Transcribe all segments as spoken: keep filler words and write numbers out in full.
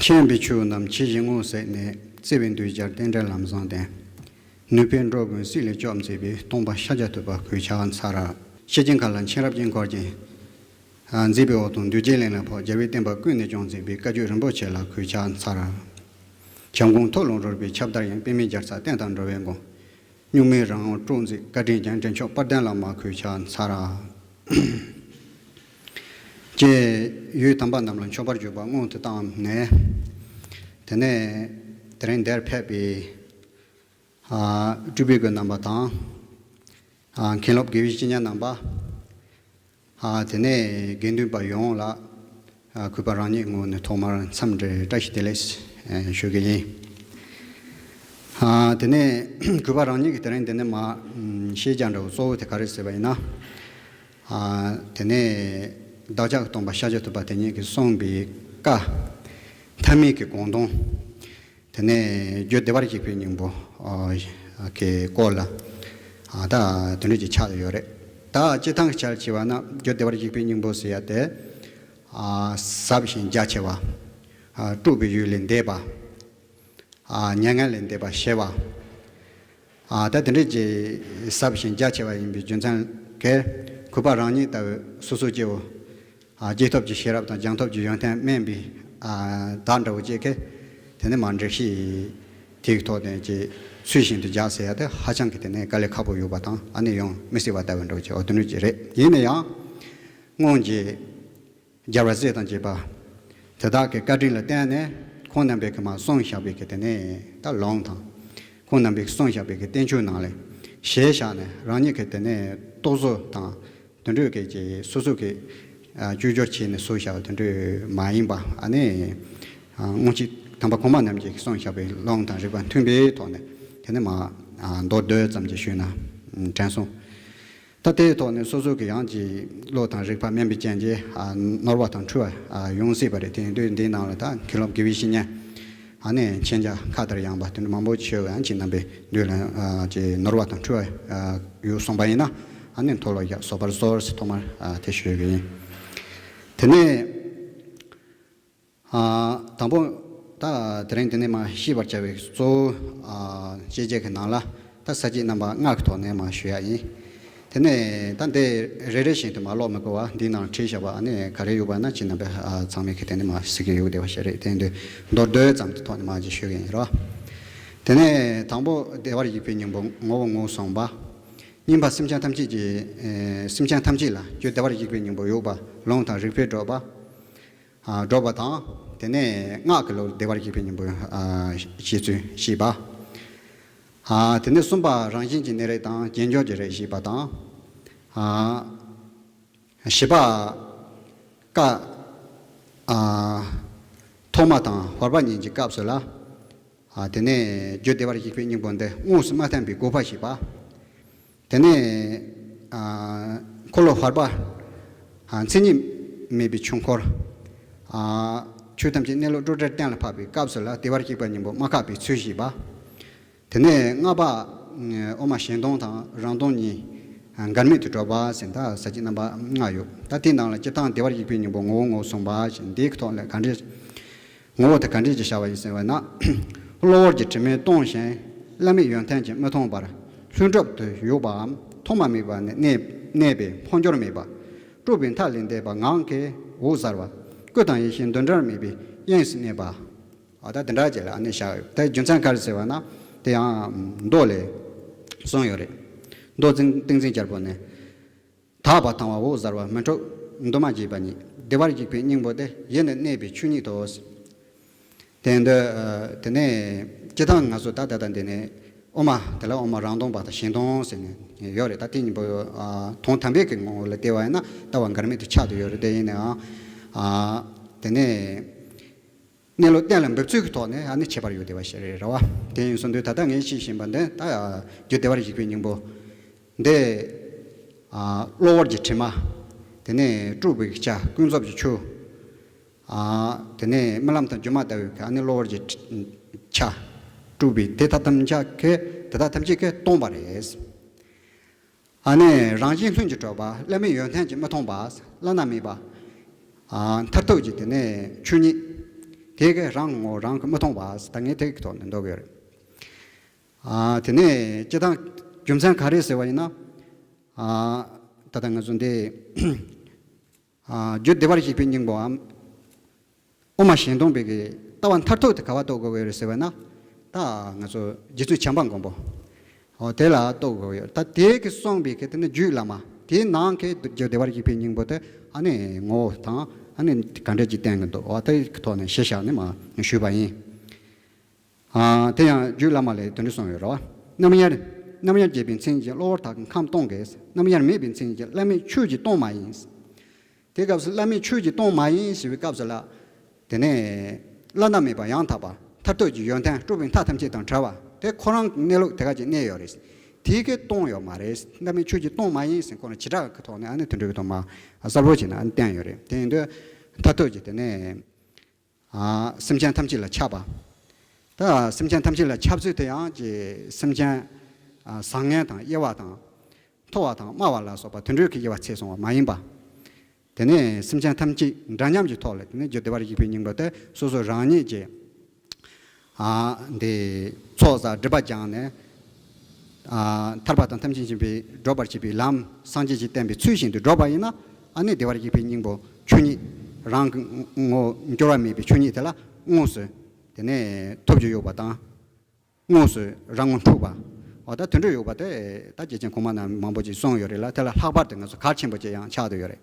མཁྱེན་པའི་ཆོས་རྣམས་ཇི་བཞིན་ངོ་ཟེར་ནས། བརྩེ་བའི་མདུད་སྦྱར་རྟེན་འབྲེལ་ལམ་བཟང་བསྟེན། ནུས་པའི་འགྲོ་ཀུན་སྲིད་ལས་སྐྱོབ་མཛད་པའི། སྟོང་པ་ཤཱཀྱ་ཐུབ་པ་གུས་ཕྱག་འཚལ། ཤེར་ཕྱིན་མཁའ་ལ་མཁྱེན་རབ་དཀྱིལ་འཁོར་ཅན། མཛེས་པའི་འོད་སྟོང་མདུན་བསྐྱེད་ལེན་ལ་ཕོག་རྒྱལ་བའི་བསྟན་པ་ཀུན་ནས་སྐྱོང་མཛད་པའི། བཀའ་བརྒྱུད་རིན་པོ་ཆེ་ལ་གུས་ཕྱག་འཚལ། བྱམས་མགོན་མཐོ་ལོ་རོལ་པའི་ཁྱབ་བརྡལ་ཡང་། པདྨའི་རྒྱལ་ཚབ་བསྟན་དང་འགྲོ་བའི་མགོན། གཉུག་མའི་རང་དབང་སྤྲོས་མཛད་བཀའ་དྲིན་ཅན། འདྲེན་མཆོག་དཔལ་ལྡན་བླ་མ་གུས་ཕྱག་འཚལ། ཅེས་ཡུལ་དམ་པ་རྣམས་ལ་མཆོད་པར་བརྗོད་པ་སྔོན་དུ་བཏང་ནས། དེ་ནས་དེ་རིང་འདིར་ཕེབས་པའི་སྤྲུལ་པའི་སྐུ་རྣམ་པ་དང་། མཁན་སློབ་དགེ་བའི་བཤེས་གཉེན་རྣམ་པ། དེ་ནས་དགེ་འདུན་པ་ཡོངས་ལ། གུས་པ་རང་ཉིད་ངོས་ནས་ཐོག་མར་འཚམས་འདྲི་བཀྲ་ཤིས་བདེ་ལེགས་ཞུ་གི་ཡིན། དེ་ནས་གུས་པ་རང་ཉིད་ཀྱིས་དེ་རིང་འདི་ནས་མར་བཤད་རྒྱུ་འདྲ་བོ་གཙོ་བོ་དེ་ག་རེ་ཟེར་བ་ཡིན་ན། དེ་ནས་བདག་ཅག་སྟོན་པ་ཤཱཀྱ་ཐུབ་པ་དེ་ཉིད་ཀྱིས་གསུངས་པའི་བཀའ་ཐ་མའི་གི་དགོངས་དོན། དེ་ནས་རྒྱུ་བདེ་བར་གཤེགས་པའི་སྙིང་པོ་གི་སྐོར་ལ་ད་དེ་འདྲ་ཅིག་ཆགས་ཡོད་རེད། ད་སྤྱིར་བཏང་གི་ཆ་ལ་བྱས་པ་ན། རྒྱུ་བདེ་བར་གཤེགས་པའི་སྙིང་པོ་ཟེར་ཡ་དེ། ཟབ་ཞིང་རྒྱ་ཆེ་བ། སྤྲོས་པའི་ཡུལ་ལས་འདས་པ། མྱ་ངན་ལས་འདས་པ་ཞི་བ། ད་དེ་འདྲ་ཅིག་ཟབ་ཞིང་རྒྱ་ཆེ་བ་ཡིན་པའི་རྒྱུ་མཚན་གྱིས། གུས་པ་རང་ཉིད་ལྟ་བུ་སོ་སོ་སྐྱེ་བོ། སྐྱེས་ཐོབ་ཀྱི་ཤེས་རབ་དང་སྦྱངས་ཐོབ་ཀྱི་ཡོན་ཏན་དམན་པའི་བདག་འདྲ་བོ་ཅིག་གིས། དེ་ནས་མར་འགྲེལ་བཤད་དེའི་ཐོག་ནས་ཅིག་ཚུལ་བཞིན་དུ་རྒྱག་ཟེར་ཡ་དེ་ཧ་ཅང་གི་དེ་ནས་དཀའ་ལས་ཁག་པོ་ཡོད་པ་དང་། ཨ་ནི་ཡང་མི་སྲིད་པ་ལྟ་བུ་འདྲ་བོ་ཅིག་འོ་དེ་འདྲ་ཅིག་རེད། ཡིན་ན་ཡང་སྔོན་གྱི་རྒྱལ་བ་སྲས་དང་བཅས་པ་དེ་དག་གི་བཀའ་དྲིན་ལ་བརྟེན་ནས། ཁོང་རྣམ་པས་ཀྱིས་མར་གསུངས་བཞག་པའི་གི་དེ་ནས་ད་ལུང་དང་། ཁོང་རྣམ་པས་གསུངས་བཞག་པའི་གི་བསྟན་བཅོས་ནང་ལ་གཞིར་བཞག་ནས། རང་ཉིད་ཀྱི་དེ་ནས་རྟོག་བཟོ་དང་། དེ་འདྲའི་གི་ཅིག་སོ་སོ་གི་བཅོས་བསྒྱུར་བྱས་ནས་བཟོས་བཞག་པ་དེ་འདྲ་མ་ཡིན་པ། ཨ་ནི་སྔོན་ཆད་དམ་པ་གོང་མ་རྣམས་ཀྱིས་གསུངས་བཞག་པའི་ལུང་དང་རིགས་པ་མཐུན་པའི་ཐོག་ནས། དེ་ནས་མར་མདོར་བསྡུས་ཙམ་ཅིག་ཞུས་ན་དྲན་སོང་། ད་དེའི་ཐོག་ནས་སོ་སོ་གི་ཡང་ཅིག་བློ་དང་རིག་པ་དམན་པའི་རྐྱེན་གྱིས་ནོར་བ་དང་འཁྲུལ་བ་ཡོང་སྲིད་པ་རེད། དེ་ཡིན་དུས་འདིའི་ནང་ལ་ད་མཁན་སློབ་དགེ་བའི་བཤེས་གཉེན། ཨ་ནི་མཁྱེན་རྒྱ་ཁ་ལྟར་ཡངས་པ་དེ་འདྲ་མང་པོ་ཞིག་ཡང་ཁྱེད་རྣམ་པའི་མདུན་ལ་ཅིག་ནོར་བ་དང་འཁྲུལ་བ་ཡོད་གསུངས་པ་ཡིན་ན། ཨ་ནི་མཐོལ་ལོ་བཤགས་བཟོད་པར་གསོལ་ཟེར་ཐོག་མར་དེ་ཞུ་གི་ཡིན། དེ་ནས། དང་པོ། ད་དེ་རིང་འདི་ནས་མར་ཤེས་པར་བྱ་བའི་གཙོ་བོ། བཤད་བྱ་གི་ནང་ལ་ད་ས་བཅད་རྣམ་པ་ལྔ་གི་ཐོག་ནས་མར་ཞུ་ཡ་ཡིན། དེ་ནས་ད་འདི་རེ་རེ་བཞིན་དུ་མར་ཀློག་མི་དགོས་པ། འདིའི་ནང་བྲིས་བཞག་པ་ཨ་ནི་ག་རེ་ཡོད་པ་ན་ཁྱེད་རྣམ་པས་ཚང་མས་ཀྱིས་དེ་ནས་མར་གཟིགས་ཀྱི་ཡོད་བསྡད་པ་ཞིག་རེད། དེ་འདི་མདོར་བསྡུས་ཙམ་གྱི་ཐོག་ནས་མར་ཅིག་ཞུ་གི་ཡིན་རོ། དེ་ནས་དང་པོ་བདེ་བར་གཤེགས་པའི་སྙིང་པོ་ངོ་བོ་ངོས་བཟུང་བ། སྙིང་པ་སེམས་ཅན་ཐམས་ཅད་ཀྱི། སེམས་ཅན་ཐམས་ཅད་ལ་རྒྱུ་བདེ་བར་གཤེགས་པའི་སྙིང་པོ་ཡོད་པ་ལུང་དང་རིགས་པས་སྒྲོག་པ། སྒྲོག་པ་དང་། དེ་ནས་སྔགས་ཀྱི་ལུགས་བདེ་བར་གཤེགས་པའི་སྙིང་པོ་བཤད་ཚུལ་བཤད་པ། དེ་ནས་གསུམ་པ་རང་བཞིན་གྱི་གནས་རིགས་དང་རྗེས་འཇུག་གི་རིགས་བཤད་པ་དང་། བཞི་པ་བཀའ་ཐོག་མ་དང་བར་པ་གཉིས་ཀྱི་སྐབས་སུ་ལ། དེ་ནས་རྒྱུ་བདེ་བར་གཤེགས་པའི་སྙིང་པོ་འདི་དངོས་སུ་མ་བསྟན་པའི་དགོས་པ་བཤད་པ། དེ་ནས་འཁོར་ལོ་བར་པ། མཚན་ཉིད་མེད་པའི་ཆོས་འཁོར། ཆོས་ཐམས་ཅད་གནས་ལུགས་སྤྲོས་བྲལ་གཏན་ལ་ཕབ་པའི་སྐབས་སུ་ལ་བདེ་བར་གཤེགས་པའི་སྙིང་པོ་མ་བཀག་པའི་ཚུལ་བཤད་པ། དེ་ནས་ལྔ་པ། དབུ་མ་གཞན་སྟོང་དང་རང་སྟོང་གཉིས་འགལ་མེད་དུ་སྒྲོག་པ་ཟེར། ད་ས་བཅད་རྣམ་པ་ལྔ་ཡོད། ད་དེའི་ནང་ལ་སྤྱིར་བཏང་བདེ་བར་གཤེགས་པའི་སྙིང་པོ་ངོ་བོ་ངོས་བཟུང་བ་ཞེས་འདིའི་ཐོག་ལ་ག་འདྲས། ངོ་བོ་དེ་ག་འདྲས་ཀྱི་བྱ་བ་ཡིན་ཟེར་བ་ན། གློ་བུར་གྱི་དྲི་མས་སྟོང་ཞིང་བླ་མེད་ཡོན་ཏན་གྱིས་མི་མཐོང་བར་ལྷུན་གྲུབ་ཏུ་བཞུགས་པའམ་ཐོག་མ་མེད་པ་ནས་གནས་གནས་པའི་འཕོ་འགྱུར་མེད་པ། སྤྲོས་པའི་མཐའ་ལས་འདས་པ་ངང་གིས་འོད་གསལ་བ། སྐུ་དང་ཡེ་ཤེས་འདུ་འབྲལ་མེད་པའི་དབྱིངས་སུ་གནས་པ། ཨ་ད་དེ་འདྲ་ཅིག་ལ་ཨ་ནི་བཞག་ཡོད། དེ་རྒྱུ་མཚན་ག་རེ་ཟེར་བ་ན། དེ་ཡང་མདོ་ལས་གསུངས་ཡོད་རེད། མདོ་ཏིང་ཏིང་འཛིན་རྒྱལ་པོ་ནས། དག་པ་དང་བ་འོད་གསལ་བ། མི་འཁྲུགས་འདུ་མ་བྱས་པ་ཉིད། བདེ་བར་གཤེགས་པའི་སྙིང་པོ་དེ། ཡེ་ནས་གནས་པའི་ཆོས་ཉིད་དོ། དེ་འདི་དེ་ནས་སྤྱིར་བཏང་ང་ཚོ་ད་ད་ལྟ་འདི་ནས་དབུ་མ་དེ་ལ་དབུ་མ་རང་སྟོང་པ་དང་གཞན་སྟོང་ཟེར་ནས་ཡོད་རེད། ད་དེ་གཉིས་པོ་དོན་དམ་པའི་གི་ངོ་བོ་ལ་བལྟས་པ་ཡིན་ན་ལྟ་བ་འགལ་མེད་དུ་ཆགས་བསྡད་ཡོད་རེད། དེ་ཡིན་ནའང་དེ་ནས། གནས་ལུགས་གཏན་ལ་འབེབས་ཚུལ་གྱི་ཐོག་ནས་ཨ་ནི་ཁྱད་པར་ཡོད་བསྡད་པ་ཞིག་རེད་ར་བ། དེ་ཡིན་སོང་དུས་ད་ལྟ་ངས་བཤད་བཞིན་པ་འདི་ད་རྒྱུ་བདེ་བར་གཤེགས་པའི་སྙིང་པོ་འདི། གློ་བུར་གྱི་དྲི་མ། དེ་ནས་སྤྲོས་པའི་ཆ་ཀུན་རྫོབ་ཀྱི་ཆོས། དེ་ནས་རྨི་ལམ་དང་སྒྱུ་མ་ལྟ་བུའི་ཨ་ནི་གློ་བུར་གྱི་ཆ། སྤྲོས་པའི་དེ་དག་ཐམས་ཅད་ཀྱིས་དེ་དག་ཐམས་ཅད་ཀྱིས་སྟོང་པ་རེད། ཨ་ནི་རང་བཞིན་ལྷུན་གྱིས་གྲུབ་པ། བླ་མེད་ཡོན་ཏན་གྱིས་མི་མཐོང་བ། བླ་ན་མེད་པ། མཐར་ཐུག་གི་དེ་ནས་ཆོས་ཉིད། དེ་གི་རང་ངོ་རང་གིས་མི་མཐོང་བ་ཟེར། ད་ངས་དེ་གི་ཐོག་ནས་འདོད་གི་ཡོད་རེད། ཨ། དེ་ནས་སྤྱིར་བཏང་རྒྱུ་མཚན་ག་རེ་ཟེར་བ་ཡིན་ན། ཨ། ད་ལྟ་ང་ཚོ་འདི། ཨ། རྒྱུ་བདེ་བར་གཤེགས་པའི་སྙིང་པོའམ། དབུ་མ་གཞན་སྟོང་པའི་གི་ལྟ་བ་མཐར་ཐུག་དེ་ག་པར་རྟོགས་དགོས་ཀྱི་ཡོད་རེད་ཟེར་བ་ན། ད་ང་ཚོ་རྗེ་བཙུན་བྱམས་པ་མགོན་པོ། འོ་དེ་ལ་རྟོགས་དགོས་ཀྱི་ཡོད། ད་དེ་གི་གསུངས་པའི་གི་དེ་ནི་རྒྱུད་བླ་མ། དེའི་ནང་གི་རྒྱུ་བདེ་བར་གཤེགས་པའི་སྙིང་པོ་དེ་ཨ་ནི་ངོ་བོ་དང་ཨ་ནི་ག་འདྲ་ཅིག་བསྟན་གྱི་འདུག་འོ་དེ་གི་ཐོག་ནས་གཞི་བཞག་ནས་མར་ཞུས་པ་ཡིན། ཨ། དེ་ཡང་རྒྱུད་བླ་མ་ལས་དེ་འདྲ་གསུངས་ཡོད་རེད་བ། རྣམ་དབྱེར། རྣམ་དབྱེར་བྱས་པའི་མཚན་གྱིས་གློ་བུར་དག་གི་ཁམས་སྟོང་གི། རྣམ་དབྱེར་མེད་པའི་མཚན་གྱིས་བླ་མེད་ཆོས་ཀྱི་སྟོང་མ་ཡིན། དེ་སྐབས་སུ་བླ་མེད་ཆོས་ཀྱི་སྟོང་མ་ཡིན་ཞེས་པའི་སྐབས་སུ་ལ། དེ་ནས་བླ་ན་མེད་པ་ཡང་དག་པ་མཐར་ཐུག་གི་ཡོན་ཏན་སྤྲུལ་པའི་མཐའ་ཐམས་ཅད་དང་བྲལ་བ་དེ་ཁོ་རང་གི་གནས་ལུགས་དེ་ག་ཅིག་གནས་ཡོད་རེད། དེ་གི་སྟོང་ཡོད་མ་རེད། བླ་མེད་ཆོས་ཀྱི་སྟོང་མ་ཡིན་ཟེར་ཁོ་རང་བྱེ་བྲག་གི་ཐོག་ནས་ཨ་ནི་དེ་འདྲ་གི་ཐོག་མ་གསལ་པོ་བྱས་ནས་ཨ་ནི་བསྟན་ཡོད་རེད། དེ་ཡིན་དུས་མཐར་ཐུག་གི་དེ་ནས། ཨ། སེམས་ཅན་ཐམས་ཅད་ལ་ཁྱབ་པ། ད་སེམས་ཅན་ཐམས་ཅད་ལ་ཁྱབ་ཚུལ་དེ་ཡང་ཅིག་སེམས་ཅན། ཨ། བཟང་ངན་དང་དབྱེ་བ་དང་། མཐོ་བ་དང་དམའ་བ་ལ་སོགས་པ་དེ་འདྲའི་གི་དབྱེ་བ་ཕྱེ་སོང་བ་མ་ཡིན་པ། དེ་ནས་སེམས་ཅན་ཐམས་ཅད་འདྲ་མཉམ་གྱི་ཐོག་ལ་དེ་ནས་རྒྱུ་བདེ་བར་གཤེགས་པའི་སྙིང་པོ་དེ་སོ་སོ་རང་ཉིད་ཀྱིས། ཨ། འདི་ཚོགས་བསགས་སྒྲིབ་པ་སྦྱངས་ནས། ཨ། ཐར་པ་དང་ཐམས་ཅད་མཁྱེན་པའི་སྒྲུབ་པར་བྱེད་པའི་ལམ་སངས་རྒྱས་ཀྱིས་བསྟན་པའི་ཚུལ་བཞིན་དུ་སྒྲུབ་པ་ཡིན་ན། ཨ་ནི་བདེ་བར་གཤེགས་པའི་སྙིང་པོ་ཆོས་ཉིད་རང་གི་ངོ་བོ་འགྱུར་བ་མེད་པའི་ཆོས་ཉིད་དེ་ལ་དངོས་སུ་དེ་ནས་ཐོབ་རྒྱུ་ཡོད་པ་དང་། དངོས་སུ་རང་ངོ་འཕྲོད་པ། འོ་ད་དེ་འདྲ་ཡོད་པ་དེ་ད་རྗེ་ཅན་གོང་མ་རྣམས་མང་པོ་ཅིག་གསུངས་ཡོད་རེད་ལ། དེ་ལ་ལྷག་པར་དུ་ང་ཚོ་གལ་ཆེན་པོ་ཅིག་ཡང་ཆགས་བསྡད་ཡོད་རེད།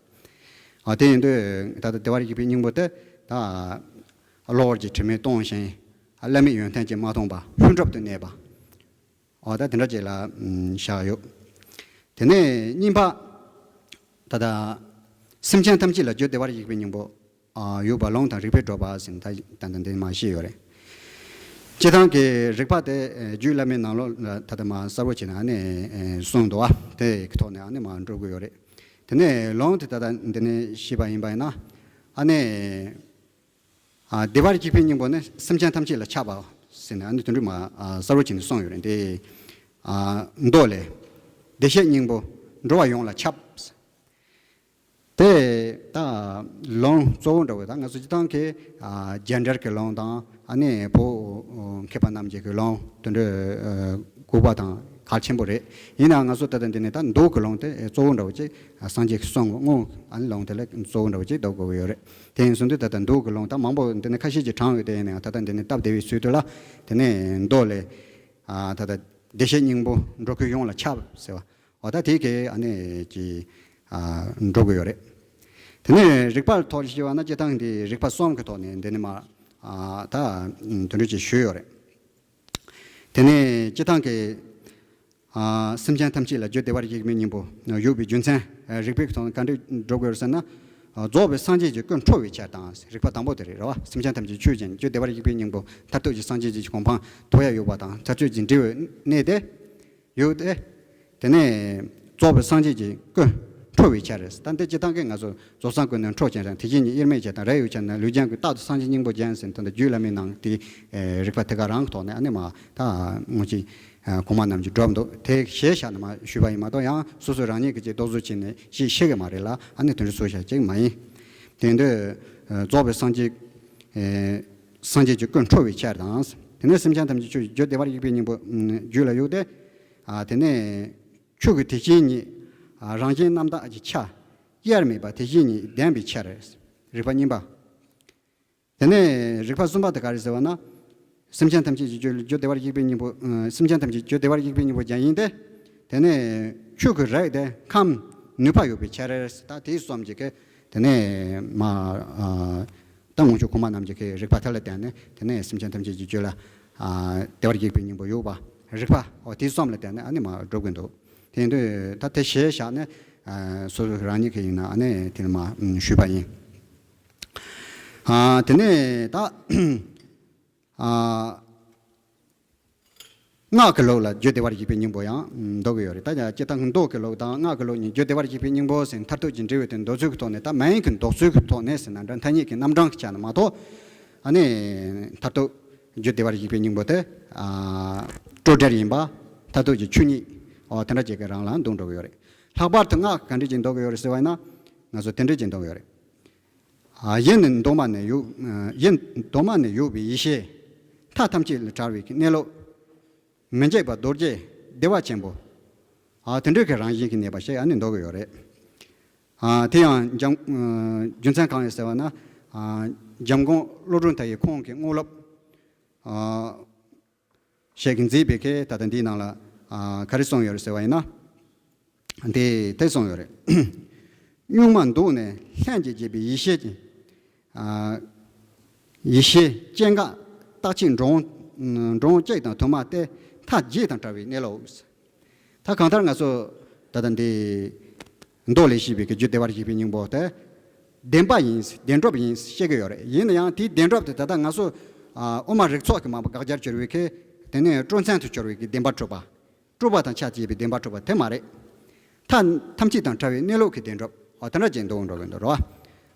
འོ་དེ་ཡིན་དུས་ད་ལྟ་བདེ་བར་གཤེགས་པའི་སྙིང་པོ་དེ་ད་གློ་བུར་གྱི་དྲི་མས་སྟོང་ཞིང་། བླ་མེད་ཡོན་ཏན་གྱིས་མ་སྟོང་པ་ལྷུན་གྲུབ་ཏུ་གནས་པ། འོ་ད་དེ་འདྲ་ཅིག་ལ་ཨམ་བཞག་ཡོད། དེ་ནས་གཉིས་པ། ད་ལྟ་སེམས་ཅན་ཐམས་ཅད་ལ་རྒྱུ་བདེ་བར་གཤེགས་པའི་སྙིང་པོ། ཨ། ཡོད་པ་ལུང་དང་རིགས་པས་སྒྲུབ་པ་ཟེར་ནས་ད་ད་ལྟ་འདི་མར་བཤད་ཡོད་རེད། སྤྱིར་བཏང་གི་རིགས་པ་དེ་ཨ་རྒྱུད་བླ་མའི་ནང་ལོགས་ལ་ད་ལྟ་མར་གསལ་པོ་བྱས་ནས་ཨ་ནི་ཨ་གསུངས་འདུག་བ། དེ་གི་ཐོག་ནས་ཨ་ནི་མར་འགྲོ་དགོས་ཡོད་རེད། དེ་ནས་ལུང་དེ་ད་ལྟ་འདི་ནས་བཤད་པ་ཡིན་པ་ཡིན་ན། ཨ་ནི། ཨ། བདེ་བར་གཤེགས་པའི་སྙིང་པོ་ནི་སེམས་ཅན་ཐམས་ཅད་ལ་ཁྱབ་པ་ཟེར་ནས་ཨ་ནི་དོན་འགྲུབ་མ་ཨ་གསལ་པོ་བྱས་ནས་གསུངས་ཡོད་རེད་དེ། ཨ། མདོ་ལས། བདེ་གཤེགས་སྙིང་པོ་འགྲོ་བ་ཡོངས་ལ་ཁྱབ། དེ་ད་ལུང་གཙོ་བོ་འདྲ་བོ་ད་ང་ཚོ་སྤྱིར་བཏང་གི་ཨ་རྒྱ་འགྲེལ་གྱི་ལུང་དང་ཨ་ནི་བོད་མཁས་པ་རྣམས་ཀྱི་གི་ལུང་དེ་འདྲ་ཨ་དགོས་པ་དང་གལ་ཆེན་པོ་རེད། ཡིན་ནའང་ང་ཚོ་ད་ལྟ་འདི་ནས་ད་མདོ་གི་ལུང་དེ་གཙོ་བོ་འདྲ་བོ་ཅིག་སངས་རྒྱས་ཀྱི་གསུང་དངོས་ཨ་ནི་ལུང་དེ་ལ་གཙོ་བོ་འདྲ་བོ་ཅིག་འདོགས་དགོས་ཀྱི་ཡོད་རེད། དེ་ཡིན་སོང་དུས་ད་ལྟ་མདོ་གི་ལུང་ད་མང་པོ་འདི་ནས་ཁ་ཤས་ཀྱིས་དྲངས་ཡོད་དེ། ཡིན་ནའང་ད་ལྟ་འདི་ནས་སྟབས་བདེ་བའི་ཚུལ་དུ་ལ་དེ་ནས་མདོ་ལས། ཨ། ད་ལྟ་བདེ་གཤེགས་སྙིང་པོ་འགྲོ་ཀུན་ཡོངས་ལ་ཁྱབ་ཟེར་བ། འོ་ད་དེ་གས་ཨ་ནི་ཀྱི་ཨ་འགྲོ་དགོས་ཡོད་རེད། དེ་ནས་རིགས་པ་ཐོག་བཤད་པ་ན་སྤྱིར་བཏང་འདི་རིགས་པ་གསུམ་གྱི་ཐོག་ནས་འདི་ནས་མར་ཨ་ད་དོན་འགྲེལ་ཅིག་ཞུས་ཡོད་རེད། དེ་ནས་སྤྱིར་བཏང་གི་ཨ་སེམས་ཅན་ཐམས་ཅད་ལ་རྒྱུ་བདེ་བར་གཤེགས་པའི་སྙིང་པོ་ཡོད་པའི་རྒྱུ་མཚན། ཨ་རིགས་པའི་ཐོག་ནས་ག་འདྲ་འགྲོ་དགོས་ཟེར་ན། ཨ་རྫོགས་པའི་སངས་རྒྱས་ཀྱི་སྐུ་འཕྲོ་བའི་ཕྱིར་དང་། རིགས་པ་དང་པོ་དེ་རེད། རེད་བ། སེམས་ཅན་ཐམས་ཅད་ཆོས་ཅན། རྒྱུ་བདེ་བར་གཤེགས་པའི་སྙིང་པོ་མཐར་ཐུག་གི་སངས་རྒྱས་ཀྱི་གོ་འཕང་ཐོབ་ཡ་ཡོད་པ་དང་མཐར་ཐུག་གི་འབྲས་བུ་གནས་ཏེ་ཡོད་དེ། དེ་ནས་རྫོགས་པའི་སངས་རྒྱས་ཀྱི་སྐུ་འཕྲོ་བའི་ཕྱིར། ད་འདི་སྤྱིར་བཏང་གི་ང་ཚོ་རྫོགས་སངས་སྐུ་ནི་འཕྲོ་ཅན་རང་། དེ་བཞིན་ཉིད་དབྱེར་མེད་ཅན་དང་རས་ཡོད་ཅན་ན། ལུས་ཅན་གྱི་རྟག་ཏུ་སངས་རྒྱས་སྙིང་པོ་ཅན་ཟེར། ད་ལྟ་རྒྱུད་བླ་མའི་ནང་དེ་རིགས་པ་དེ་ག་རང་གི་ཐོག་ནས་ཨ་ནི་མར་ད་དངོས་གཞི་གོང་མ་རྣམས་ཀྱིས་བསྒྲུབས་འདུག་དེ་གཞིར་བཞག་ནས་མར་ཞུས་པ་ཡིན་མ་གཏོགས། ཡང་སོ་སོ་རང་ཉིད་ཀྱིས་ཅིག་རྟོག་བཟོ་བྱས་ནས་ཅིག་བཤད་གི་མ་རེད་ལ། ཨ་ནི་དོན་འགྲེལ་སོགས་བྱ་ཅིག་མ་ཡིན། དེ་འདོད་རྫོགས་པའི་སངས་རྒྱས་སངས་རྒྱས་ཀྱི་སྐུ་འཕྲོ་བའི་ཕྱིར་དང་། དེ་ནས་སེམས་ཅན་ཐམས་ཅད་ཆོས་ཀྱི་རྒྱུ་བདེ་བར་གཤེགས་པའི་སྙིང་པོ་རྒྱུད་ལ་ཡོད་དེ། ཨ་དེ་ནས་ཆོས་ཀྱི་དེ་བཞིན་ཉིད་རང་བཞིན་རྣམ་དག་གི་ཆ་དབྱེར་མེད་པ་དེ་བཞིན་ཉིད་ལྡན་པའི་ཕྱིར། རིགས་པ་གཉིས་པ། དེ་ནས་རིགས་པ་གསུམ་པ་དེ་ག་རེ་ཟེར་བ་ན། སེམས་ཅན་ཐམས་ཅད་ཀྱི་རྒྱུ་རྒྱུ་བདེ་བར་གཤེགས་པའི་སྙིང་པོ། ཨ་སེམས་ཅན་ཐམས་ཅད་རྒྱུ་བདེ་བར་གཤེགས་པའི་སྙིང་པོ་ཅན་ཡིན་ཏེ། དེ་ནས་ཆོས་ཀྱི་རིགས་དེ་ཁམས་ནུས་པ་ཡོད་པའི་ཕྱིར། ད་དེ་གསུམ་གྱི་གི་དེ་ནས་མ་ཨ་ད་དངོས་བྱུང་གོང་མ་རྣམས་ཀྱི་གི་རིགས་པ་དེ་ལ་བརྟེན་ནས། དེ་ནས་སེམས་ཅན་ཐམས་ཅད་ཀྱི་རྒྱུད་ལ་ཨ་བདེ་བར་གཤེགས་པའི་སྙིང་པོ་ཡོད་པ། རིགས་པ་འོ་དེ་གསུམ་ལ་བརྟེན་ནས་ཨ་ནི་མར་སྒྲུབ་ཀྱི་འདུག་དེ་ཡིན་དུས་ད་དེ་གཞིར་བཞག་ནས་ཨ་སོ་སོ་རང་ཉིད་ཀྱི་ཡིན་ན་ཨ་ནི་དེ་ལ་མར་ཞུས་པ་ཡིན། ཨ་དེ་ནས་ད་ཨ་སྔགས་ཀྱི་ལུགས་ལ་རྒྱུ་བདེ་བར་གཤེགས་པའི་སྙིང་པོ་ཡང་འདོགས་ཀྱི་ཡོད་རེད། ད་ཡང་སྤྱིར་བཏང་མདོ་གི་ལུགས་དང་སྔགས་ཀྱི་ལུགས་གཉིས་རྒྱུ་བདེ་བར་གཤེགས་པའི་སྙིང་པོ་ཟེར། མཐར་ཐུག་གི་འབྲས་བུ་དེ་འདོད་ཚུལ་གྱི་ཐོག་ནས། ད་མིང་གི་འདོགས་ཚུལ་གྱི་ཐོག་ནས་ཟེར་ན་འདྲ། ཐ་སྙད་ཀྱི་རྣམ་གྲངས་ཀྱི་ཆ་ནས་མ་གཏོགས། ཨ་ནི་མཐར་ཐུག་རྒྱུ་བདེ་བར་གཤེགས་པའི་སྙིང་པོ་དེ་ཨ་སྤྲོས་བྲལ་ཡིན་པ། མཐར་ཐུག་གི་ཆོས་ཉིད། འོ་དེ་འདྲ་ཅིག་གི་རང་ལ་འདོགས་འགྲོ་གི་ཡོད་རེད། ལྷག་པར་དུ་སྔགས་ག་འདྲ་ཅིག་འདོགས་ཀྱི་ཡོད་རེད་ཟེར་བ་ཡིན་ན། ང་ཚོ་དེ་འདྲ་ཅིག་འདོགས་ཀྱི་ཡོད་རེད། ཡེ་ནས་གདོད་མ་ནས་ཡོད། ཡེ་གདོད་མ་ནས་ཡོད་པའི་ཡེ་ཤེས། མཐའ་ཐམས་ཅད་ལས་བྲལ་བའི་གནས་ལུགས། མི་འཇིགས་པ་རྡོ་རྗེ་བདེ་བ་ཆེན་པོ། དེ་འདྲའི་གི་རང་བཞིན་གྱིས་གནས་པ་ཞིག་ཨ་ནི་འདོགས་ཀྱི་ཡོད་རེད། དེ་ཡང་འཇམ་རྒྱུ་མཚན་གང་ཡིན་ཟེར་བ་ན། འཇམ་མགོན་བློ་གྲོས་མཐའ་ཡས་ཁོང་གི་དངོས་སློབ། ཞིག་གིས་མཛད་པའི་གི་ད་ལྟ་འདིའི་ནང་ལ་ག་རེ་གསུངས་ཡོད་རེད་ཟེར་བ་ཡིན་ན། འདི་དེ་གསུངས་ཡོད་རེད། གཉུག་མ་འདུག་ནས་ལྷན་ཅིག་སྐྱེས་པའི་ཡེ་ཤེས་ཀྱི། ཡེ་ཤེས་སྐྱེ་འགག་རྟག་ཆད་འགྲོ་འོང་འགྲོ་འོང་གཅིག་དང་དུ་མ་སྟེ་མཐའ་བརྒྱད་དང་བྲལ་བའི་གནས་ལུགས། ད་གང་ལྟར་ང་ཚོ་ད་ལྟ་འདི་མདོ་ལས་བཤད་པའི་གི་རྒྱུ་བདེ་བར་གཤེགས་པའི་སྙིང་པོ་དེ་བདེན་པ་ཡིན། བདེན་གྲུབ་ཡིན་བཤད་ཀྱི་ཡོད་རེད། ཡིན་ན་ཡང་དེའི་བདེན་གྲུབ་དེ་ད་ལྟ་ང་ཚོ་དབུ་མ་རིགས་ཚོགས་ཀྱི་མ་དགག་བྱར་གྱུར་བའི་གི་དེ་ནས་སྤྲོས་མཚན་དུ་གྱུར་བའི་གི་བདེན་པར་གྲུབ་པ། སྤྲོས་པ་དང་ཆ་བཅས་པའི་བདེན་པར་གྲུབ་པ་དེ་མ་རེད། མཐའ་ཐམས་ཅད་དང་བྲལ་བའི་གནས་ལུགས་ཀྱི་བདེན་གྲུབ། འོ་དེ་འདྲ་ཅིག་འདུག་འགྲོ་གི་འདུག་རོ།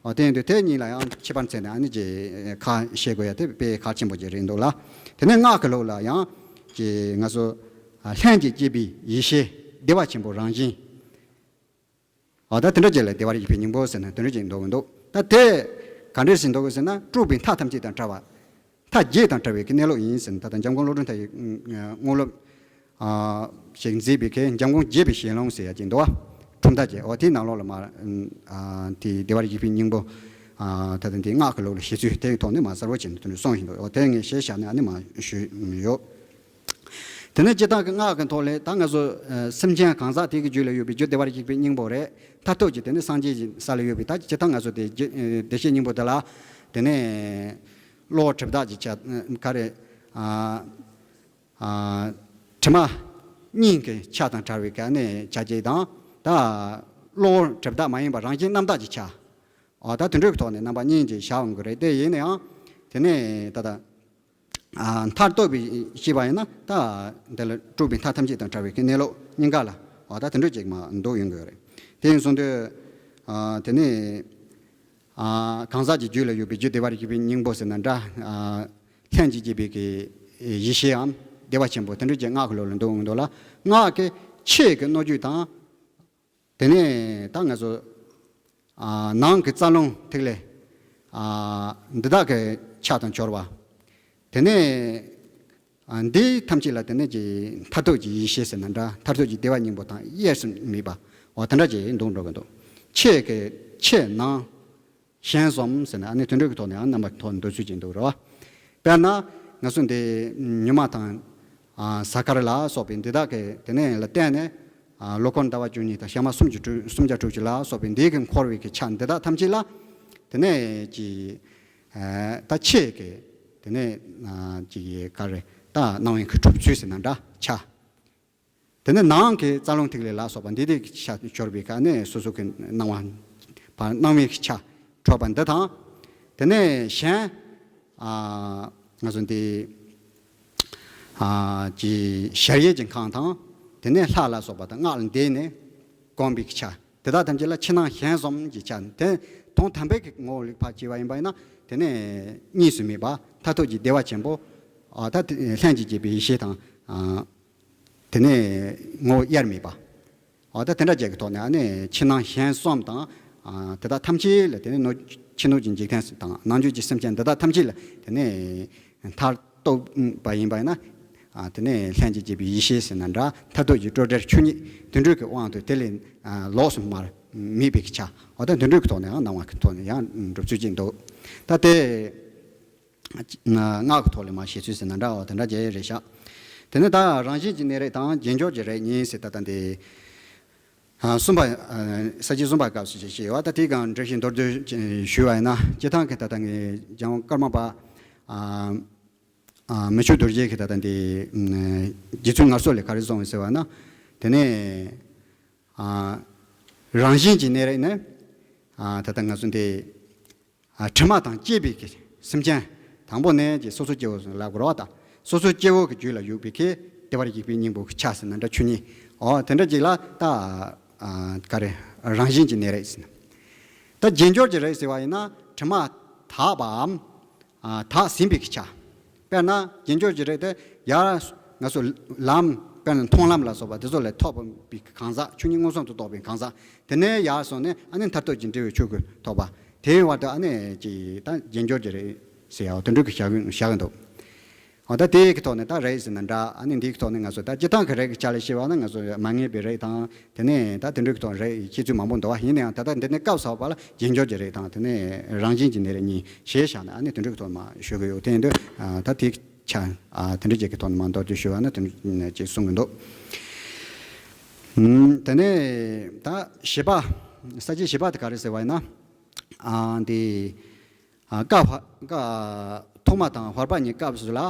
འོ་དེ་ཡིན་དུས་དེ་གཉིས་ལ་ཡང་ཁྱད་པར་མཚོན་ནས་ཨ་ནི་ཅིག་ཁ་བཤད་དགོས་ཡ་དེ་དཔེ་གལ་ཆེན་པོ་ཅིག་རེད་འདུག་ལ། དེ་ནས་སྔགས་ཀྱི་ལུགས་ལ་ཡང་ཅིག་ང་ཚོ་ལྷན་ཅིག་སྐྱེས་པའི་ཡེ་ཤེས་བདེ་བ་ཆེན་པོ་རང་བཞིན། འོ་ད་དེ་འདྲ་ཅིག་ལ་བདེ་བར་གཤེགས་པའི་སྙིང་པོ་ཟེར་ན་དེ་འདྲ་ཅིག་འདུག་གི་འདུག་ད་དེ་ག་འདྲས་ཟེར་འདུག་གི་ཟེར་ན་སྤྲོས་པའི་མཐའ་ཐམས་ཅད་དང་བྲལ་བ། མཐའ་བརྒྱད་དང་བྲལ་བའི་གནས་ལུགས་ཡིན་ཟེར་ན་ད་ལྟ་འཇམ་མགོན་བློ་གྲོས་མཐའ་ཡས་དངོས་སློབ་ཞིག་མཛད་པའི་གི་འཇམ་མགོན་དགྱེས་པའི་ཞལ་ལུང་ཟེར་ཡ་ཅིག་འདུག་བ། གྲུབ་མཐའ་ཅིག་འོ་དེའི་ནང་ལོགས་ལ་མ་དེ་བདེ་བར་གཤེགས་པའི་སྙིང་པོ་ད་ལྟ་འདི་སྔགས་ཀྱི་ལུགས་ལ་བཞེད་ཚུལ་དེའི་ཐོག་ནས་མ་གསལ་བོ་བྱས་ནས་དེ་འདྲ་གསུངས་བཞིན་འདུག་འོ་དེ་ངས་ཞེས་བཞག་ནས་ཨ་ནི་མ་ཞུས་ཡོད། དེ་ནས་སྤྱིར་བཏང་གི་སྔགས་ཀྱི་ཐོག་ལས་ད་ང་ཚོ་སེམས་ཅན་གང་ཟག་དེ་གི་རྒྱུད་ལ་ཡོད་པའི་རྒྱུ་བདེ་བར་གཤེགས་པའི་སྙིང་པོ་རེད། མཐར་ཐུག་གི་དེ་ནི་སངས་རྒྱས་ཀྱི་ས་ལ་ཡོད་པའི་ད་སྤྱིར་བཏང་ང་ཚོ་དེ་བདེ་གཤེགས་སྙིང་པོ་དེ་ལ་དེ་ནས་གློ་བུར་གྲིབ་བདག་གི་ཆ་ག་རེ་དྲི་མ་གཉིས་ཀྱི་ཆ་དང་བྲལ་བའི་ག་ནས་ཆ་བྱད་དང་ད་གློ་བུར་གྲིབ་བདག་མ་ཡིན་པ་རང་བཞིན་རྣམ་དག་གི་ཆ། འོ་ད་དེ་འདྲའི་ཐོག་ནས་རྣམ་པ་གཉིས་ཀྱིས་བཞག་འོང་གི་རེད། དེ་ཡིན་ན་ཡང་དེ་ནས་ད་ལྟ་མཐར་ཐུག་པའི་ཤེས་པ་ཡིན་ན་ད་འདི་ལ་སྤྲོས་པའི་མཐའ་ཐམས་ཅད་དང་བྲལ་བའི་གནས་ལུགས་གཉིས་ཀ་ལ་འོ་ད་དེ་འདྲ་ཅིག་མ་འདུག་ཡོང་གི་རེད། དེ་ཡིན་སོང་དུས་དེ་ནས་གང་ཟག་གི་རྒྱུད་ལ་ཡོད་པའི་རྒྱུ་བདེ་བར་གཤེགས་པའི་སྙིང་པོ་ཟེར་ན་འདྲ། ལྷན་ཅིག་སྐྱེས་པའི་གི་ཡེ་ཤེས་འམ་བདེ་བ་ཆེན་པོ་དེ་འདྲ་ཅིག་སྔགས་ཀྱི་ལུགས་ལ་འདུག་འདུག་ལ། སྔགས་ཀྱི་ཆོས་ཀྱི་སྣོད་བཅུད་དང་། དེ་ནས་ད་ང་ཚོ་ནང་གི་རྩ་རླུང་ཐིག་ལེ་འདི་དག་གི་ཆ་དང་སྦྱོར་བ། དེ་ནས་འདི་ཐམས་ཅད་ལ་དེ་ནས་ཀྱི་མཐར་ཐུག་གི་ཡེ་ཤེས་ཟེར་ན་འདྲ། མཐར་ཐུག་གི་བདེ་བ་སྙིང་པོ་དང་དབྱེར་མེད་པ་འོ་དེ་འདྲ་ཅིག་འདུག་འགྲོ་གི་འདུག་ཆོས་ཀྱི་ཆོས་ནང་གཞན་གསུམ་ཟེར་ན་ཨ་ནི་དོན་འགྲོས་ཀྱི་ཐོག་ནས་ཡང་རྣམ་པ་ཐོག་འདོད་ཚུལ་ཅན་འདུག་རེད་བ། དཔེར་ན་ང་ཚོ་འདི་ཉི་མ་དང་གཟའ་སྐར་ལ་སོགས་པའི་འདི་དག་གི་དེ་ནས་ལ་བརྟེན་ནས་ལོ་འཁོར་ཟླ་བ་བཅུ་གཉིས་དང་ཞག་མ་སུམ་ཅུ་དྲུག་སུམ་བརྒྱ་དྲུག་ཅུ་ལ་སོགས་པའི་འདི་གི་འཁོར་བའི་གི་ཆ་འདི་དག་ཐམས་ཅད་ལ་དེ་ནས་ཀྱི་ད་ཆོས་ཀྱི་དེ་ནས་ཀྱི་ག་རེ་ད་སྣང་བའི་གི་གྲུབ་ཚུལ་ཟེར་ན་འདྲ་ཆ། དེ་ནས་ནང་གི་རྩ་རླུང་ཐིག་ལེ་ལ་སོགས་པ་འདི་དེ་གི་ཆ་སྦྱོར་བའི་ཁ་ནས་སོ་སོ་གི་སྣང་བ་བར་སྣང་བའི་ཆ་འཕྲོད་པ་འདི་དང་། དེ་ནས་གཞན་ང་ཚོ་འདི་ཀྱི་གཞལ་ཡས་ཀྱི་ཁང་དང་། དེ་ནས་ལྷ་ལ་སོགས་པ་དང་སྔགས་ལ་འདས་ནས་བསྒོམ་པའི་ཆ། དེ་དག་ཐམས་ཅད་ལ་ཕྱི་ནང་གཞན་གསུམ་གྱི་ཆ་དེ་དོན་དམ་པའི་གི་ངོ་བོ་ལེགས་པར་བྱས་པ་ཡིན་པ་ཡིན་ན་དེ་ནས་གཉིས་སུ་མེད་པ་མཐར་ཐུག་གི་བདེ་བ་ཆེན་པོ། ད་ལྷན་ཅིག་སྐྱེས་པའི་ཡེ་ཤེས་དང་། དེ་ནས་ངོ་བོ་དབྱེར་མེད་པ། འོ་ད་དེ་འདྲ་བྱས་ཀྱི་ཐོག་ནས་ཨ་ནི་ཕྱི་ནང་གཞན་གསུམ་དང་། དེ་དག་ཐམས་ཅད་ལ་དེ་ནས་ཕྱི་སྣོད་ཀྱི་འཇིག་རྟེན་དང་ནང་བཅུད་ཀྱི་སེམས་ཅན་འདི་དག་ཐམས་ཅད་ལ་དེ་ནས་མཐར་གཏུགས་པ་ཡིན་པ་ཡིན་ན། དེ་ནས་ལྷན་ཅིག་སྐྱེས་པའི་ཡེ་ཤེས་ཟེར་ན་འདྲ་མཐར་ཐུག་གི་སྤྲོས་བྲལ་ཆོས་ཉིད་དོན་གྲུབ་ཀྱི་དབང་དུ་དེ་ལས་ལོགས་སུ་མར་མེད་པའི་ཆ། འོ་ད་དོན་གྲུབ་ཀྱི་ཐོག་ནས་ཡང་སྣང་བ་གི་ཐོག་ནས་ཡང་འགྲུབ་ཚུལ་ཅིག་འདུག་ད་དེ། སྔགས་ཀྱི་ཐོག་ལས་མར་བཤད་ཚུལ་ཟེར་ན་འདྲ་བ་དེ་འདྲ་བྱས་རེད་ཤག་དེ་ནས་ད་རང་བཞིན་གྱི་གནས་རིགས་དང་རྗེས་འཇུག་གི་རིགས་གཉིས་ཟེར་ད་ལྟ་འདི། གསུམ་པ། ས་བཅད་གསུམ་པའི་སྐབས་སུ་ཅིག་བཤད་ཡོད་བ། ད་དེའི་སྒང་འགྲེལ་བཤད་མདོར་བསྡུས་ཞུས་པ་ཡིན་ན་སྤྱིར་བཏང་གི་ད་ལྟ་ངས་འཇམ་དབྱངས་ཀརྨ་པ། མི་ཆོས་རྡོ་རྗེ་གིས་ད་ལྟ་འདི། རྗེ་བཙུན་ངལ་གསོ་ལས་ག་རེ་གསུངས་ཡོད་ཟེར་བ་ན། དེ་ནས། རང་བཞིན་གྱི་གནས་རིགས་ནི། ད་ལྟ་ང་ཚོ་འདི། དྲི་མ་དང་བཅས་པའི་གི་སེམས་ཅན། དང་པོ་ནས་ཀྱི་སོ་སོ་སྐྱེ་བོ་ལབ་དགོས་རེད་བ་ད། སོ་སོ་སྐྱེ་བོ་གི་རྒྱུད་ལ་ཡོད་པའི་གི་བདེ་བར་གཤེགས་པའི་སྙིང་པོ་གི་ཆ་ཟེར་ན་འདྲ་ཆོས་ཉིད། འོ་དེ་འདྲ་ཅིག་ལ་ད། ག་རེ་རང་བཞིན་གྱི་གནས་རིགས་ཟེར་ན། ད་རྗེས་འཇུག་གི་རིགས་ཟེར་བ་ཡིན་ན་དྲི་མ་དག་པའམ། དག་ཟིན་པའི་གི་ཆ། དཔེར་ན་རྗེས་འཇུག་གི་རིགས་དེ་ཡར་ང་ཚོ་ལམ་དཔེར་ན་མཐོང་ལམ་ལ་སོགས་པ་དེ་ཚོ་ལས་ཐོབ་པའི་གང་ཟག་ཆོས་ཉིད་མངོན་སུམ་དུ་རྟོགས་པའི་གང་ཟག་དེ་ནས་ཡར་སོང་ནས་ཨ་ནི་མཐར་ཐུག་གི་འབྲས་བུའི་ཆོས་སྐུ་ཐོབ་པ། དེའི་བར་དུ་ཨ་ནི་ཅིག་ད་རྗེས་འཇུག་གི་རིགས་ཟེར་ཡག་དེ་འདྲ་གི་བཞག་གི་བཞག་གི་འདུག་འོ་ད་དེའི་གི་ཐོག་ནས་ད་རིགས་ཟེར་ན་འདྲ། ཨ་ནི་འདིའི་གི་ཐོག་ནས་ང་ཚོ་ད་སྤྱིར་བཏང་གི་རིགས་ཀྱི་ཆ་ལ་བཤད་པ་ན་ང་ཚོ་མ་ངེས་པའི་རིགས་དང་། དེ་ནས་ད་དེ་འདྲ་གི་ཐོག་རིགས་ཁྱད་ཚུལ་མང་པོ་འདུག་པ། ཡིན་ན་ཡང་ད་ལྟ་འདི་ནས་སྐབས་སུ་བབས་པ་ལ་རྗེས་འཇུག་གི་རིགས་དང་། དེ་ནས་རང་བཞིན་གྱི་གནས་རིགས་གཉིས་ཞེས་བཞག་ནས་ཨ་ནི་དེ་འདྲ་གི་ཐོག་མར་ཞུ་གི་ཡོད། དེ་ཡིན་དུས་ད་དེའི་ཆ་དེ་འདྲ་ཅིག་གི་ཐོག་ནས་མར་མདོར་བསྡུས་ཞུ་བ་ན་དེ་འདྲ་ཅིག་གསུང་གི་འདུག་ཨུམ། དེ་ནས་ད་བཞི་པ། ས་བཅད་བཞི་པ་དེ་ག་རེ་ཟེར་བ་ཡིན་ན། ཨ་འདི། ཨ་ཀ་བ་ཀ་ཐོག་མ་དང་བར་པ་གཉིས་སྐབས་སུ་ལ།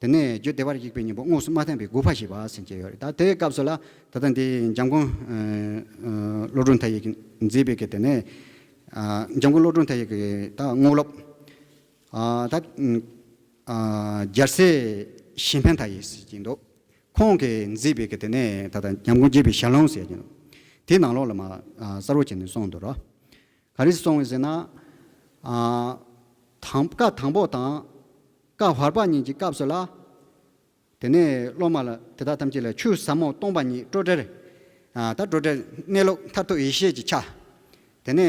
དེ་ནས་རྒྱུ་བདེ་བར་གཤེགས་པའི་སྙིང་པོ་དངོས་སུ་མ་བསྟན་པའི་དགོས་པ་ཞེས་པ་ཟེར་གྱི་ཡོད་རེད། ད་དེའི་སྐབས་སུ་ལ་ད་ལྟ་འདི་འཇམ་མགོན་ཨ་ཨ་བློ་གྲོས་མཐའ་ཡས་ཀྱིས་མཛད་པའི་གི་དེ་ནས། ཨ་འཇམ་མགོན་བློ་གྲོས་མཐའ་ཡས་ཀྱི་ད་དངོས་སློབ། ཨ་ད་ཨ་རྒྱལ་སྲས་གཞན་ཕན་མཐའ་ཡས་ཟེར་གྱི་འདུག་ཁོང་གིས་མཛད་པའི་གི་དེ་ནས་ད་ལྟ་ཉམས་མགོན་དགྱེས་པའི་ཞལ་ལུང་ཟེར་གྱི་འདུག་དེའི་ནང་ལོགས་ལ་མར་ཨ་གསལ་པོ་བྱས་ནས་གསུངས་འདུག་ར། ག་རེ་གསུངས་ཡོད་ཟེར་ན། ཨ་དང་ཀ་དང་པོ་དང་ཀ་བར་པ་གཉིས་ཀྱི་སྐབས་སུ་ལ། དེ་ནས་སློབ་མ་ལ་དེ་དག་ཐམས་ཅད་ལ་ཆོས་ཟབ་མོ་སྟོང་པ་ཉིད་སྤྲོས་བྲལ། ཨ་ད་སྤྲོས་བྲལ་གནས་ལུགས་མཐར་ཐུག་ཡེ་ཤེས་ཀྱི་ཆ། དེ་ནས་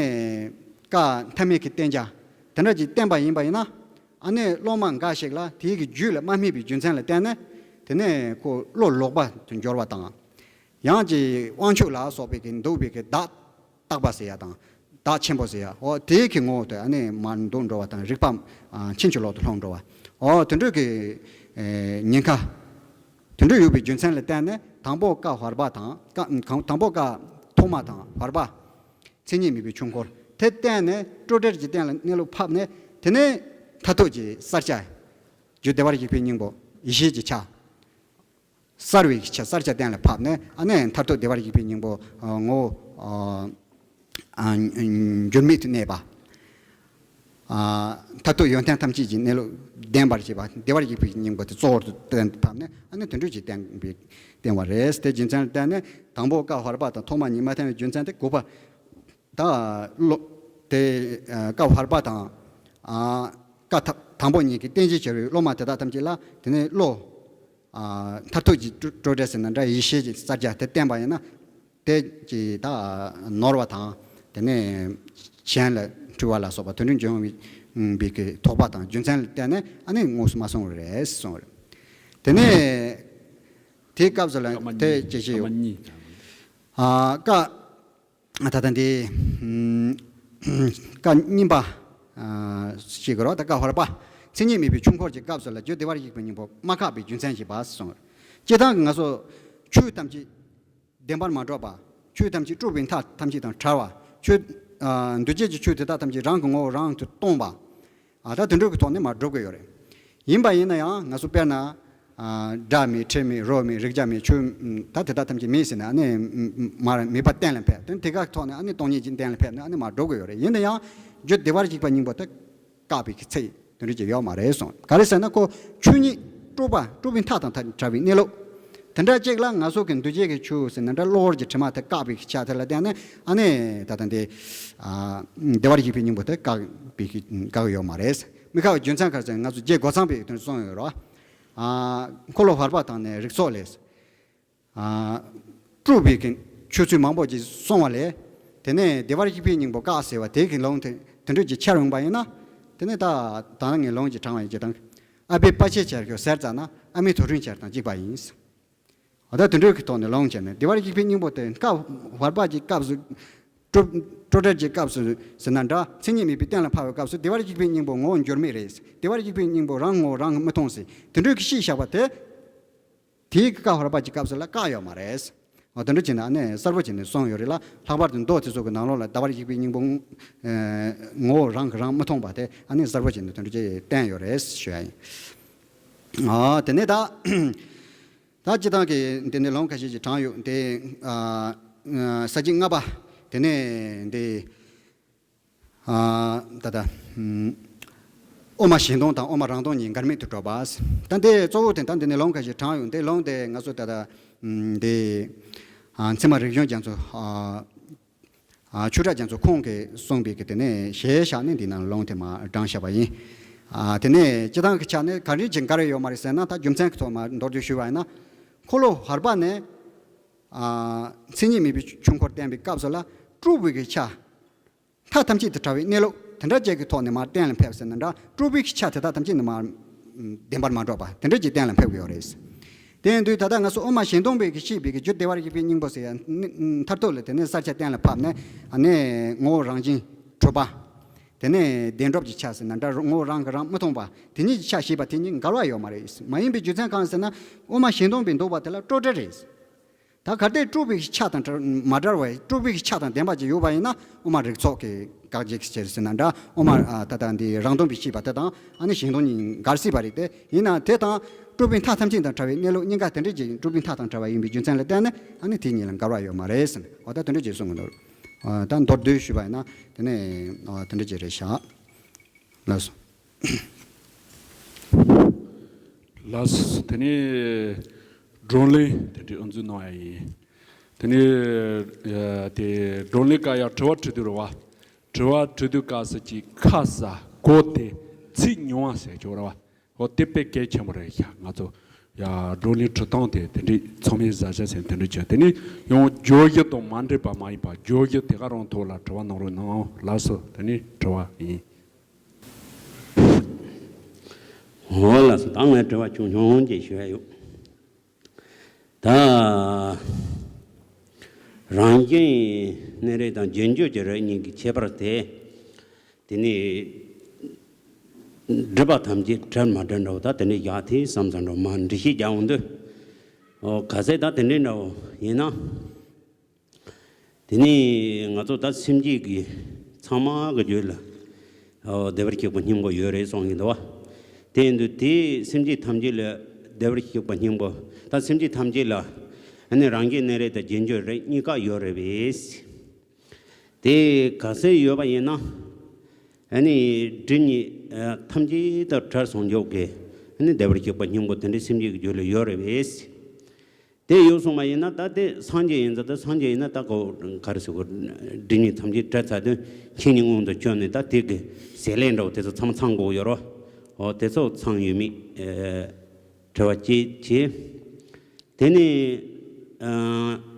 བཀའ་ཐ་མལ་གྱི་བསྟན་བྱ་དེ་འདྲ་ཅིག་བསྟན་པ་ཡིན་པ་ཡིན་ན། ཨ་ནི་སློབ་མ་འགའ་ཞིག་ལ་དེའི་གི་རྒྱུད་ལ་མ་སྨིན་པའི་རྒྱུ་མཚན་ལ་བརྟེན་ནས། དེ་ནས་ཁོ་བློ་ལོག་པ་དུ་འགྱུར་བ་དང་། ཡང་ཅིག་དབང་ཕྱུག་ལ་སོགས་པའི་གི་འདུག་པའི་གི་བདག་བརྟག་པ་ཟེར་ཡ་དང་། བདག་ཆེན་པོ་ཟེར་ཡ། འོ་དེའི་གི་ངོ་བོ་དེ་ཨ་ནི་མར་འདུག་འགྲོ་བ་དང་། རིག་པ་ཨ་ཕྱིན་ཅི་ལོག་ཏུ་ལྷུང་འགྲོ་བ། འོ་དེ་འདྲ་གི་ཨེ་ཉེན་ཁ་དེ་འདྲ་ཡོད་པའི་རྒྱུ་མཚན་ལ་བརྟེན་ནས། དང་པོ་ཀ་བར་པ་དང་། ཀ་དང་པོ་ཀ་ཐོག་མ་དང་བར་པ། མཚན་ཉིད་མེད་པའི་ཆོས་འཁོར་དེ་བསྟན་ནས་སྤྲོས་བྲལ་གྱི་སྟེང་ལ་གནས་ལུགས་ཕབ་ནས། དེ་ནས་མཐར་ཐུག་གི་གསལ་བྱ་རྒྱུ་བདེ་བར་གཤེགས་པའི་སྙིང་པོ་ཡེ་ཤེས་ཀྱི་ཆ། གསལ་བའི་ཆ། གསལ་བྱ་གཏན་ལ་ཕབ་ནས། ཨ་ནི་མཐར་ཐུག་བདེ་བར་གཤེགས་པའི་སྙིང་པོ་ཨ་ངོ་བོ་ཨ་ཨ་འགྱུར་མེད་དུ་གནས་པ། ཨ་མཐར་ཐུག་ཡོན་ཏན་ཐམས་ཅད་ཀྱི་གནས་ལུགས་ལྡན་པར་བྱེད་པ། བདེ་བར་གཤེགས་པའི་སྙིང་པོ་དེ་གཙོ་བོར་དུ་གཏན་ཕབ་ནས། ཨ་ནི་དེ་འདྲ་ཅིག་བསྟན་པའི་བསྟན་པ་རེད། དེ་རྒྱུ་མཚན་ལ་བརྟེན་ནས་དང་པོ་ཀ་བར་པ་དང་ཐོག་མ་གཉིས་མ་བསྟན་པའི་རྒྱུ་མཚན་དེ་དགོས་པ། ད་བློ་དེ་ཨ་ཀ་བར་པ་དང་ཨ་ཀ་ཐ་དང་པོ་གཉིས་ཀྱི་བསྟན་བྱའི་ཆ་རུ་སློབ་མ་དེ་དག་ཐམས་ཅད་ལ་དེ་ནས་བློ་ཨ་མཐར་ཐུག་གི་སྤྲོས་སྤྲོས་བྲལ་ཟེར་ན་འདྲ། ཡེ་ཤེས་ཀྱི་གསལ་བྱ་དེ་བསྟན་པ་ཡིན་ན། དེ་ཀྱི་ད་ནོར་བ་དང་། དེ་ནས་གཞན་ལ་འཁྲུལ་བ་ལ་སོགས་པ་དེ་འདྲ་འབྱུང་བའི་བའི་གི་དོགས་པ་དང་རྒྱུ་མཚན་ལ་བརྟེན་ནས། ཨ་ནི་དངོས་སུ་མ་གསུངས་པ་རེད་གསུངས་པ་རེད། དེ་ནས་དེའི་སྐབས་སུ་ལ་སྐབས་མ་དེ་གཉིས་ཅི་ཞིག་སྐབས་ཡོད། མ་གཉིས་དང་། ཨ་ཀ་ད་ལྟ་འདི་ཀ་གཉིས་པ་ཞིག་གི་རོ། ད་ཀ་བར་པ་མཚན་ཉིད་མེད་པའི་ཆོས་འཁོར་གྱི་སྐབས་སུ་ལ་རྒྱུ་བདེ་བར་གཤེགས་པའི་སྙིང་པོ་མ་བཀག་པའི་རྒྱུ་མཚན་ཞེས་པ་གསུངས། སྤྱིར་བཏང་གི་ང་ཚོ་ཆོས་ཐམས་ཅད་བདེན་པར་མ་གྲུབ་པ། ཆོས་ཐམས་ཅད་དཀྲུགས་པའི་མཐའ་ཐམས་ཅད་དང་བྲལ་བ། ཆོས་ཨ་འདུ་བྱེད་ཀྱི་ཆོས་དེ་དག་ཐམས་ཅད་རང་གི་ངོ་བོ་རང་དུ་སྟོང་པ། ཨ་ད་དེ་འདྲ་གི་ཐོག་ནས་མར་སྒྲུབ་ཀྱི་ཡོད་རེད། ཡིན་པ་ཡིན་ན་ཡང་ང་ཚོ་དཔེར་ན། ཨ་སྒྲ་མེད། དྲི་མེད། རོ་མེད། རེག་བྱ་མེད། ཆོས་ད་དེ་དག་ཐམས་ཅད་མེད་ཟེར་ནས། ཨ་ནི་མར་མེད་པ་གཏན་ལ་ཕབ། དེ་དེ་ག་ཐོག་ནས་ཨ་ནི་སྟོང་ཉིད་ཀྱི་གཏན་ལ་ཕབ་ནས་ཨ་ནི་མར་སྒྲུབ་ཀྱི་ཡོད་རེད། ཡིན་ན་ཡང་རྒྱུ་བདེ་བར་གཤེགས་པ་སྙིང་པོ་དེ་བཀག་པའི་ཚིག་དེ་འདྲ་ཅིག་ཡོད་མ་རེད་གསུངས། ག་རེ་ཟེར་ན་ཁོ་ཆོས་ཉིད་དཀྲུགས་པ། དཀྲུགས་པའི་མཐའ་དང་བྲལ་བའི་གནས་ལུགས། དེ་འདྲ་ཅིག་ལ་ང་ཚོ་གི་འདུ་བྱེད་ཀྱི་ཆོས་ཟེར་ན་འདྲ། གློ་བུར་གྱི་དྲི་མ་དེ་བཀག་པའི་ཆ་དེ་ལ་བརྟེན་ནས། ཨ་ནི་ད་ལྟ་འདི་ཨ་བདེ་བར་གཤེགས་པའི་སྙིང་པོ་དེ་བཀག་པའི་བཀག་ཡོད་མ་རེད། མི་བཀག་པའི་རྒྱུ་མཚན་ག་རེ་ཟེར་ན། ང་ཚོ་རྗེ་རྒོད་ཚང་པས་དེ་གསུངས་ཡོད་རེད། ཨ་འཁོར་ལོ་བར་པ་དང་ནི་རིགས་ཚོགས་ལས། ཨ་དཀྲུགས་པའི་གི་ཆོས་ཚུལ་མང་པོ་ཅིག་གསུངས་པ་ལས། དེ་ནས་བདེ་བར་གཤེགས་པའི་སྙིང་པོ་བཀག་ཟེར་བ་དེ་གི་ལུང་དེ་དེ་འདྲ་ཅིག་འཆར་འོང་པ་ཡིན་ན། དེ་ནས་ད་ད་ནངས་ལུང་ཅིག་དྲངས་པ་ཡིན་གྱི་དང་། ཨ་པའི་པ་ཆེ་ཆེར་ཁྱོད་ཟེར་ཙ་ན། ཨ་མའི་དོ་རུང་ཆེར་དང་གཅིག་པ་ཡིན། འོ་ད་དེ་འདྲ་གི་ཐོག་ནས་ལུང་བྱས་ནས། བདེ་བར་གཤེགས་པའི་སྙིང་པོ་དེ་ཀ་བར་པ་གྱི་སྐབས་སུ། སྤྲོས་སྤྲོས་བྲལ་གྱི་སྐབས་སུ་ཟེར་ན་འདྲ། མཚན་ཉིད་མེད་པའི་གཏན་ལ་ཕབ་པའི་སྐབས་སུ་བདེ་བར་གཤེགས་པའི་སྙིང་པོ་ངོ་བོ་འགྱུར་མེད་རེད། བདེ་བར་གཤེགས་པའི་སྙིང་པོ་རང་ངོ་བོ་རང་གིས་མི་མཐོང་ཟེར། དེ་འདྲ་གི་ཤེས་བཞག་པ་དེ། དེའི་ཀ་བར་པ་གྱི་སྐབས་སུ་ལ་བཀག་ཡོད་མ་རེད། འོ་དེ་འདྲ་བྱས་ནས་ཨ་ནི་གསལ་པོ་བྱས་ནས་གསུངས་ཡོད་རེད་ལ། ལྷག་པར་དུ་མདོ་དེ་ཚོ་གི་ནང་ལོགས་ལ་བདེ་བར་གཤེགས་པའི་སྙིང་པོ་ཨ་ངོ་བོ་རང་གིས་རང་མི་མཐོང་པ་དེ་ཨ་ནི་གསལ་པོ་བྱས་ནས་དེ་འདྲ་ཅིག་བསྟན་ཡོད་རེད་ཞུ་ཡ་ཡིན། ཨ་དེ་ནས་ད། ད་སྤྱིར་བཏང་གི་འདི་ནས་ལུང་ཁ་ཤས་ཤིག་དྲངས་ཡོད་དེ། ཨ་ཨ་ས་བཅད་ལྔ་པ་དེ་ནས་འདི། ཨ་ད་ལྟ་ཨུམ། དབུ་མ་གཞན་སྟོང་དང་དབུ་མ་རང་སྟོང་གཉིས་འགལ་མེད་དུ་གྲུབ་པ། ད་འདི་གཙོ་བོ་དེ་ད་འདི་ནས་ལུང་ཁ་ཤས་དྲངས་ཡོད་དེ། ལུང་དེ་ང་ཚོ་ད་ལྟ་ཨུམ་འདི་ཨ་ཚད་མ་རིག་གཞུང་རྒྱ་མཚོ། ཨ་ཨ་ཆོས་གྲགས་རྒྱ་མཚོ་ཁོང་གིས་གསུངས་པའི་གི་དེ་ནས་ཞལ་བཞག་ནས་འདི་ནང་ལུང་དེ་མར་དྲངས་བཞག་པ་ཡིན། ཨ་དེ་ནས་སྤྱིར་བཏང་གི་ཆ་ནས་ག་རེ་བྱས་འགལ་རེ་ཡོད་མ་རེད་ཟེར་ན། ད་རྒྱུ་མཚན་གྱི་ཐོག་མར་མདོར་བསྡུས་ཞུས་པ་ཡིན་ན། འཁོར་ལོ་བར་པ་ནས་ཨ་མཚན་ཉིད་མེད་པའི་ཆོས་འཁོར་བསྟན་པའི་སྐབས་སུ་ལ་དཀྲུགས་པའི་གི་ཆ། མཐའ་ཐམས་ཅད་དང་བྲལ་བའི་གནས་ལུགས་དེ་འདྲ་ཅིག་གི་ཐོག་ནས་མར་གཏན་ལ་ཕེབས་ཟེར་ན་འདྲ། སྤྲུལ་པའི་གི་ཆ་དེ་དག་ཐམས་ཅད་ནི་མར་བདེན་པར་མ་གྲུབ་པ་དེ་འདྲ་ཅིག་གཏན་ལ་ཕེབས་ཀྱི་ཡོད་རེད། དེ་ཡིན་དུས་ད་ལྟ་ང་ཚོ་དབུ་མ་ཞེ་སྡང་པའི་གི་ཤེས་པའི་གི་རྒྱུ་བདེ་བར་གཤེགས་པའི་སྙིང་པོ་ཟེར་ཡ་མཐར་ཐུག་ལ་དེ་ནས་གསལ་ཆ་གཏན་ལ་ཕབ་ནས། ཨ་ནི་ངོ་བོ་རང་བཞིན་གྲུབ་པ། དེ་ནས་བདེན་གྲུབ་ཀྱི་ཆ་ཟེར་ན་འདྲ། ངོ་བོ་རང་གིས་རང་མི་མཐོང་བ་དེ་ཉིད་ཀྱི་ཆ་ཞེས་པ་དེ་གཉིས་འགལ་བ་ཡོད་མ་རེད། མ་ཡིན་པའི་རྒྱུ་མཚན་གང་ཟེར་ན། དབུ་མ་ཞེ་སྡང་པའི་འདུག་པ་དེ་ལ་སྤྲོས་བྲལ་རེད། ད་གལ་ཏེ་སྤྲུལ་པའི་ཆ་དང་བྲལ་མ་བྲལ་བའི་སྤྲུལ་པའི་ཆ་དང་ལྡན་པ་ཅིག་ཡོད་པ་ཡིན་ན། དབུ་མ་རིགས་ཚོགས་ཀྱི་དགག་བྱའི་ཆ་ཟེར་ན་འདྲ། དབུ་མ་ཨ་ད་ལྟ་འདི་རང་སྟོང་པའི་ཤེས་པ་དེ་དང་ཨ་ནི་ཞེ་སྡང་གཉིས་འགལ་སྲིད་པ་རེད་དེ། ཡིན་ནའང་དེ་དང་སྤྲུལ་པའི་མཐའ་ཐམས་ཅད་དང་བྲལ་བའི་གནས་ལུགས་གཉིས་ཀ་དེ་འདྲ་ཅིག་སྤྲུལ་པའི་མཐའ་དང་བྲལ་བ་ཡིན་པའི་རྒྱུ་མཚན་ལ་བརྟེན་ནས་ཨ་ནི་དེ་གཉིས་ལ་འགལ་བ་ཡོད་མ་རེད་ཟེར་ནས། འོ་ད་དེ་འདྲ་ཅིག་གསུང་གི་འདུག། ཨ་ད་མདོར་བསྡུས་ཞུས་པ་ཡིན་ན་དེ་ནས་ཨ་དེ་འདྲ་ཅིག་རེད་ཤག། ལགས་སོ། ལགས་སོ། དེ་ནས་བགྲོ་གླེང་དེ་འདྲའི་དབུ་འཛུགས་གནང་ཡ་ཡིན། དེ་ནས་ཨ་དེ་བགྲོ་གླེང་སྐབས་ཡང་དྲི་བ་དྲི་དུས་རེད་བ། དྲི་བ་དྲི་དུས་སྐབས་སུ་ཅིག་ཁ་གསལ་གོ་བདེ་ཚིག་ཉུང་བ་ཟེར་ཆོག་རེད་བ། འོ་དེ་དཔེ་གལ་ཆེན་པོ་རེད་ཤག། ང་ཚོ་ཡ་བགྲོ་གླེང་ཁྲིད་སྟངས་དེ་དེ་འདྲའི་ཚང་མས་གཟབ་གཟབ་བྱས་དེ་འདྲ་བྱས། དེ་ནས་ཡང་བརྗོད་གཞི་དང་མ་འདྲེས་པ་མ་ཡིན་པ་བརྗོད་གཞི་དེ་ག་རང་ཐོག་ལ་དྲི་བ་གནང་རོགས་གནང་། ལགས་སོ། དེ་ནས་དྲི་བ་ཡིན། འོ་ལགས་སོ། ད་ངས་དྲི་བ་ཆུང་ཆུང་ཅིག་ཞུ་ཡ་ཡོད། ད་རང་བཞིན་གནས་རིགས་དང་རྗེས་འཇུག་གི་རིགས་གཉིས་ཀྱི་ཁྱད་པར་དེ། དེ་ནས་སྒྲིབ་པ་ཐམས་ཅད་བྲལ་མ་བྲལ་འདྲ་བོ། ད་དེ་འདྲ་བཞག་དེ་བསམ་བསམ་འདྲ་བོ་མར་འགྲེལ་བཤད་རྒྱག་འོང་དུས། འོ་ག་ཚད་ད་དེ་འདྲ་འདྲ་བོ་ཡིན་ན། དེ་ནས་ང་ཚོ་ད་སེམས་བསྐྱེད་ཀྱི་ཚང་མ་གི་རྒྱུད་ལ་ཨོ་བདེ་བར་གཤེགས་པའི་སྙིང་པོ་ཡོད་རེད་གསུང་གི་འདུག་བ། དེ་ཡིན་དུས་དེ་སེམས་བསྐྱེད་ཐམས་ཅད་ལ་བདེ་བར་གཤེགས་པའི་སྙིང་པོ། ད་སེམས་བསྐྱེད་ཐམས་ཅད་ལ་ཨ་ནི་རང་རྒྱལ་གནས་རིགས་དང་རྗེས་འཇུག་རིགས་གཉིས་ཀ་ཡོད་རེད་པས། དེ་ག་ཚད་ཡོད་པ་ཡིན་ན། ཨ་ནི་སྒྲིབ་གཉིས་ཨ་ཐམས་ཅད་དང་བྲལ་སོང་འཇོག་གི་ཨ་ནི་བདེ་བར་གཤེགས་པའི་སྙིང་པོ་དེ་འདྲའི་སེམས་བསྐྱེད་ཀྱི་རྒྱུད་ལ་ཡོད་རེད་པས། དེ་ཡོད་སོང་བ་ཡིན་ན། ད་དེ་སངས་རྒྱས་ཡིན་ཙང་། ད་སངས་རྒྱས་ཡིན་ན་ད་གོ་ག་རེ་ཟེར་དགོས། སྒྲིབ་གཉིས་ཐམས་ཅད་བྲལ་ཚར་དུས་ཆོས་ཉིད་མངོན་དུ་གྱུར་ནས། ད་དེ་གི་ཟས་ལས་འདྲ་བོ་དེ་ཚོ་ཚང་མ་ཚང་དགོས་ཡོད་རོ། འོ་དེ་ཚོ་ཚང་ཡོད་མེད་ཨེ་དྲི་བ་གཅིག་བྱས། དེ་ནས་ཨ་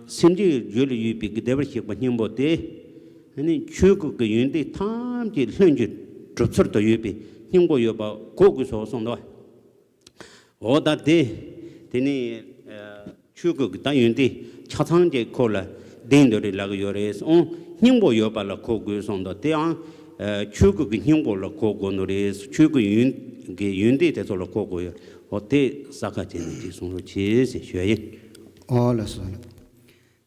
སེམས་བསྐྱེད་རྒྱུད་ལ་ཡོད་པའི་གི་བདེ་བར་གཤེགས་པའི་སྙིང་པོ་དེ། ཨ་ནི་ཆོས་སྐུ་གི་ཡོན་ཏན་ཐམས་ཅད་ལྷུན་གྱིས་གྲུབ་ཚུལ་དུ་ཡོད་པའི་སྙིང་པོ་ཡོད་པ་གོ་དགོས་སོ་གསུངས་འདུག། འོ་ད་དེ། དེ་ནས་ཨ་ཆོས་སྐུ་གི་ད་ཡོན་ཏན་ཆ་ཚང་ཅིག་ཁོ་ལ་ལྡན་འདུག་རེད་ལབ་ཀྱི་ཡོད་རེད། འོ་སྙིང་པོ་ཡོད་པ་ལ་གོ་དགོས་གསུངས་འདུག། དེའང་ཨ་ཆོས་སྐུ་གི་སྙིང་པོ་ལ་གོ་དགོས་ནི་རེད། ཆོས་སྐུ་ཡོན་གྱི་ཡོན་ཏན་དེ་ཚོ་ལ་གོ་དགོས་ཡོད། འོ་དེ་ས་ཁ་ཅན་ནས་ཅིག་གསུང་རོགས་གྱིས་ཟེར་ཞུ་ཡ་ཡིན། ཨོ་ལགས་སོ་ལགས།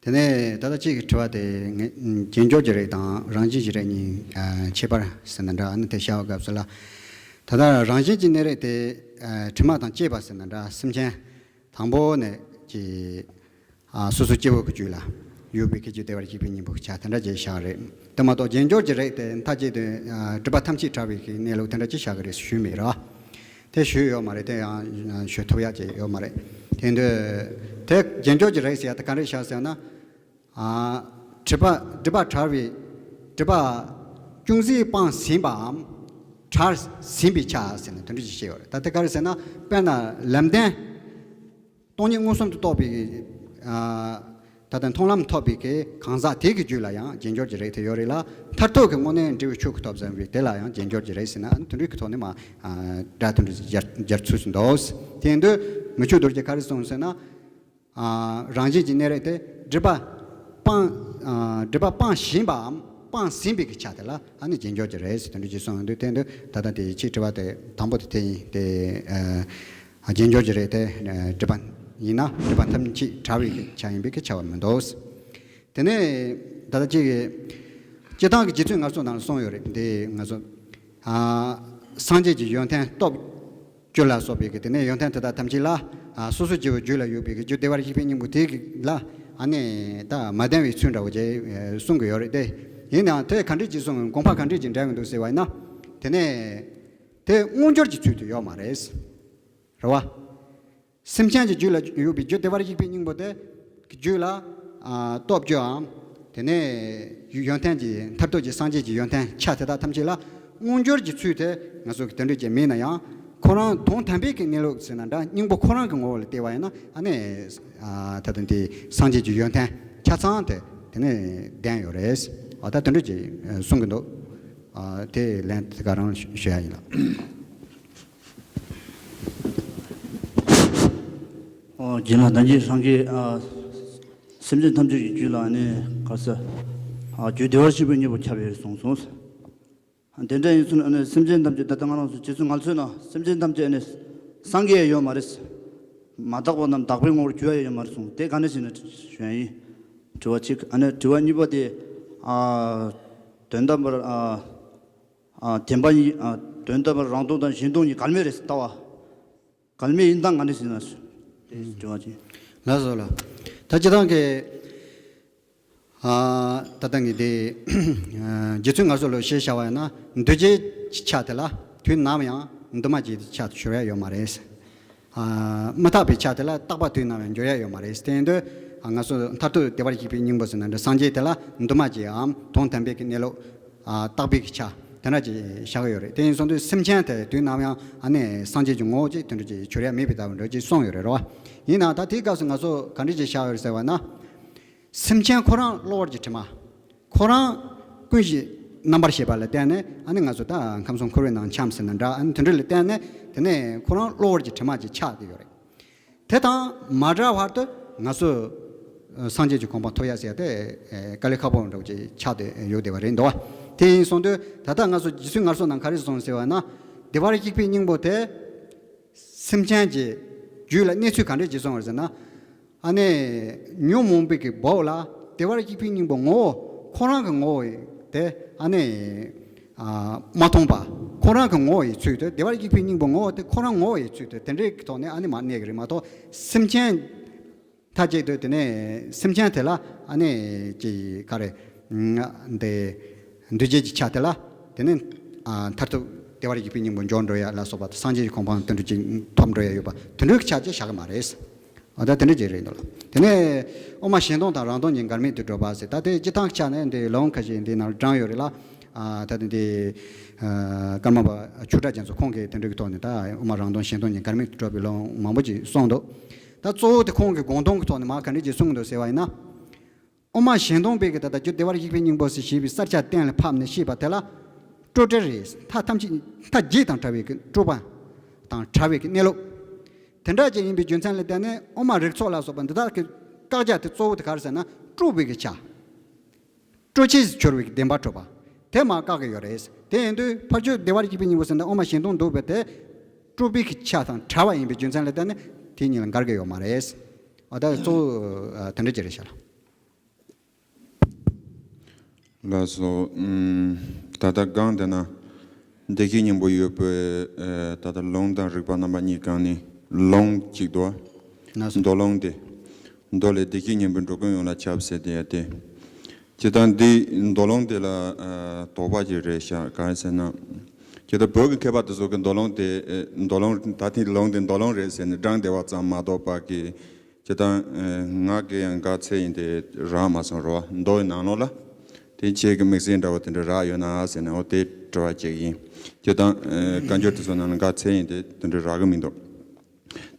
དེ་ནས་ད་ལྟ་གཅིག་གི་དྲི་བ་དེ་ངས་རྗེས་འཇུག་གི་རིགས་དང་རང་བཞིན་གྱི་རིགས་གཉིས་ཨ་ཁྱད་པར་ཟེར་ན་འདྲ། ཨ་ནི་དེ་བཤད་པའི་སྐབས་སུ་ལ། ད་ལྟ་རང་བཞིན་གྱི་གནས་རིགས་དེ་ཨ་དྲི་མ་དང་བཅས་པ་ཟེར་ན་འདྲ། སེམས་ཅན་དང་པོ་ནས་ཀྱི་ཨ་སོ་སོ་སྐྱེ་བོ་གི་རྒྱུད་ལ་ཡོད་པའི་གི་རྒྱུ་བདེ་བར་གཤེགས་པའི་སྙིང་པོ་གི་ཆ་དེ་འདྲ་ཅིག་བཞག་རེད། དེ་མ་གཏོགས་རྗེས་འཇུག་གི་རིགས་དེ་མཐའ་གཅིག་ཏུ་ཨ་སྒྲིབ་པ་ཐམས་ཅད་བྲལ་བའི་གི་གནས་ལུགས་དེ་འདྲ་ཅིག་བཞག་གི་རེད་ཞུས་མེད་ར། དེ་ཞུས་ཡོད་མ་རེད། དེ་ཡང་ཞུ་ཐུབ་ཡག་ཅིག་ཡོད་མ་རེད། དེ་འདུག། དེ་རྗེས་འཇུག་གི་རིགས་ཟེར་ཡག་དེ་ག་རེ་བཞག་ཟེར་ན། ཨ་སྒྲིབ་པ་སྒྲིབ་པ་བྲལ་བའི་སྒྲིབ་པ་ཅུང་ཟད་སྤངས་ཟིན་པའམ་བྲལ་ཟིན་པའི་ཆ་ཟེར་ནས་དེ་འདྲ་ཅིག་བཤད་ཡོད་རེད། ད་དེ་ག་རེ་ཟེར་ན། དཔེར་ན་ལམ་བདེན། སྟོང་ཉིད་མངོན་སུམ་དུ་རྟོགས་པའི་ཨ་ད་ལྟ་མཐོང་ལམ་ཐོབ་པའི་གི་གང་ཟག་དེ་གི་རྒྱུད་ལ་ཡང་རྗེས་འཇུག་གི་རིགས་དེ་ཡོད་རེད་ལ། མཐར་ཐུག་གི་དངོས་གནས་འབྲས་བུ་ཆོས་སྐུ་ཐོབ་ཟིན་པའི་དེ་ལ་ཡང་རྗེས་འཇུག་གི་རིགས་ཟེར་ན། ཨ་ནི་དེ་འདྲའི་གི་ཐོག་ནས་མར་ཨ་སྒྲ་དེ་འདྲ་སྦྱར་སྦྱར་ཚུལ་ཞིག་འདུག། དེ་ཡིན་དུས་མི་ཆོས་རྡོ་རྗེས་ག་རེ་གསུངས་ཟེར་ན། ཨ་རང་བཞིན་གྱི་གནས་རིགས་དེ་སྒྲིབ་པ་སྤངས་ཨ་སྒྲིབ་པ་སྤངས་ཤིང་པའམ་སྤངས་ཟིན་པའི་གི་ཆ་དེ་ལ་ཨ་ནི་རྗེས་འཇུག་གི་རེད་ཟེར་དེ་འདྲ་ཅིག་གསུངས་ཡོང་དུས། དེ་འདུག། ད་ལྟ་དེ་ཕྱིའི་དྲི་བ་དེ་དང་པོ་དེ་དེ་ཡིན། དེ་ཨ་རྗེས་འཇུག་གི་རེད་དེ། ཨ་སྒྲིབ་པ་ཡིན་ན་སྒྲིབ་པ་ཐམས་ཅད་བྲལ་བའི་གི་ཆ་ཡིན་པའི་གི་ཁྱབ་པ་མི་འདུག། དེ་ནས་ད་ལྟ་གཅིག་གི་སྤྱིར་བཏང་གི་རྗེ་བཙུན་ང་ཚོ་ནང་ལ་གསུངས་ཡོད་རེད། འདི་ང་ཚོ་ཨ་སངས་རྒྱས་ཀྱི་ཡོན་ཏན་སྟོབས་བཅུ་ལ་སོགས་པའི་གི་དེ་ནས་ཡོན་ཏན་དེ་དག་ཐམས་ཅད་ལ་ཨ་སོ་སོ་སྐྱེ་བོའི་རྒྱུད་ལ་ཡོད་པའི་གི་རྒྱུ་བདེ་བར་གཤེགས་པའི་སྙིང་པོ་དེ་གི་ལ་ཨ་ནི་ད་མ་ལྡན་པའི་ཚུལ་འདྲ་བོ་ཅིག་གསུང་གི་ཡོད་རེད་དེ། ཡིན་ནའང་དེ་ག་འདྲས་ཅིག་གསུང་དགོངས་པ་ག་འདྲས་ཅིག་འགྲེལ་གི་འདུག་ཟེར་བ་ཡིན་ན། དེ་ནས་དེ་མངོན་གྱུར་གྱི་ཚུལ་དུ་ཡོད་མ་རེད། རེད་བ། སེམས་ཅན་གྱི་རྒྱུད་ལ་ཡོད་པའི་རྒྱུ་བདེ་བར་གཤེགས་པའི་སྙིང་པོ་དེ་གི་རྒྱུད་ལ་ཨ་སྟོབས་བཅུའམ། དེ་ནས་ཡོན་ཏན་གྱི་མཐར་ཐུག་གི་སངས་རྒྱས་ཀྱི་ཡོན་ཏན་ཆ་དེ་དག་ཐམས་ཅད་ལ་མངོན་གྱུར་གྱི་ཚུལ་དེ་ང་ཚོ་གི་དེ་འདྲ་ཅིག་མེད་ན་ཡང་། ཁོ་རང་དོན་དམ་པའི་གི་གནས་ལུགས་ཟེར་ན་འདྲ། སྙིང་པོ་ཁོ་རང་གི་ངོ་བོ་ལ་བལྟས་པ་ཡིན་ན་ཨ་ནི་ཨ་ད་ལྟ་འདི་སངས་རྒྱས་ཀྱི་ཡོན་ཏན་ཆ་ཚང་དེ་དེ་ནས་ལྡན་ཡོད་རེད། འོ་ད་དེ་འདྲ་ཅིག་གསུང་གི་འདུག། ཨ་དེ་ལན་དེ་ག་རང་ཞུ་ཞུ་ཡ་ཡིན་ལགས། ཨོ་རྗེ་ལགས། ད་གིན་སངས་རྒྱས་ཨ་སེམས་ཅན་ཐམས་ཅད་ཀྱི་རྒྱུད་ལ་ནི་ག་ས་ཨ་རྒྱུད་བདེ་བར་གཤེགས་པའི་སྙིང་པོ་ཁྱབ་ཡོད་གསུངས་སོང་། དེ་འདྲ་ཡིན་ཙང་ཨ་ནི་སེམས་ཅན་ཐམས་ཅད་ད་ལྟ་ང་རང་ཚོ་རྗེ་བཙུན་ངལ་གསོའི་ནང་སེམས་ཅན་ཐམས་ཅད་ཨ་ནི་སངས་རྒྱས་ཡོད་མ་རེད། མ་དག་པ་རྣམས་དག་པའི་ངོ་བོར་གྱུར་ཡ་ཡོད་མ་རེད་གསུངས། དེ་ག་ནས་ཟིན་ན་ཞུ་ཡ་ཡིན། དྲི་བ་གཅིག་ཨ་ནི་དྲི་བ་གཉིས་པ་དེ་ཨ་དོན་དམ་པར་ཨ་ཨ་བདེན་པ་གཉིས་ཨ་དོན་དམ་པར་རང་སྟོང་དང་གཞན་སྟོང་གཉིས་འགལ་མེད་རེད་ཟེར་ལྟ་བ། གལ་མེད་ཡིན་སྟངས་ག་འདྲ་ཞིག་ན། དྲི་བ་ཅིག་ལགས་སོ་ལགས། ད་སྤྱིར་བཏང་གི་ཨ་ད་ལྟ་ངས་དེ་ཨ་རྗེ་བཙུན་ངལ་གསོ་ལོ་ཞེས་བྱ་བ་ཡིན་ན་འདུས་བྱས་ཀྱི་ཆ་དེ་ལ་དུས་ནམ་ཡང་འདུས་མ་བྱས་ཀྱི་ཆ་དུ་གྱུར་ཡ་ཡོད་མ་རེད། ཨ་མི་རྟག་པའི་ཆ་དེ་ལ་རྟག་པ་དུས་ནམ་ཡང་འགྱུར་ཡ་ཡོད་མ་རེད། དེ་ཡིན་དུས་ཨ་ང་ཚོ་མཐར་ཐུག་བདེ་བར་གཤེགས་པའི་སྙིང་པོ་ཟེར་ན་འདྲ་སངས་རྒྱས་དེ་ལ་འདུས་མ་བྱས་འམ་དོན་དམ་པའི་གི་གནས་ལུགས་ཨ་རྟག་པའི་གི་ཆ་དེ་འདྲ་ཅིག་བཞག་གི་ཡོད་རེད། དེ་ཡིན་སོང་དུས་སེམས་ཅན་དེ་དུས་ནམ་ཡང་ཨ་ནི་སངས་རྒྱས་ཀྱི་ངོ་བོ་ཅིག་དེ་འདྲ་ཅིག་གྱུར་ཡ་མེད་པའི་ལྟ་བུ་འདྲ་ཅིག་གསུངས་ཡོད་རེད་རོ། ཡིན་ནའང་ད་དེའི་སྐབས་སུ་ང་ཚོ་ག་འདྲ་ཅིག་བཞག་ཡོད་རེད་ཟེར་བ་ན། སེམས་ཅན་ཁོ་རང་གློ་བུར་གྱི་དྲི་མ། ཁོ་རང་ཀུན་གཞི་རྣམ་པར་ཤེས་པ་ལ་བརྟེན་ནས་ཨ་ནི་ང་ཚོ་ད་ཁམས་གསུམ་འཁོར་བའི་ནང་འཁྱམས་ཟེར་ན་འདྲ། ཨ་ནི་དེ་འདྲ་ལ་བརྟེན་ནས་དེ་ནས་ཁོ་རང་གློ་བུར་གྱི་དྲི་མ་ཅིག་ཆགས་བསྡད་ཡོད་རེད། དེ་དང་མ་བྲལ་བར་དུ་ང་ཚོ་སངས་རྒྱས་ཀྱི་གོ་འཕང་ཐོབ་ཡ་ཟེར་ཡ་དེ་དཀའ་ལས་ཁག་པོ་འདྲ་བོ་ཅིག་ཆགས་བསྡད་ཡོད་བསྡད་པ་རེད་འདུག་བ། དེ་ཡིན་སོང་དུས་ད་ལྟ་ང་ཚོ་རྗེ་བཙུན་ངལ་གསོ་ནང་ག་རེ་གསུངས་ཟེར་བ་ན། བདེ་བར་གཤེགས་པའི་སྙིང་པོ་དེ་སེམས་ཅན་གྱི་རྒྱུད་ལ་གནས་ཚུལ་ག་འདྲས་ཅིག་གསུངས་པ་རེད་ཟེར་ན། ཨ་ནི་ཉོན་མོངས་པའི་གི་བོགས་ལ་བདེ་བར་གཤེགས་པའི་སྙིང་པོ་ངོ་བོ་ཁོ་རང་གི་ངོ་བོ་ཡི་དེ་ཨ་ནི་ཨ་མ་མཐོང་པ། ཁོ་རང་གི་ངོ་བོ་ཡི་ཚུལ་དུ་བདེ་བར་གཤེགས་པའི་སྙིང་པོ་ངོ་བོ་དེ་ཁོ་རང་ངོ་བོ་ཡི་ཚུལ་དུ་དེ་འདྲའི་གི་ཐོག་ནས་ཨ་ནི་མར་གནས་གི་རེད་མ་གཏོགས། སེམས་ཅན་མཐའ་གཅིག་ཏུ་དེ་ནས་སེམས་ཅན་དེ་ལ་ཨ་ནི་ཅི་ག་རེ་འདི་འདུས་བྱས་ཀྱི་ཆ་དེ་ལ་དེ་ནས་ཨ་མཐར་ཐུག་བདེ་བར་གཤེགས་པའི་སྙིང་པོ་འབྱོར་འགྲོ་ཡ་ལ་སོགས་པ་སངས་རྒྱས་ཀྱི་གོ་འཕང་དེ་འདྲ་ཅིག་ཐོབ་འགྲོ་ཡ་ཡོད་པ་དེ་འདྲའི་ཆ་ཅིག་བཞག་གི་མ་རེད། ཨ་ད་དེ་འདྲ་ཅིག་རེད་འདུག་ལ། དེ་ནས་དབུ་མ་གཞན་སྟོང་དང་རང་སྟོང་གཉིས་འགལ་མེད་དུ་གྲུབ་པ་ཟེར། ད་དེ་སྤྱིར་བཏང་ཆ་ནས་འདི་ལུང་ཁ་ཤས་འདི་ནང་དྲངས་ཡོད་རེད་ལ། ཨ་ད་དེ་འདི་ཨ་ཀརྨ་པ་ཆོས་གྲགས་རྒྱ་མཚོ་ཁོང་གིས་དེ་འདྲ་གི་ཐོག་ནས་ད་དབུ་མ་རང་སྟོང་གཞན་སྟོང་གཉིས་འགལ་མེད་དུ་གྲུབ་པའི་ལུང་མང་པོ་ཅིག་གསུངས་འདུག། ད་གཙོ་བོ་དེ་ཁོང་གི་དགོངས་དོན་གྱི་ཐོག་ནས་མར་ག་འདྲ་ཅིག་གསུངས་འདུག་ཟེར་བ་ཡིན་ན། དབུ་མ་གཞན་སྟོང་པའི་གི་ད་ལྟ་རྒྱུ་བདེ་བར་གཤེགས་པའི་སྙིང་པོ་ཟེར་ཞེས་པའི་ས་བཅད་གཏན་ལ་ཕབ་ནས་བཤད་པ་དེ་ལ་སྤྲོས་བྲལ་རེད། མཐའ་ཐམས་ཅད་མཐའ་བརྒྱད་དང་བྲལ་བའི་གི་སྤྲོས་པ་དང་བྲལ་བའི་གི་གནས་ལུགས་དེ་འདྲ་ཅིག་ཡིན་པའི་རྒྱུ་མཚན་ལ་བརྟེན་ནས་དབུ་མ་རིགས་ཚོགས་ལ་སོགས་པ་འདི་དག་གི་བཀག་རྒྱ་དེ་གཙོ་བོ་དེ་ག་རེ་ཟེར་ན་སྤྲོས་པའི་གི་ཆ། སྤྲོས་བྱས་སུ་གྱུར་བའི་བདེན་པར་གྲུབ་པ། དེ་མར་བཀག་གི་ཡོད་རེད། དེ་ཡིན་དུས་ཕར་ཕྱོགས་བདེ་བར་གཤེགས་པའི་སྙིང་པོ་ཟེར་ན་དབུ་མ་གཞན་སྟོང་འདུག་པས་དེ། སྤྲོས་པའི་གི་ཆ་དང་བྲལ་བ་ཡིན་པའི་རྒྱུ་མཚན་ལ་བརྟེན་ནས་དེ་གཉིས་ལ་འགལ་གྱི་ཡོད་མ་རེད། ཨ་ད་གཙོ་བོ་ཨ་དེ་འདྲ་ཅིག་རེད་ཤག་ལ། ལགས་སོ། ཨུམ། ད་ལྟ་སྒང་དེ་ན། བདེ་གཤེགས་སྙིང་པོ་ཡོད་པའི་ཨེ་ད་ལྟ་ལུང་དང་རིགས་པ་རྣམ་པ་གཉིས་སྒང་ནས་ལུང་གཅིག་འདུག་ན་སོ། མདོ་ལུང་དེ། མདོ་ལས་བདེ་གཤེགས་སྙིང་པོས་འགྲོ་ཀུན་ཡོངས་ལ་ཁྱབ་ཟེར་དེ་ཡ་དེ། སྤྱིར་བཏང་འདི་མདོ་ལུང་དེ་ལ་ཨ་དོགས་པ་ཅིག་རེད་ཤག་གང་ཡིན་ཟེར་ན། སྤྱིར་བཏང་བོད་ཀྱི་མཁས་པ་དེ་ཚོ་གི་མདོ་ལུང་དེ་ཨེ་མདོ་ལུང་ད་ཐེངས་ལུང་དེ་མདོ་ལུང་རེད་ཟེར་ནས་དྲངས་བསྡད་པ་ཙམ་མ་གཏོགས་པ་གི་སྤྱིར་བཏང་ཨེ་ང་གི་ཡང་དགའ་ཚལ་ཡིན་ཏེ་རག་མ་སོང་རོ། མདོ་ཡི་ནང་ལོགས་ལ་དེ་ཁྱེད་ཀྱི་དམིགས་བསལ་འདྲ་བོ་དེ་འདྲ་རག་ཡོད་ན་ཟེར་ནས་འོ་དེ་དྲི་བ་གཅིག་ཡིན། སྤྱིར་བཏང་ཨེ་བཀའ་འགྱུར་དེ་ཚོ་ནང་ལ་དགའ་ཚལ་ཡིན་ཏེ་དེ་འདྲ་རག་གི་མི་འདུག།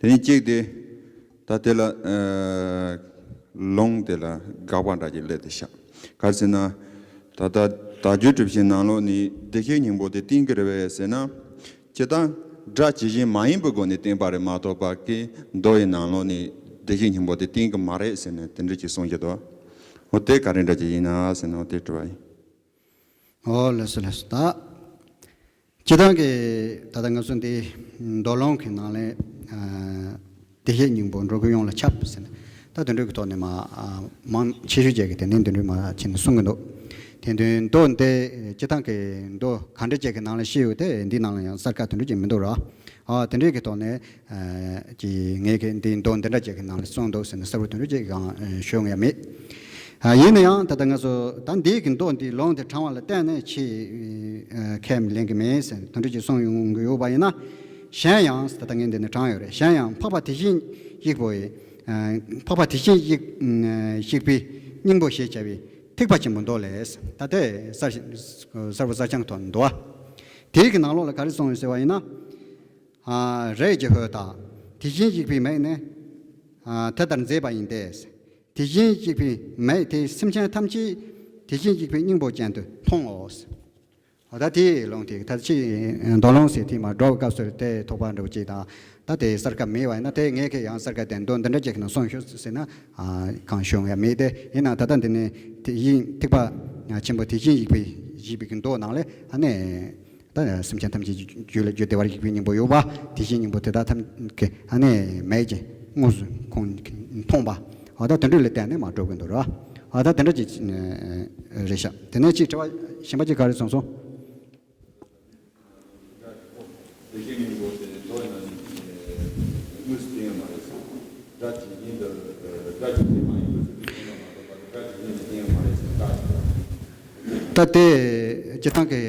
དེ་ནས་གཅིག་དེ་ད་དེ་ལ་ཨེ་ལུང་དེ་ལ་དགག་པ་འདྲ་ཅིག་སླེབས་ཏེ་ཤག། ག་རེ་ཟེར་ན། ད་ལྟ་བརྡ་བརྒྱུད་གྲུབ་ཆེན་ནང་ལོགས་ནས་བདེ་གཤེགས་སྙིང་པོ་དེ་བསྟན་གྱི་རེད་པས་ཟེར་ན། སྤྱིར་བཏང་སྒྲ་ཇི་བཞིན་མ་ཡིན་པའི་སྒོ་ནས་བསྟན་པ་རེད་མ་གཏོགས་པ་ཀྱི་མདོ་ཡི་ནང་ལོགས་ནས་བདེ་གཤེགས་སྙིང་པོ་དེ་བསྟན་གྱི་མ་རེད་ཟེར་ནས་དེ་འདྲ་ཅིག་གསུངས་ཀྱི་འདུག། འོ་དེ་ག་རེ་འདྲ་ཅིག་ཡིན་ན་ཟེར་ན་འོ་དེ་དྲི་བ་ཡིན། འོ་ལགས་སོ་ལགས་སོ། ད་སྤྱིར་བཏང་གི་ད་ལྟ་ང་ཚོ་འདི་མདོ་ལུང་གི་ནང་ལས་ཨ་བདེ་གཤེགས་སྙིང་པོ་འགྲོ་ཀུན་ཡོངས་ལ་ཁྱབ་ཟེར་ནས་ད་དེ་འདྲ་གི་ཐོག་ནས་མ་ཨ་མང་ཆེ་ཤོས་ཅིག་གིས་དེ་ནས་དེ་འདྲ་མ་བྱས་ནས་གསུང་གི་འདུག། དེ་དོན་མདོ་འདི་སྤྱིར་བཏང་གི་མདོ་ག་འདྲ་ཅིག་གི་ནང་ལ་བཤད་ཡོད་དེ་འདི་ནང་ལ་ཡང་གསལ་ཁ་དེ་འདྲ་ཅིག་མི་འདུག་ར། ཨ་དེ་འདྲ་གི་ཐོག་ནས་ཨ་ཅིག་ངས་གི་འདི་མདོ་འདི་འདྲ་ཅིག་གི་ནང་ལ་གསུངས་འདུག་ཟེར་ནས་གསལ་པོ་དེ་འདྲ་ཅིག་གང་ཨ་ཤོད་ཡ་མེད། ཨ་ཡིན་ན་ཡང་ད་ལྟ་ང་ཚོ་ད་འདི་གི་མདོ་འདི་ལུང་དེ་དྲངས་པ་ལ་བརྟེན་ནས་ཆེས་ཨ་ཁས་ལེན་གི་མེད་ཟེར་དེ་འདྲ་ཅིག་གསུངས་ཡོང་གི་ཡོད་པ་ཡིན་ན། གཞན་ཡང་ད་ལྟ་ངས་འདི་ནས་དྲངས་ཡོད་རེད། གཞན་ཡང་འཕགས་པ་དེ་བཞིན་གཤེགས་པོ་ཡི་ཨ་འཕགས་པ་དེ་བཞིན་གཤེགས་གཤེགས་པའི་སྙིང་པོ་ཞེས་བྱ་བའི་ཐེག་པ་ཆེན་པོའི་མདོ་ལས། ད་ལྟའི་གསལ་གསལ་པོ་གསལ་རྐྱང་ཐོག་ནས་འདུག་པ། དེའི་གི་ནང་ལོགས་ལ་ག་རེ་གསུངས་ཡོད་ཟེར་བ་ཡིན་ན། ཨ་རས་ཀྱི་ཧོད་དག་དེ་བཞིན་གཤེགས་པའི་མིག་ནི་ཨ་དེ་ལྟར་མཛེས་པ་ཡིན་ཏེ། དེ་བཞིན་གཤེགས་པའི་མིག་དེས་སེམས་ཅན་ཐམས་ཅད་དེ་བཞིན་གཤེགས་པའི་སྙིང་པོ་ཅན་དུ་མཐོང་ངོ་། འོ་ད་དེའི་ལུང་དེ་ད་ཅི་མདོ་ལུང་ཟེར་དེ་མར་འགྲོ་བའི་སྐབས་སུ་དེ་ཐོགས་པ་འདྲ་བོ་ཅིག་དང་། ད་དེ་གསལ་ཁ་མེད་པ་ཡིན་ན་དེ་ངས་ཁྱེད་ཡང་གསལ་ཁ་དེ་མདོ་འདི་འདྲ་ཅིག་ནང་གསུངས་ཤོག་ཟེར་ན་གང་ཤོང་ཡ་མེད། དེ་ཡིན་ན་ད་ལྟ་འདི་ནས་དེ་ཡིན་ཐེག་པ་ཆེན་པོ་དེ་བཞིན་གཤེགས་པའི་གཤེགས་པའི་གི་མདོ་ནང་ལས་ཨ་ནི། ད་སེམས་ཅན་ཐམས་ཅད་ཀྱི་རྒྱུད་ལ་རྒྱུ་བདེ་བར་གཤེགས་པའི་སྙིང་པོ་ཡོད་པ། དེ་བཞིན་སྙིང་པོ་དེ་དག་ཐམས་ཀྱི་ཨ་ནི་མེད་ཅིང་དངོས་སུ་ཁོང་མཐོང་པ། འོ་ད་དེ་འདྲ་ལ་བརྟེན་ནས་མར་འགྲོ་དགོས་འདུག་ར། འོ་ད་དེ་འདྲ་ཅིག་རེད་ཤག་དེ་ནས་ཅིག་དྲི་བ་གཞན་པ་ཅིག་ག་རེ་གསུངས་སོང་། དེ་བཞིན་སྙིང་པོ་དེ་མདོ་ཡིན་ན་དངོས་སུ་བསྟན་ཡོད་མ་རེད་ཟེར། སྒྲ་ཇི་བཞིན་དུ་སྒྲ་ཇི་བཞིན་མ་ཡིན་པ་ཟེར་དུས་བསྟན་པ་མ་གཏོགས་པ་དེ་སྒྲ་ཇི་བཞིན་དུ་བསྟན་ཡོད་མ་རེད་ཟེར་བཀག་ཅིག་ད་དེ་སྤྱིར་བཏང་གི་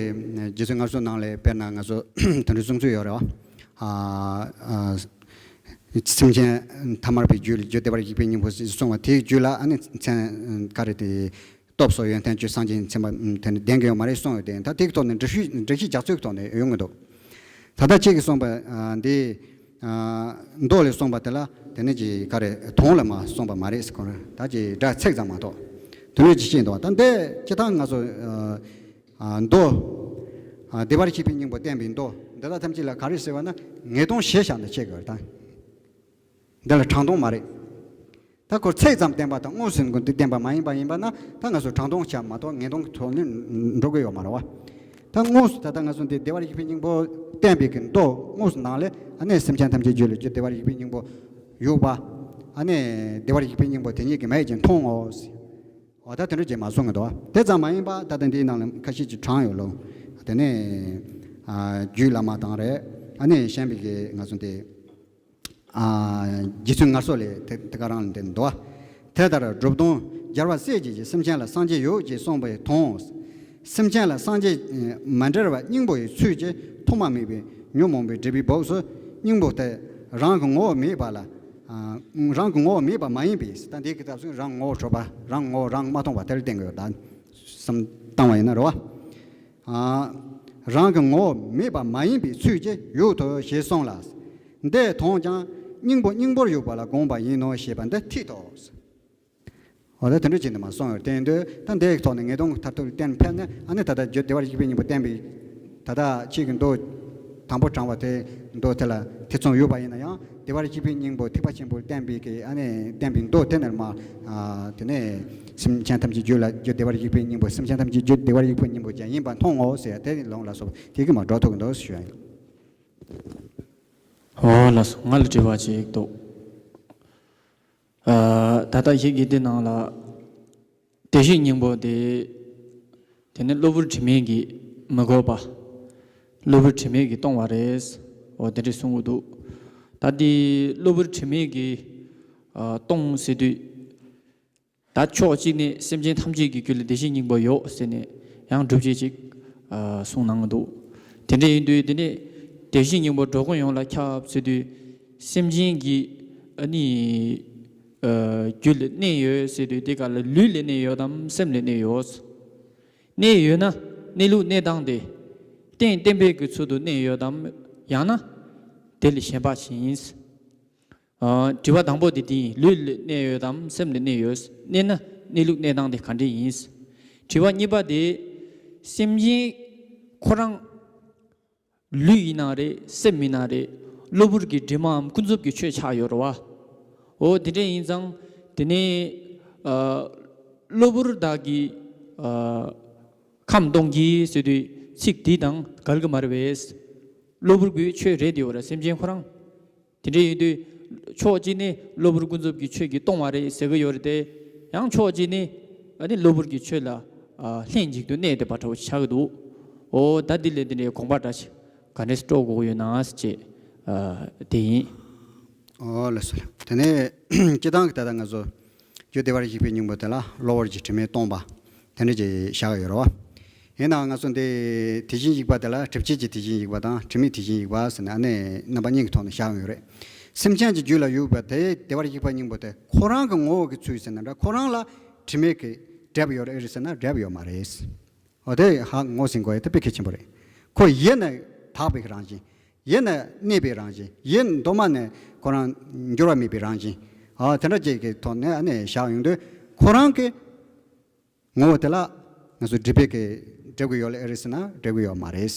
རྗེ་བཙུན་སྔར་སྲོལ་ནང་ལས་དཔེར་ན་ང་ཚོ་དོན་འགྲེལ་གསུང་ཚུལ་ཡོད་རེད་བ། ཨ་ཨ་སེམས་ཅན་ཐ་མལ་པའི་རྒྱུད་ལ་རྒྱུ་བདེ་བར་གཤེགས་པའི་སྙིང་པོ་གསུངས་པ་དེའི་རྒྱུད་ལ་ཨ་ནི་མཚན་ག་རེ་དེ་སྟོབས་སོགས་ཡོན་ཏན་བཅུ་སངས་རྒྱས་ཀྱི་མཚན་པ་དེ་ནི་ལྡན་གྱི་ཡོད་མ་རེད་གསུངས་ཡོད་དེ། ད་དེའི་ཐོག་ནས་འགྲེལ་བཤད་འགྲེལ་བཤད་རྒྱག་ཚུལ་གྱི་ཐོག་ནས་ཡོང་གི་འདུག་ད་ལྟ་ཁྱེད་ཀྱིས་གསུངས་པ་ཨ་འདི་ཨ་མདོ་ལས་གསུངས་པ་དེ་ལ་དེ་ནི་ཅི་ག་རེ་དོན་ལ་མ་གསུངས་པ་མ་རེད་ཟེར་ཁོ་རང་ད་ཅི་སྒྲ་ཚིག་ཙམ་མ་གཏོགས་དོན་ལ་ཅི་ཤེས་འདུག་ད་འདི་ཅི་ཐང་ང་ཚོ་ཨ་མདོ་ཨ་བདེ་བར་གཤེགས་པའི་སྙིང་པོ་བསྟན་པའི་མདོ་འདི་དག་ཐམས་ཅད་ལ་ག་རེ་ཟེར་བ་ན་ངེས་དོན་གཞིར་བཞག་ནས་བཤད་དགོས་རེད་ད། འདི་ལ་དྲང་དོན་མ་རེད། ད་ཁོ་ཚིག་ཙམ་བསྟན་པ་དང་དངོས་སུ་འདི་བསྟན་པ་མ་ཡིན་པ་ཡིན་པ་ན་ད་ང་ཚོ་དྲང་དོན་བྱ་མ་གཏོགས་ངེས་དོན་གྱི་ཐོག་ནས་འགྲོ་གི་ཡོད་མ་རེད་བ། ད་དངོས་སུ་ད་ལྟ་ང་ཚོ་འདི་བདེ་བར་གཤེགས་པའི་སྙིང་པོ་བསྟན་པའི་གི་མདོ་དངོས་སུ་ནང་ལས་ཨ་ནི་སེམས་ཅན་ཐམས་ཅད་རྒྱུད་ལ་རྒྱུ་བདེ་བར་གཤེགས་པའི་སྙིང་པོ་ཡོད་པ། ཨ་ནི་བདེ་བར་གཤེགས་པའི་སྙིང་པོ་དེ་ཉིད་ཀྱིས་མེད་ཅིང་མཐོང་ངོ་། འོ་ད་དེ་འདྲ་ཅིག་མ་གསུངས་གི་འདུག་དེ་ཙམ་མ་ཡིན་པ་ད་ལྟ་འདིའི་ནང་ལ་ཁ་ཤས་ཅིག་དྲངས་ཡོད་ལོ། དེ་ནས་ཨ་རྒྱུད་བླ་མ་དང་རེད། ཨ་ནི་གཞན་པའི་གི་ང་ཚོ་འདི། ཨ་རྗེ་བཙུན་སྔར་སྲོལ་ལས་དེ་དེ་ག་རང་ལ་འདི་འདུག་དེ་ལྟར་གྲུབ་སྟོང་རྒྱལ་བ་སྲས་བཅས་ཀྱིས་སེམས་ཅན་ལ་སངས་རྒྱས་ཡོད་ཅེས་གསུངས་པའི་དོན། སེམས་ཅན་ལ་སངས་རྒྱས་མ་འབྲེལ་བ་སྙིང་པོ་ཡི་ཚུལ་གྱིས་ཐོག་མ་མེད་པའི་ཉོན་མོངས་པའི་སྒྲིབ་པའི་སྦུབས་སུ་སྙིང་པོ་དེ་རང་གི་ངོ་བོ་མེད་པ་ལ། རང་གི་ངོ་བོ་མེད་པ་མ་ཡིན་པས་ད་འདི་གི་སྐབས་སུ་རང་ངོ་བོ་གྲུབ་པ་རང་ངོ་བོ་རང་མ་མཐོང་བ་དེར་བསྟན་དགོས་ད་བསམ་བཏང་བ་ཡིན་ན་རེད་བ། རང་གི་ངོ་བོ་མེད་པ་མ་ཡིན་པའི་ཚུལ་གྱིས་ཡུལ་དུ་ཞེས་གསུངས་ལ། འདིའི་དོན་ཀྱང་སྙིང་པོ་སྙིང་པོར་ཡོད་པ་ལ་དགོངས་པ་ཡིན་ནོ་ཞེས་པ་འདི་ཐད་དོ། འོ་ད་དེ་འདྲ་བྱས་ནས་མ་གསུངས་ཡོད་དེ་འདོད་ད་འདིའི་ཐོག་ནས་ངེས་དོན་མཐར་ཐུག་གཏན་ཕེབས་ནས་ཨ་ནི་ད་ལྟ་རྒྱུ་བདེ་བར་གཤེགས་པའི་སྙིང་པོ་བསྟན་པའི་ད་ལྟ་ཁྱེད་ཀྱི་མདོ་དང་པོ་དྲངས་པ་དེ་མདོ་དེ་ལ་ཐེ་ཚོམ་ཡོད་པ་ཡིན་ན་ཡང་བདེ་བར་གཤེགས་པའི་སྙིང་པོ་ཐེག་པ་ཆེན་པོ་བསྟན་པའི་གི་ཨ་ནི་བསྟན་པའི་མདོ་དེ་ནས་མ་དེ་ནས་སེམས་ཅན་ཐམས་ཅད་རྒྱུད་ལ་རྒྱུ་བདེ་བར་གཤེགས་པའི་སྙིང་པོ་སེམས་ཅན་ཐམས་ཅད་རྒྱུ་བདེ་བར་གཤེགས་པའི་སྙིང་པོ་ཅན་ཡིན་པ་མཐོང་ངོ་ཟེར་དེ་ལུང་ལ་སོགས་པ་དེ་གི་མ་འགྲོ་ཐུབ་ཀྱི་འདུག་ཞུ་ཡ་ཡིན། ཨོ་ལགས་སོ། ང་ལ་དྲི་བ་ཅིག་འདུག་ཨ་ད་ལྟ་ཞིག་གི་འདི་ནང་ལ་དེ་བཞིན་སྙིང་པོ་དེ་དེ་ནི་གློ་བུར་དྲི་མས་ཀྱིས་མི་གོས་པ། གློ་བུར་དྲི་མས་ཀྱིས་སྟོང་བ་རེད། འོ་དེ་འདྲ་གསུང་གི་འདུག་ད་འདི་གློ་བུར་དྲི་མས་ཀྱིས་ཨ་སྟོང་ཟེར་དུས། ད་ཕྱོགས་གཅིག་ནས་སེམས་ཅན་ཐམས་ཅད་ཀྱི་རྒྱུད་ལ་དེ་བཞིན་སྙིང་པོ་ཡོད་ཟེར་ནས་ཡང་སྒྲུབ་བྱེད་ཅིག་ཨ་གསུངས་གནང་གི་འདུག་དེ་འདྲ་ཡིན་དུས་དེ་ནས་དེ་བཞིན་སྙིང་པོ་འགྲོ་ཀུན་ཡོངས་ལ་ཁྱབ་ཟེར་དུས་སེམས་ཅན་གྱི་ཨ་ནི་ཨ་རྒྱུད་ལ་གནས་ཡོད་ཟེར་དུས་དེ་ག་ལ་ལུས་ལ་གནས་ཡོད་དམ་སེམས་ལ་གནས་ཡོད། གནས་ཡོད་ན་གནས་ལུགས་གནས་སྟངས་དེ་རྟེན་བརྟེན་པའི་གི་ཚུལ་དུ་གནས་ཡོད་དམ་ཡང་ན་དེ་ལས་གཞན་པ་ཞིག་ཡིན། ཨ་དྲི་བ་དང་པོ་དེ་དེ་ཡིན། ལུས་ལ་གནས་ཡོད་དམ་སེམས་ལ་གནས་ཡོད། གནས་ན་གནས་ལུགས་གནས་སྟངས་དེ་ག་འདྲ་ཡིན། དྲི་བ་གཉིས་པ་དེ་སེམས་ཅན་ཁོ་རང་ལུས་ཡིན་ན་རེད་སེམས་ཡིན་ན་རེད་གློ་བུར་གྱི་དྲི་མའམ་ཀུན་རྫོབ་ཀྱི་ཆོས་ཆགས་ཡོད་རེད་བ། འོ་དེ་འདྲ་ཡིན་ཙང་དེ་ནས་ཨ་གློ་བུར་དག་གིས་ཨ་ཁམས་སྟོང་གི་ཟེར་དུས་ཚིག་དེ་དང་འགལ་གྱི་མ་རེད་པས། གློ་བུར་གྱི་ཆོས་རེད་དེ་ཡོད་རེད་སེམས་ཅན་ཁོ་རང་། དེ་འདྲ་ཡིན་དུས་ཕྱོགས་གཅིག་ནས་གློ་བུར་ཀུན་རྫོབ་ཀྱི་ཆོས་ཀྱིས་སྟོང་བ་རེད་ཟེར་གྱི་ཡོད་རེད་དེ། ཡང་ཕྱོགས་གཅིག་ནས་ཨ་ནི་གློ་བུར་གྱི་ཆོས་ལ་ཨ་ལྷན་ཅིག་ཏུ་གནས་བསྡད་པ་འདྲ་བོ་ཆགས་ཀྱི་འདུག་འོ་ད་འདི་ལས་འདི་འདྲའི་དགོངས་པ་འདྲ་ཞིག་ག་འདྲས་སྤྲོད་དགོས་ཀྱི་ཡོད་ན་ཟེར་བྱས་ཨ་དེ་ཡིན། འོ་ལགས་སོ། དེ་ནས་སྤྱིར་བཏང་གི་ད་ལྟ་ང་ཚོ་རྒྱུ་བདེ་བར་གཤེགས་པའི་སྙིང་པོ་དེ་ལ་གློ་བུར་གྱི་དྲི་མས་སྟོང་པ་དེ་འདྲ་ཅིག་བཞག་ཡོད་རེད་བ། ཡིན་ནའང་ང་ཚོ་འདི་དེ་བཞིན་གཤེགས་པ་དེ་ལ་གྲུབ་བྱེད་ཀྱི་དེ་བཞིན་གཤེགས་པ་དང་དྲི་མེད་དེ་བཞིན་གཤེགས་པ་ཟེར་ནས་ཨ་ནི་རྣམ་པ་གཉིས་ཀྱི་ཐོག་ནས་བཞག་ཡོད་རེད། སེམས་ཅན་གྱི་རྒྱུད་ལ་ཡོད་པ་དེ་བདེ་བར་གཤེགས་པ་སྙིང་པོ་དེ་ཁོ་རང་གི་ངོ་བོ་གི་ཚུལ་ཟེར་ན་འདྲ་ཁོ་རང་ལ་དྲི་མེད་ཀྱིས་བསྒྲིབས་ཡོད་རེད་ཟེར་ན་བསྒྲིབས་ཡོད་མ་རེད། འོ་དེ་ཧ་ངོས་ཟིན་དགོས་ཡ་དེ་དཔེ་གལ་ཆེན་པོ་རེད། ཁོ་ཡེ་ནས་དག་པའི་རང་བཞིན། ཡེ་ནས་གནས་པའི་རང་བཞིན། ཡེ་གདོད་མ་ནས་ཁོ་རང་འགྱུར་བ་མེད་པའི་རང་བཞིན། ཨ་དེ་འདྲ་ཅིག་གི་ཐོག་ནས་ཨ་ནི་བཞག་ཡོང་དུས་ཁོ་རང་གི་ངོ་བོ་དེ་ལ་ང་ཚོ་སྒྲིབ་པའི་གི་ འགྲེབ་དགོས་ཡོད་ལེ་ཨེ་རེད་ཟེར་ན་འགྲེབ་དགོས་ཡོད་མ་རེད།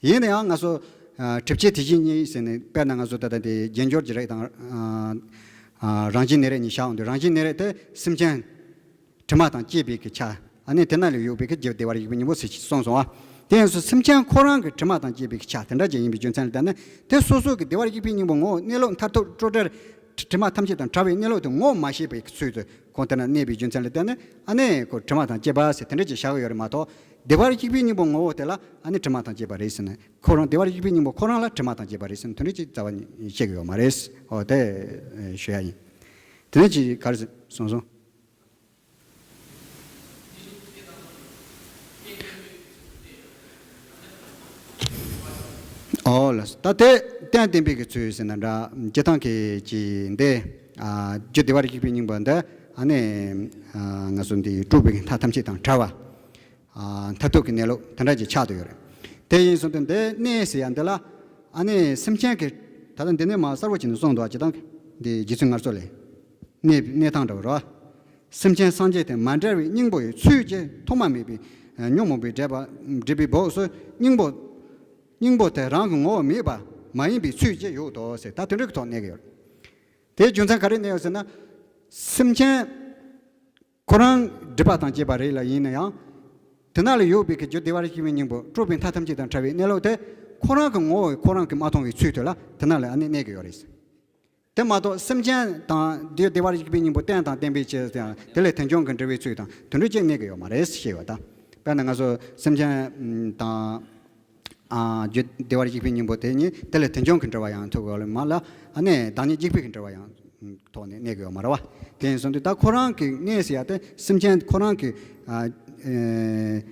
ཡིན་ན་ཡང་ང་ཚོ་ཨ་གྲུབ་ཆའི་དེ་བཞིན་ཉིད་ཟེར་ནས་དཔེར་ན་ང་ཚོ་ད་ལྟ་དེ་རྒྱན་སྦྱོར་གྱི་རིགས་དང་ཨ་ཨ་རང་བཞིན་གནས་རིགས་གཉིས་བཞག་འོང་དུས་རང་བཞིན་གནས་རིགས་དེ་སེམས་ཅན་དྲི་མ་དང་བཅས་པའི་གི་ཆ། ཨ་ནི་དེ་ན་ལ་ཡོད་པའི་གི་རྒྱུ་བདེ་བར་གཤེགས་པའི་སྙིང་པོ་ཟེར་གསུངས་སོང་བ། དེ་ཡིན་ཙང་སེམས་ཅན་ཁོ་རང་གི་དྲི་མ་དང་བཅས་པའི་གི་ཆ་དེ་འདྲ་ཅིག་ཡིན་པའི་རྒྱུ་མཚན་ལ་བརྟེན་ནས་དེ་སོ་སོ་གི་བདེ་བར་གཤེགས་པའི་སྙིང་པོ་ངོ་བོ་གནས་ལུགས་མཐར་ཐུག་སྤྲོས་བྲལ་དྲི་མ་ཐམས་ཅད་དང་བྲལ་བའི་གནས་ལུགས་དེ་ངོ་མ་ཤེས་པའི་ཚུལ་དུ་ཁོང་དེ་ན་གནས་པའི་རྒྱུ་མཚན་ལ་བརྟེན་ནས་ཨ་ནི་ཁོ་དྲི་མ་དང་བཅས་པ་ཟེར་དེ་འདྲ་ཅིག་བཞག་གི་ཡོད་རེད་མ་གཏོགས། བདེ་བར་གཤེགས་པའི་སྙིང་པོ་ངོ་བོ་དེ་ལ་ཨ་ནི་དྲི་མ་དང་བཅས་པ་རེད་ཟེར་ནས་ཁོ་རང་བདེ་བར་གཤེགས་པའི་སྙིང་པོ་ཁོ་རང་ལ་དྲི་མ་དང་བཅས་པ་རེད་ཟེར་ནས་དེ་འདྲ་ཅིག་རྩ་བ་ནས་བཤད་གི་ཡོད་མ་རེད། ཨོ་དེ་ཞུ་ཡ་ཡིན། དེ་ནས་ཅིག་ག་རེ་གསུངས་སོང་། ཨོ་ལགས་སོ། ད་དེ་རྟེན་བརྟེན་པའི་གི་ཚུལ་ཟེར་ན་འདྲ་སྤྱི་བཏང་གི་ཅིག་འདི་ཨ་རྒྱུ་བདེ་བར་གཤེགས་པའི་སྙིང་པོ་འདི་ཨ་ནི་ཨ་ང་ཚོ་འདི་སྤྲོས་པའི་མཐའ་ཐམས་ཅད་དང་བྲལ་བ། ཨ་མཐར་ཐུག་གི་གནས་ལུགས་དེ་འདྲ་ཅིག་ཆགས་བསྡད་ཡོད་རེད། དེ་ཡིན་སོང་དུས་འདི་གནས་ཟེར་ཡ་འདི་ལ་ཨ་ནི་སེམས་ཅན་གྱི་ད་ལྟ་འདི་ནས་མར་གསལ་པོ་བྱས་ནས་གསུངས་འདུག་སྤྱི་བཏང་གི་འདི་རྗེ་བཙུན་མངའ་གསོལ་ལས། གནས་གནས་སྟངས་འདྲ་བོ་རེད་བ། སེམས་ཅན་སངས་རྒྱས་དེ་མ་བྲལ་བའི་སྙིང་པོ་ཡི་ཚུལ་གྱིས་ཐོག་མ་མེད་པའི་ཉོན་མོངས་པའི་སྒྲིབ་པ་སྒྲིབ་པའི་སྦུབས་སུ་སྙིང་པོ་སྙིང་པོ་དེ་རང་གི་ངོ་བོ་མེད་པ་མ་ཡིན་པའི་ཚུལ་གྱིས་ཡོད་དོ་ཟེར་ད་དེ་འདྲ་གི་ཐོག་གནས་ཀྱི་ཡོད་རེད། དེའི་རྒྱུ་མཚན་ག་རེ་གནས་ཡོད་ཟེར་ན། སེམས་ཅན་ཁོ་རང་སྒྲིབ་པ་དང་བཅས་པ་རེད་ལ་ཡིན་ན་ཡང་། དེ་ན་ལ་ཡོད་པའི་གི་རྒྱུ་བདེ་བར་གཤེགས་པའི་སྙིང་པོ་སྤྲོས་པའི་མཐའ་ཐམས་ཅད་དང་བྲལ་བའི་གནས་ལུགས་དེ་ཁོ་རང་གི་ངོ་བོ་ཁོ་རང་གིས་མ་མཐོང་བའི་ཚུལ་དུ་ལ་དེ་ན་ལ་ཨ་ནི་གནས་ཀྱི་ཡོད་རེད། དེ་མ་གཏོགས་སེམས་ཅན་དང་རྒྱུ་བདེ་བར་གཤེགས་པའི་སྙིང་པོ་རྟེན་དང་བརྟེན་པའི་ཕྱིར་དེ་ཡང་དེ་ལས་དོན་བྱུང་གི་འབྲེལ་བའི་ཚུལ་དང་དེ་འདྲ་ཅིག་གནས་ཀྱི་ཡོད་མ་རེད་ཞེས་པ་དང་། དཔེར་ན་ང་ཚོ་སེམས་ཅན་དང་། ཨ་རྒྱུ་བདེ་བར་གཤེགས་པའི་སྙིང་པོ་དེ་ཉིད་དེ་ལས་དོན་བྱུང་གི་འབྲེལ་བ་ཡང་ཐུག་གི་ཡོད་མ་ལ་ཨ་ནི་བདག་ཉིད་གཅིག་པུའི་གི་འབྲེལ་བ་ཡང་ཐོག་ནས་གནས་ཀྱི་ཡོད་མ་རེད་བ། དེ་ཡིན་སོང་དུས་ད་ཁོ་རང་གི་གནས་ཟེར་ཡ་དེ་སེམས་ཅན་ཁོ་རང་གི་ཨ་ཨེ་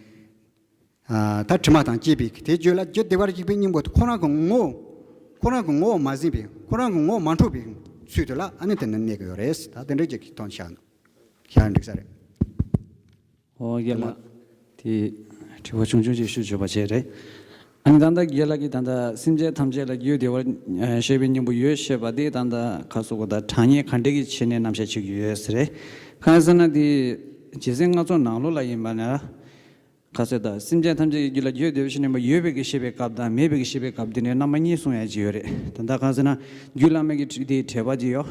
ཨ་ད་དྲི་མ་དང་བཅས་པའི་དེ་བརྗོད་ལ་རྒྱུ་བདེ་བར་གཤེགས་པའི་སྙིང་པོ་དེ་ཁོ་རང་གི་ངོ་བོ་ཁོ་རང་གི་ངོ་བོ་མ་ཟིན་པའི་ཁོ་རང་གི་ངོ་བོ་མ་འཕྲོག་པའི་ཚུལ་དུ་ལ་ཨ་ནི་དེ་ནི་གནས་ཀྱི་ཡོད་རེད། ད་དེ་འདྲ་ཅིག་གི་ཐོག་ནས་བཞག་འདུག་བཞག་འགྲིག་ས་རེད། ཨོ་རྒན་ལགས། དེ་དྲི་བ་ཆུང་ཆུང་ཅིག་ཞུ་ཆོག་པ་བྱས་རེད། ཨ་ནི་ད་ལྟ་རྒན་ལགས་ཀྱིས་ད་ལྟ་སེམས་ཅན་ཐམས་ཅད་ལ་རྒྱུ་བདེ་བར་གཤེགས་པའི་སྙིང་པོ་ཡོད་ཞེས་པ་དེ་ད་ལྟ་ཁ་སོ་གོ་ད་དྲང་ངེས་ག་འདྲ་གི་ཆེད་ནས་རྣམ་བཤད་བྱེད་ཀྱི་ཡོད་ཟེར་རེད། གང་ཡིན་ཟེར་ན་དེ་རྗེ་བཙུན་མངའ་གསོལ་ནང་ལོགས་ལ་ཡིན་པ་ན་ཁ་སོ་ད་སེམས་ཅན་ཐམས་ཅད་ཀྱི་རྒྱུད་ལ་རྒྱུ་བདེ་བར་གཤེགས་པའི་སྙིང་པོ་ཡོད་པའི་གི་བཤད་པའི་སྐབས་དང་མེད་པའི་གི་བཤད་པའི་སྐབས་དེ་ནས་རྣམ་པ་གཉིས་གསུང་ཡ་ཅིག་ཡོད་རེད། ད་ལྟ་གང་ཟེར་ན་རྒྱུད་བླ་མེད་ཀྱི་དེའི་འགྲེལ་པ་ཅིག་ཡོད།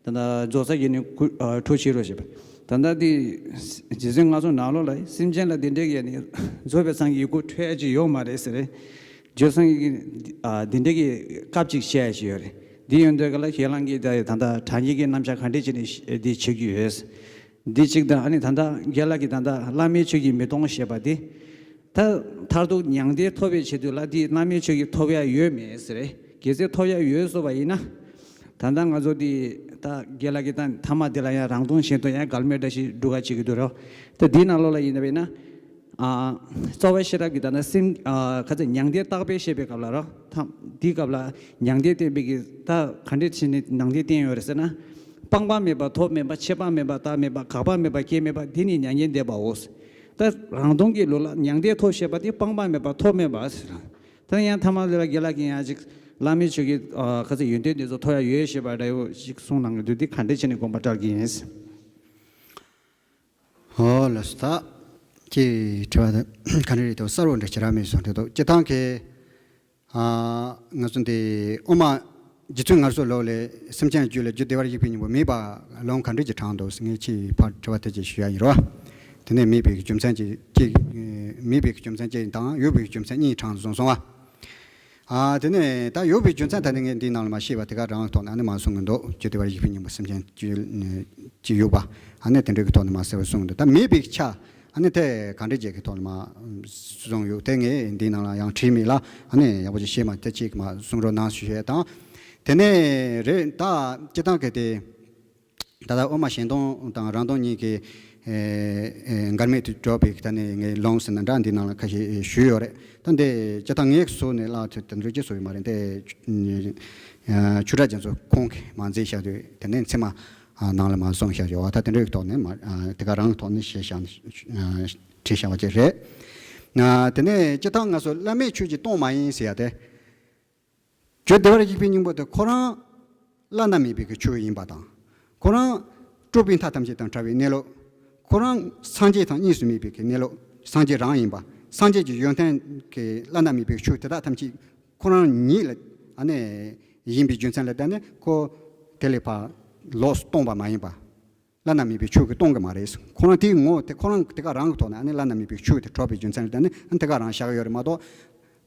ད་ལྟ་རྫོགས་སངས་རྒྱས་ནས་ཁྲོ་ཁྲོ་ཆེ་རོ་ཞེས་པ། ད་ལྟ་འདི་རྗེ་བཙུན་མངའ་གསོལ་ནང་ལོགས་ལ་སེམས་ཅན་ལ་འདི་འདྲའི་ཡ་ནི་རྫོགས་པའི་སངས་རྒྱས་ཀྱི་སྐུ་ཁྲོ་ཡ་ཅིག་ཡོད་མ་རེད་ཟེར། རྗེ་སངས་རྒྱས་ཀྱིས་འདི་འདྲའི་གི་སྐབས་ཅིག་བཤད་ཡ་ཅིག་ཡོད་རེད། འདི་ཡོད་འདོད་ག་ལ་ཁྱེད་རང་གིས་ད་ད་ལྟ་དྲང་ངེས་ཀྱི་རྣམ་གཞག་ག་འདྲས་བྱས་ནས་འདི་བྱེད་ཀྱི་ཡོད། འདི་གཅིག་དང་ཨ་ནི་ད་ལྟ་རྒན་ལགས་ཀྱིས་ད་ལྟ་བླ་མའི་ཆོས་ཀྱིས་མི་སྟོང་ཞེས་པ་འདི། ད་མཐར་ཐུག་མྱང་འདས་ཐོབ་པའི་ཆེད་དུ་ལ་འདི་བླ་མའི་ཆོས་ཀྱིས་ཐོབ་ཡ་ཡོད་མེད་ཟེར། གལ་སྲིད་ཐོབ་ཡ་ཡོད་སོང་བ་ཡིན་ན། ད་ལྟ་ང་ཚོ་འདི་ད་རྒན་ལགས་ཀྱིས་ད་མཐའ་མ་འདི་ལ་ཡང་རང་སྟོང་གཞན་སྟོང་ཡང་འགལ་མེད་འདྲ་ཞིག་སྒྲུབ་ག་བྱེད་ཀྱི་འདུག་རོ། ད་འདིའི་ནང་ལོགས་ལ་ཡིན་ན་བས་ན། ཨ་རྩ་བ་ཤེས་རབ་ཀྱི་ད་ལྟ་སེམས་ཨ་ཁ་ཚ་མྱང་འདས་བརྟག་པའི་བཤད་པའི་སྐབས་ལ་རོ། ཐ་འདིའི་སྐབས་ལ་མྱང་འདས་བསྟན་པའི་གི་ད་ག་འདྲས་བྱས་ནས་མྱང་འདས་བསྟན་ཡོད་རེད་ཟེར་ན། སྤངས་པ་མེད་པ་ཐོབ་མེད་པ་ཆད་པ་མེད་པ་བརྟགས་མེད་པ་དགག་པ་མེད་པ་སྐྱེ་མེད་པ་འདི་ནི་མྱ་ངན་འདས་པའོ། ད་རང་སྟོང་གི་ལུགས་ལ་མྱང་འདས་ཐོབ་ཞེས་པ་དེ་སྤངས་པ་མེད་པ་ཐོབ་མེད་པ་ཟེར། ད་ཡང་ཐ་མ་ལ་རྒན་ལགས་ཀྱིས་ཡང་ཅིག་བླ་མའི་ཆོས་ཀྱི་ཨ་ཁ་ཚ་ཡོན་ཏན་འདི་ཚོ་ཐོབ་ཡ་ཡོད་ཞེས་པ་འདྲ་བོ་ཞིག་གསུངས་གནང་གི་འདུག་འདི་ག་འདྲས་བྱས་ནས་དགོངས་པ་བཀྲལ་གྱི་ཡིན། ཨོ་ལགས་སོ། ད་ཁྱེད་དྲི་བ་དེ་ག་འདྲ་རེད་དོ། གསལ་བོ་འདྲ་ཅིག་རག་མེད་སོང་འདྲ་འདུག་སྤྱི་བཏང་གི་ཨ་ང་ཚོ་འདི་དབུ་མ་རྗེ་བཙུན་མངའ་གསོལ་ལོ་ལས་སེམས་ཅན་རྒྱུད་ལ་རྒྱུ་བདེ་བར་གཤེགས་པའི་སྙིང་པོ་མེད་པ་ལུང་ག་འདྲ་ཅིག་དྲངས་འདུག་ཟེར་ངས་ཁྱེད་ཕར་དྲི་བ་དེ་ཅིག་ཞུ་ཡ་ཡིན་རོ། དེ་ནས་མེད་པའི་རྒྱུ་མཚན་ཅིག་ཅིག་མེད་པའི་རྒྱུ་མཚན་ཅིག་དང་ཡོད་པའི་རྒྱུ་མཚན་གཉིས་དྲངས་སོང་སོང་བ། ཨ་དེ་ནས་ད་ཡོད་པའི་རྒྱུ་མཚན་ད་ནི་ངས་འདིའི་ནང་ལ་མ་བཤད་པ་དེ་ག་རང་ཐོག་ནས་ཨ་ནི་མ་གསུང་གི་འདུག་རྒྱུ་བདེ་བར་གཤེགས་པའི་སྙིང་པོ་སེམས་ཅན་རྒྱུད་ཅིག་ཡོད་པ། ཨ་ནི་དེ་འདྲའི་གི་ཐོག་ནས་མ་གསལ་བར་གསུངས་འདུག་ད་མེད་པའི་ཆ་ཨ་ནི་དེ་ག་འདྲ་ཅིག་གི་ཐོག་ནས་མ་གསུངས་ཡོད་དེ་ངས་འདིའི་ནང་ལ་ཡང་བྲིས་མེད་ལ་ཨ་ནི་ཡག་པོ་ཅིག་ཤེས་མ་དེ་ཅིག་མ་གསུང་རོགས་གནང་ཞུ་ཡས་དང་། དེ་ནས་རེད་ད་སྤྱི་བཏང་གི་དེ། ད་ལྟ་དབུ་མ་གཞན་སྟོང་དང་རང་སྟོང་གཉིས་ཀྱི་ཨེ་ཨེ་འགལ་མེད་དུ་འགྲོ་བའི་ད་ནི་ངའི་ལུང་ཟེར་ན་འདྲ་འདི་ནང་ལ་ཁ་ཤས་ཞུས་ཡོད་རེད། ད་འདི་སྤྱི་བཏང་ངས་བཟོས་ནས་བཀླགས་ཚུལ་དེ་འདྲ་ཅིག་བཟོས་ཡོད་མ་རེད་དེ། ཆོས་གྲགས་རྒྱ་མཚོ་ཁོང་གིས་མ་མཛད་བཞག་དུས་དེ་ནས་མཚན་མ་ནང་ལ་མ་གསུངས་བཞག་ཡོད་བ། ད་དེ་འདྲའི་ཐོག་ནས་མ་དེ་ག་རང་གི་ཐོག་ནས་བཤད་བཞག་བྲིས་བཞག་པ་ཅིག་རེད། དེ་ནས་སྤྱི་བཏང་ང་ཚོ་བླ་མའི་ཆོས་ཀྱིས་སྟོང་མ་ཡིན་ཟེར་ཡ་དེ། རྒྱུ་བདེ་བར་གཤེགས་པའི་སྙིང་པོ་དེ་ཁོ་རང་བླ་ན་མེད་པའི་གི་ཆོས་ཡིན་པ་དང་། ཁོ་རང་སྤྲོས་པའི་མཐའ་ཐམས་ཅད་དང་བྲལ་བའི་གནས་ལུགས། ཁོ་རང་སངས་རྒྱས་དང་གཉིས་སུ་མེད་པའི་གི་གནས་ལུགས་སངས་རྒྱས་རང་ཡིན་པ། སངས་རྒྱས་ཀྱི་ཡོན་ཏན་གྱི་བླ་ན་མེད་པའི་ཆོས་དེ་དག་ཐམས་ཅད་ཁོ་རང་ཉིད་ལ་ཨ་ནི་ཡིན་པའི་རྒྱུ་མཚན་ལ་བརྟེན་ནས་ཁོ་དེ་ལས་ཕར་ལོགས་སུ་སྟོང་པ་མ་ཡིན་པ། བླ་ན་མེད་པའི་ཆོས་ཀྱིས་སྟོང་གི་མ་རེད། ཁོ་རང་དེའི་ངོ་དེ་ཁོ་རང་དེ་ག་རང་གི་ཐོག་ནས་ཨ་ནི་བླ་ན་མེད་པའི་ཆོས་དེ་གྲུབ་པའི་རྒྱུ་མཚན་ལ་བརྟེན་ནས་ཨ་ནི་དེ་ག་རང་བཞག་གི་ཡོད་རེད་མ་གཏོགས།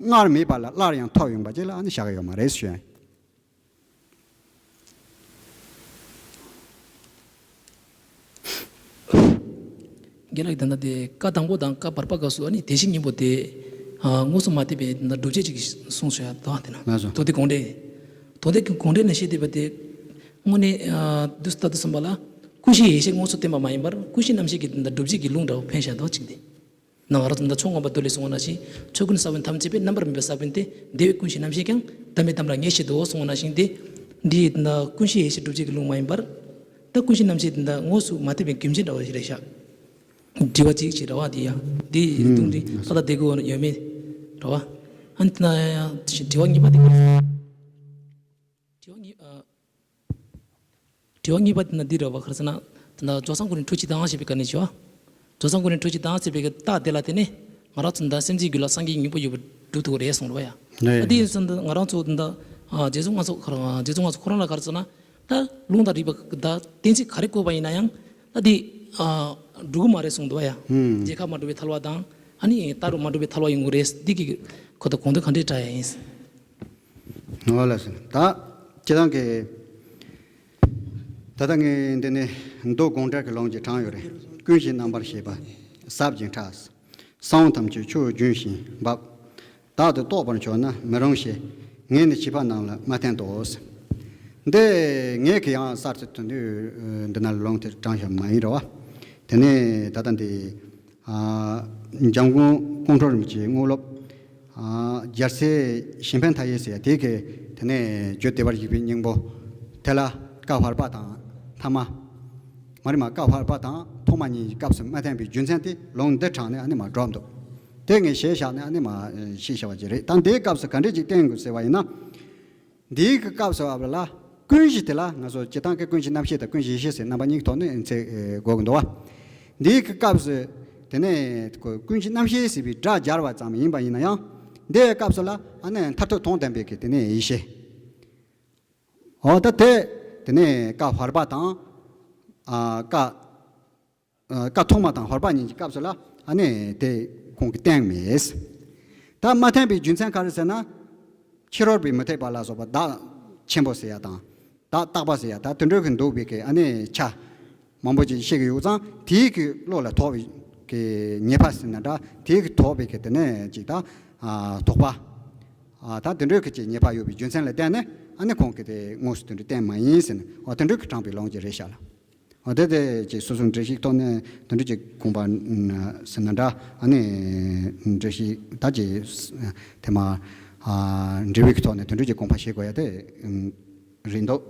སྔར་མེད་པ་ལ་སླར་ཡང་ཐོབ་ཡོང་པ་ཅིག་ལ་ཨ་ནི་བཞག་གི་ཡོད་མ་རེད་ཞུ་ཡ་ཡིན། རྒན་ལགས་ཀྱིས་ད་ལྟ་དེ་བཀའ་དང་པོ་དང་བཀའ་བར་པ་སྐབས་སུ་ཨ་ནི་བདེན་བཞི་སྙིང་པོ་དེ་ཨ་དངོས་སུ་མ་ཐེབས་པའི་ད་ལྟ་སྒྲུབ་བྱེད་ཅིག་གསུངས་སོང་ཡ་ད་དེ་ན། ལགས་སོ། མདོ་སྡེ་དགོངས་འགྲེལ། མདོ་སྡེ་དགོངས་འགྲེལ་ནས་བཤད་བསྡད་པ་དེ་དངོས་གནས་ཨ་དུས་ད་དུ་བསམ་པ་ལ་ཀུན་གཞི་ཡེ་ཤེས་དངོས་སུ་བསྟན་པ་མ་ཡིན་པར་ཀུན་གཞི་རྣམ་ཤེས་ཀྱི་ད་ལྟ་སྒྲུབ་བྱེད་ཀྱི་ལུང་འདྲ་བོ་འཕེན་བཞག་འདུག་ཅིག་དེ། ནང་ང་རང་ཚོ་ད་ཕྱོགས་མངོན་པ་མདོ་ལས་གསུངས་པ་ནང་བཞིན་ཕྱོགས་ཀུན་ས་བོན་ཐམས་ཅད་པས། རྣམ་པར་སྨིན་པའི་ས་བོན་ཏེ། བདེ་བའི་ཀུན་གཞི་རྣམ་ཤེས་ཀྱང་། བདག་མེད་དམ་ལ་ངེས་ཤེས་དོ་གསུངས་པ་ནང་བཞིན་ཏེ། འདི་ཡི་ད་ལྟ་ཀུན་གཞི་ཡེ་ཤེས་སྒྲུབ་བྱེད་ཀྱི་ལུང་མ་ཡིན་པར། ད་ཀུན་གཞི་རྣམ་ཤེས་ད་ལྟ་དངོས་སུ་མ་ཐེབས་པའི་རྒྱུ་མཚན་འདྲ་བ་ཞིག་རེད་ཤག་དྲི་བ་གཅིག་ཅིག་རེད་བ་དེ་ཡ། འདི་ཡི་ལུང་འདི་ད་ལྟ་བདེ་དགོས་ཡོད་མེད་རེད་བ། ཨ་ནི་ད་ལྟ་ཡ་དྲི་བ་གཉིས་པ་དེ་ག་རེ། དྲི་བ་གཉིས་ཨ། དྲི་བ་གཉིས་པ་དེ་ན་འདི་རེད་བ། ག་རེ་ཟེར་ན། ད་ལྟ་སྦྱོར་མཚམས་ཀུན་ནས་འཁྲུལ་གཅིག་དང་ཞེས་པའི་སྐབས་ནས་བྱ་བ། སྦྱོར་མཚམས་ཀུན་ནས་འཁྲུལ་གཅིག་དང་ཞེས་པའི་རྟགས་དེ་ལ་བརྟེན་ནས་ང་རང་ཚོ་ད་སེམས་ཅན་རྒྱུད་ལ་སངས་རྒྱས་སྙིང་པོ་ཡོད་པར་སྒྲུབ་ཐུབ་ཀྱི་རེད་གསུངས་རེད་བ་ཡ། ནས་ཨ་དེ་ཡིན་ཙང་ད་ང་རང་ཚོ་ད་ལྟ་ཨ་རྗེ་བཙུན་དབང་ཕྱུག་ཁོ་རང་རྗེ་བཙུན་དབང་ཕྱུག་ཁོ་རང་ལ་ག་རེ་ཟེར་ན། ད་ལུང་དང་རིགས་པ་ད་གཏན་ཚིགས་ག་རེ་བཀོད་པ་ཡིན་ན་ཡང་ད་དེ་ཨ་འགྲུབ་ཀྱི་མ་རེད་གསུངས་འདུག་བ་ཡ། ཧུམ། རྗེས་ཁ་མ་གྲུབ་པའི་ཐལ་བ་དང་ཨ་ནི་རྟག་རུ་མ་གྲུབ་པའི་ཐལ་བ་ཡོང་གི་རེད། འདི་གི་ཁོ་ད་གོང་དུ་ག་འདྲས་དྲ་ཡ་ཡིན། ཨོ་ལགས་སོ། ད་སྤྱིར་བཏང་གི་ད་ལྟ་ངས་འདི་ནས་མདོ་དགོངས་འགྲེལ་གྱི་ལུང་གཅིག་དྲངས་ཡོད་རེད། ཀུན་གཞི་རྣམ་པར་ཤེས་པ་ཟབ་ཅིང་ཕྲ། གསང་བ་ཐམས་ཅད་ཆུ་བོ་རྒྱུན་བཞིན་འབབ། བདག་ཏུ་རྟོག་པར་འཇོག་ན་མི་རུང་ཞེས། ངས་ནི་བྱིས་པ་རྣམས་ལ་མ་བསྟན་ཏོ། འདི་ངས་གི་ཡང་གསར་དུ་དོན་དུ་འདི་ན་ལུང་དེ་དྲངས་བཞག་མ་ཡིན་རེད་བ། དེ་ནས་ད་ལྟ་འདི། ཨ། འཇམ་མགོན་ཀོང་སྤྲུལ་རིན་པོ་ཆེའི་དངོས་སློབ། ཨ། རྒྱལ་སྲས་གཞན་ཕན་མཐའ་ཡས་ཟེར་ཡ་དེ་གི་དེ་ནས་རྒྱུ་བདེ་བར་གཤེགས་པའི་སྙིང་པོ། དེ་ལ་བཀའ་བར་པ་དང་ཐ་མ། མ་རེད་མ། བཀའ་བར་པ་དང་ཐོག་མ་གཉིས་ཀྱི་སྐབས་སུ་མ་བསྟན་པའི་རྒྱུ་མཚན་དེ་ལུང་འདི་དྲངས་ནས་ཨ་ནི་མ་སྒྲོག་འདུག་དེ་ངས་ཞེས་བཞག་ནས་ཨ་ནི་མ་ཞེས་བྱ་བ་ཅིག་རེད། ད་འདིའི་སྐབས་སུ་ག་འདྲས་ཅིག་བསྟན་དགོས་ཟེར་བ་ཡིན་ན། འདིའི་གི་སྐབས་སུ་བབ་ལ་ཀུན་གཞི་དེ་ལ་ང་ཚོ་སྤྱིར་བཏང་གི་ཀུན་གཞི་རྣམ་ཤེས་དང་ཀུན་གཞི་ཡེ་ཤེས་ཟེར་རྣམ་པ་གཉིས་ཀྱི་ཐོག་ནས་ཚེ་དགོས་ཀྱི་འདུག་བ། འདིའི་གི་སྐབས་སུ་དེ་ནས་ཀུན་གཞི་རྣམ་ཤེས་ཟེར་བའི་སྒྲ་སྦྱར་བ་ཙམ་ཡིན་པ་ཡིན་ན་ཡང་། འདིའི་སྐབས་སུ་ལ་ཨ་ནི་མཐར་ཐུག་དོན་བསྟན་པའི་གི་དེ་ནས་ཡེ་ཤེས། འོ་ད་དེ་དེ་ནས་བཀའ་བར་པ་དང་། ཨ། བཀའ། ཨ། བཀའ་ཐོག་མ་དང་བར་པ་གཉིས་ཀྱི་སྐབས་སུ་ལ་ཨ་ནི་དེ་ཁོང་གིས་བསྟན་མེད། ད་མ་བསྟན་པའི་རྒྱུ་མཚན་ག་རེ་ཟེར་ན། ཕྱི་རོལ་པའི་མུ་སྟེགས་པ་ལ་སོགས་པ་བདག་ཆེན་པོ་ཟེར་ཡ་དང་། བདག་རྟག་པ་ཟེར་ཡ་ད་དེ་འདྲ་གི་འདུག་པའི་གི་ཨ་ནི་ཆ་མང་པོ་ཅིག་བཤད་ཀྱི་ཡོད་ཙང་དེའི་གི་བློ་ལ་ཐོགས་པའི་གི་ཉེས་པ་ཟེར་ན་འདྲ། དེའི་གི་ཐོགས་པའི་གི་དེ་ནས་ཅིག་ད། ཨ། དོགས་པ། ཨ། ད་དེ་འདྲ་གི་ཅིག་ཉེས་པ་ཡོད་པའི་རྒྱུ་མཚན་ལ་བརྟེན་ནས་ཨ་ནི་ཁོང་གིས་དེ་དངོས་སུ་དེ་འདྲ་བསྟན་མ་ཡིན་ཟེར་ནས། འོ་དེ་འདྲ་གི་དྲངས་པའི་ལུང་ཅིག་རེད་ཤག་ལ། འོ་དེ་དེ་ཅིག་སོ་སོའི་འགྲེལ་བཤད་ཐོག་ནས་དེ་འདྲ་ཅིག་དགོངས་པ་ཟེར་ན་འདྲ། ཨ་ནི་འགྲེལ་བཤད་ད་ཅིག་དེ་མ། ཨ། འགྲེལ་བའི་ཐོག་ནས་དེ་འདྲ་ཅིག་དགོངས་པ་བཞེས་དགོས་ཡ་དེ་རེད་འདུག་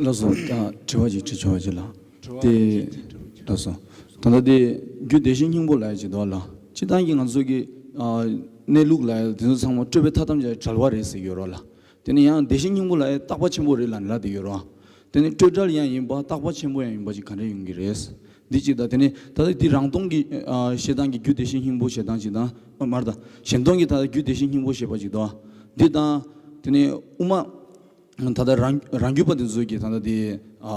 ལགས་སོ། ད་དྲི་བ་ཅིག་དྲི་ཆོག་ཅིག་ལ། དྲི་བ་དེ་ཅིག་དྲི་ལགས་སོ། ད་ལྟ་དེ་རྒྱུ་བདེ་གཤེགས་སྙིང་པོ་ལབ་ཡ་ཅིག་འདུག་ལ། སྤྱིར་བཏང་གི་ང་ཚོ་གི་ཨ་གནས་ལུགས་ལ་དེ་ཚོ་ཚང་མ་སྤྲོས་པའི་མཐའ་ཐམས་ཅད་བྲལ་བ་རེད་ཟེར་གྱི་ཡོད་རེད་ལ། དེ་ནས་ཡང་བདེ་གཤེགས་སྙིང་པོ་ལབ་ཡ་རྟག་པ་ཆེན་པོ་རེད་ལབ་ནས་ལབ་བསྡད་ཡོད་རེད། དེ་ནས་སྤྲོས་བྲལ་ཡང་ཡིན་པ་རྟག་པ་ཆེན་པོ་ཡང་ཡིན་པ་ཅིག་ག་འདྲ་ཡོང་གི་རེད། འདི་གཅིག་དང་། དེ་ནས་ད་ལྟ་འདི་རང་སྟོང་གི་ཨ་བཤད་སྟངས་ཀྱི་རྒྱུ་བདེ་གཤེགས་སྙིང་པོ་བཤད་སྟངས་གཅིག་དང་། ཨ་མ་རེད་ད། གཞན་སྟོང་གི་ད་ལྟ་རྒྱུ་བདེ་གཤེགས་སྙིང་པོ་བཤད་པ་གཅིག་དང་། འདི་དང་། དེ་ནས་དབུ་མ། ད་ལྟ་རང་རང་རྒྱུད་པ་དེ་ཚོ་གིས་ད་ལྟ་དེ་ཨ་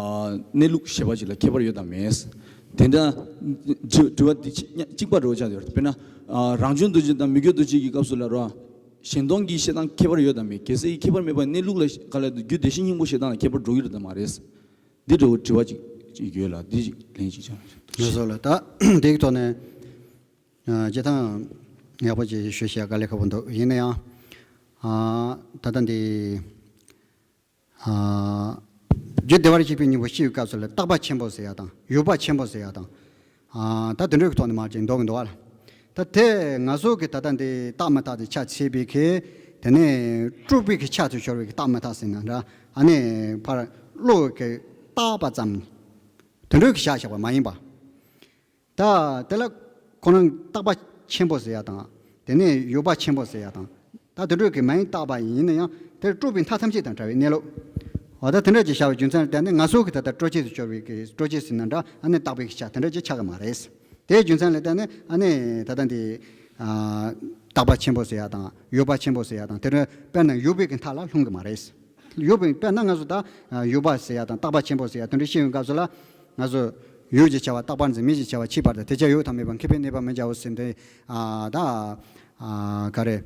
གནས་ལུགས་བཤད་པ་ཅིག་ལ་ཁྱད་པར་ཡོད་དམ་མེད། དེ་འདྲ་དྲི་དྲི་བ་འདི་གཅིག་གཅིག་པ་འདྲ་བོ་ཆགས་ཡོད་རེད། དཔེར་ན་ཨ་རང་བྱུང་འདུ་བྱེད་དང་མི་དགེ་འདུ་བྱེད་ཀྱི་སྐབས་སུ་ལ་རོ། གཞན་སྟོང་གི་བཤད་སྟངས་ཁྱད་པར་ཡོད་དམ་མེད། གལ་སྲིད་ཁྱད་པར་མེད་པར་གནས་ལུགས་ལ་ག་ལ་རྒྱུ་བདེ་གཤེགས་སྙིང་པོ་བཤད་སྟངས་ལ་ཁྱད་པར་འགྲོ་གི་རེད་དམ་མ་རེད། འདི་འདྲ་བོ་དྲི་བ་ཅིག་ཅིག་ཡོད་ལ། འདི་ཅིག་ལན་ཅིག་བྱང་། ལགས་སོ་ལགས། ད་འདིའི་ཐོག་ནས་ཨ་སྤྱིར་བཏང་ཡག་པོ་ཅིག་ཞུ་བཤད་དཀའ་ལས་ཁག་པོ་འདུག་ཡིན་ན་ཡང་། ཨ་ད་ལྟ་འདི། ཨ་རྒྱུ་བདེ་བར་གཤེགས་པའི་སྙིང་པོ་ཤེས་པའི་སྐབས་སུ་ལ་རྟག་པ་ཆེན་པོ་ཟེར་ཡ་དང་ཡོད་པ་ཆེན་པོ་ཟེར་ཡ་དང་། ཨ་ད་དེ་འདྲའི་ཐོག་ནས་མར་ཅིག་འདོགས་ཀྱི་འདུག་བ་ལ། ད་དེ་ང་ཚོ་གི་ད་ལྟ་འདི་རྟག་མི་རྟག་དེ་ཆ་ཚད་པའི་གི། དེ་ནས་སྤྲོས་པའི་གི་ཆ་དུ་ཤོར་བའི་གི་རྟག་མི་རྟག་ཟེར་ན་འདྲ། ཨ་ནི་ཕར་བློ་གི་བཏགས་པ་ཙམ་དེ་འདྲའི་གི་བཞག་བཞག་པ་མ་ཡིན་པ། ད་དེ་ལ་ཁོ་རང་རྟག་པ་ཆེན་པོ་ཟེར་ཡ་དང་། དེ་ནས་ཡོད་པ་ཆེན་པོ་ཟེར་ཡ་དང་། ད་དེ་འདྲའི་གི་མ་ཡིན་རྟག་པ་ཡིན་ན་ཡང་དེར་སྤྲོས་པའི་མཐའ་ཐམས་ཅད་དང་བྲལ་བའི་གནས་ལུགས། འོ་ད་དེ་འདྲ་ཅིག་བཞག་པའི་རྒྱུ་མཚན་ལ་བརྟེན་ནས་ང་ཚོ་གི་ད་ལྟ་སྤྲོས་བཅས་སུ་གྱུར་པའི་གི་སྤྲོས་བཅས་ཟེར་ན་འདྲ། ཨ་ནི་རྟག་པའི་གི་ཆ་དེ་འདྲ་ཅིག་ཆགས་ཀྱི་མ་རེད། དེའི་རྒྱུ་མཚན་ལ་བརྟེན་ནས་ཨ་ནི་ད་ལྟ་འདི་ཨ་རྟག་པ་ཆེན་པོ་ཟེར་ཡ་དང་ཡོད་པ་ཆེན་པོ་ཟེར་ཡ་དང་དེ་རུ་དཔེར་ན་ཡོད་པའི་གི་མཐའ་ལ་ལྷུང་གི་མ་རེད། ཡོད་པའི་དཔེར་ན་ང་ཚོ་ད་ཨ་ཡོད་པ་ཟེར་ཡ་དང་རྟག་པ་ཆེན་པོ་ཟེར་ཡ་དེ་འདྲ་བཤད་ཡོང་སྐབས་སུ་ལ་ང་ཚོ་ཡུལ་གྱི་བྱ་བ་རྟག་པར་འཛིན་མིན་གྱི་བྱ་བ་མཆིས་པར་ཐལ། དེ་ཕྱིར་ཡོད་དང་མེད་པ་མཁས་པས་གནས་པ་མི་བྱའོ་ཟེར་ཏེ་ཨ་ད་ཨ་ག་རེ་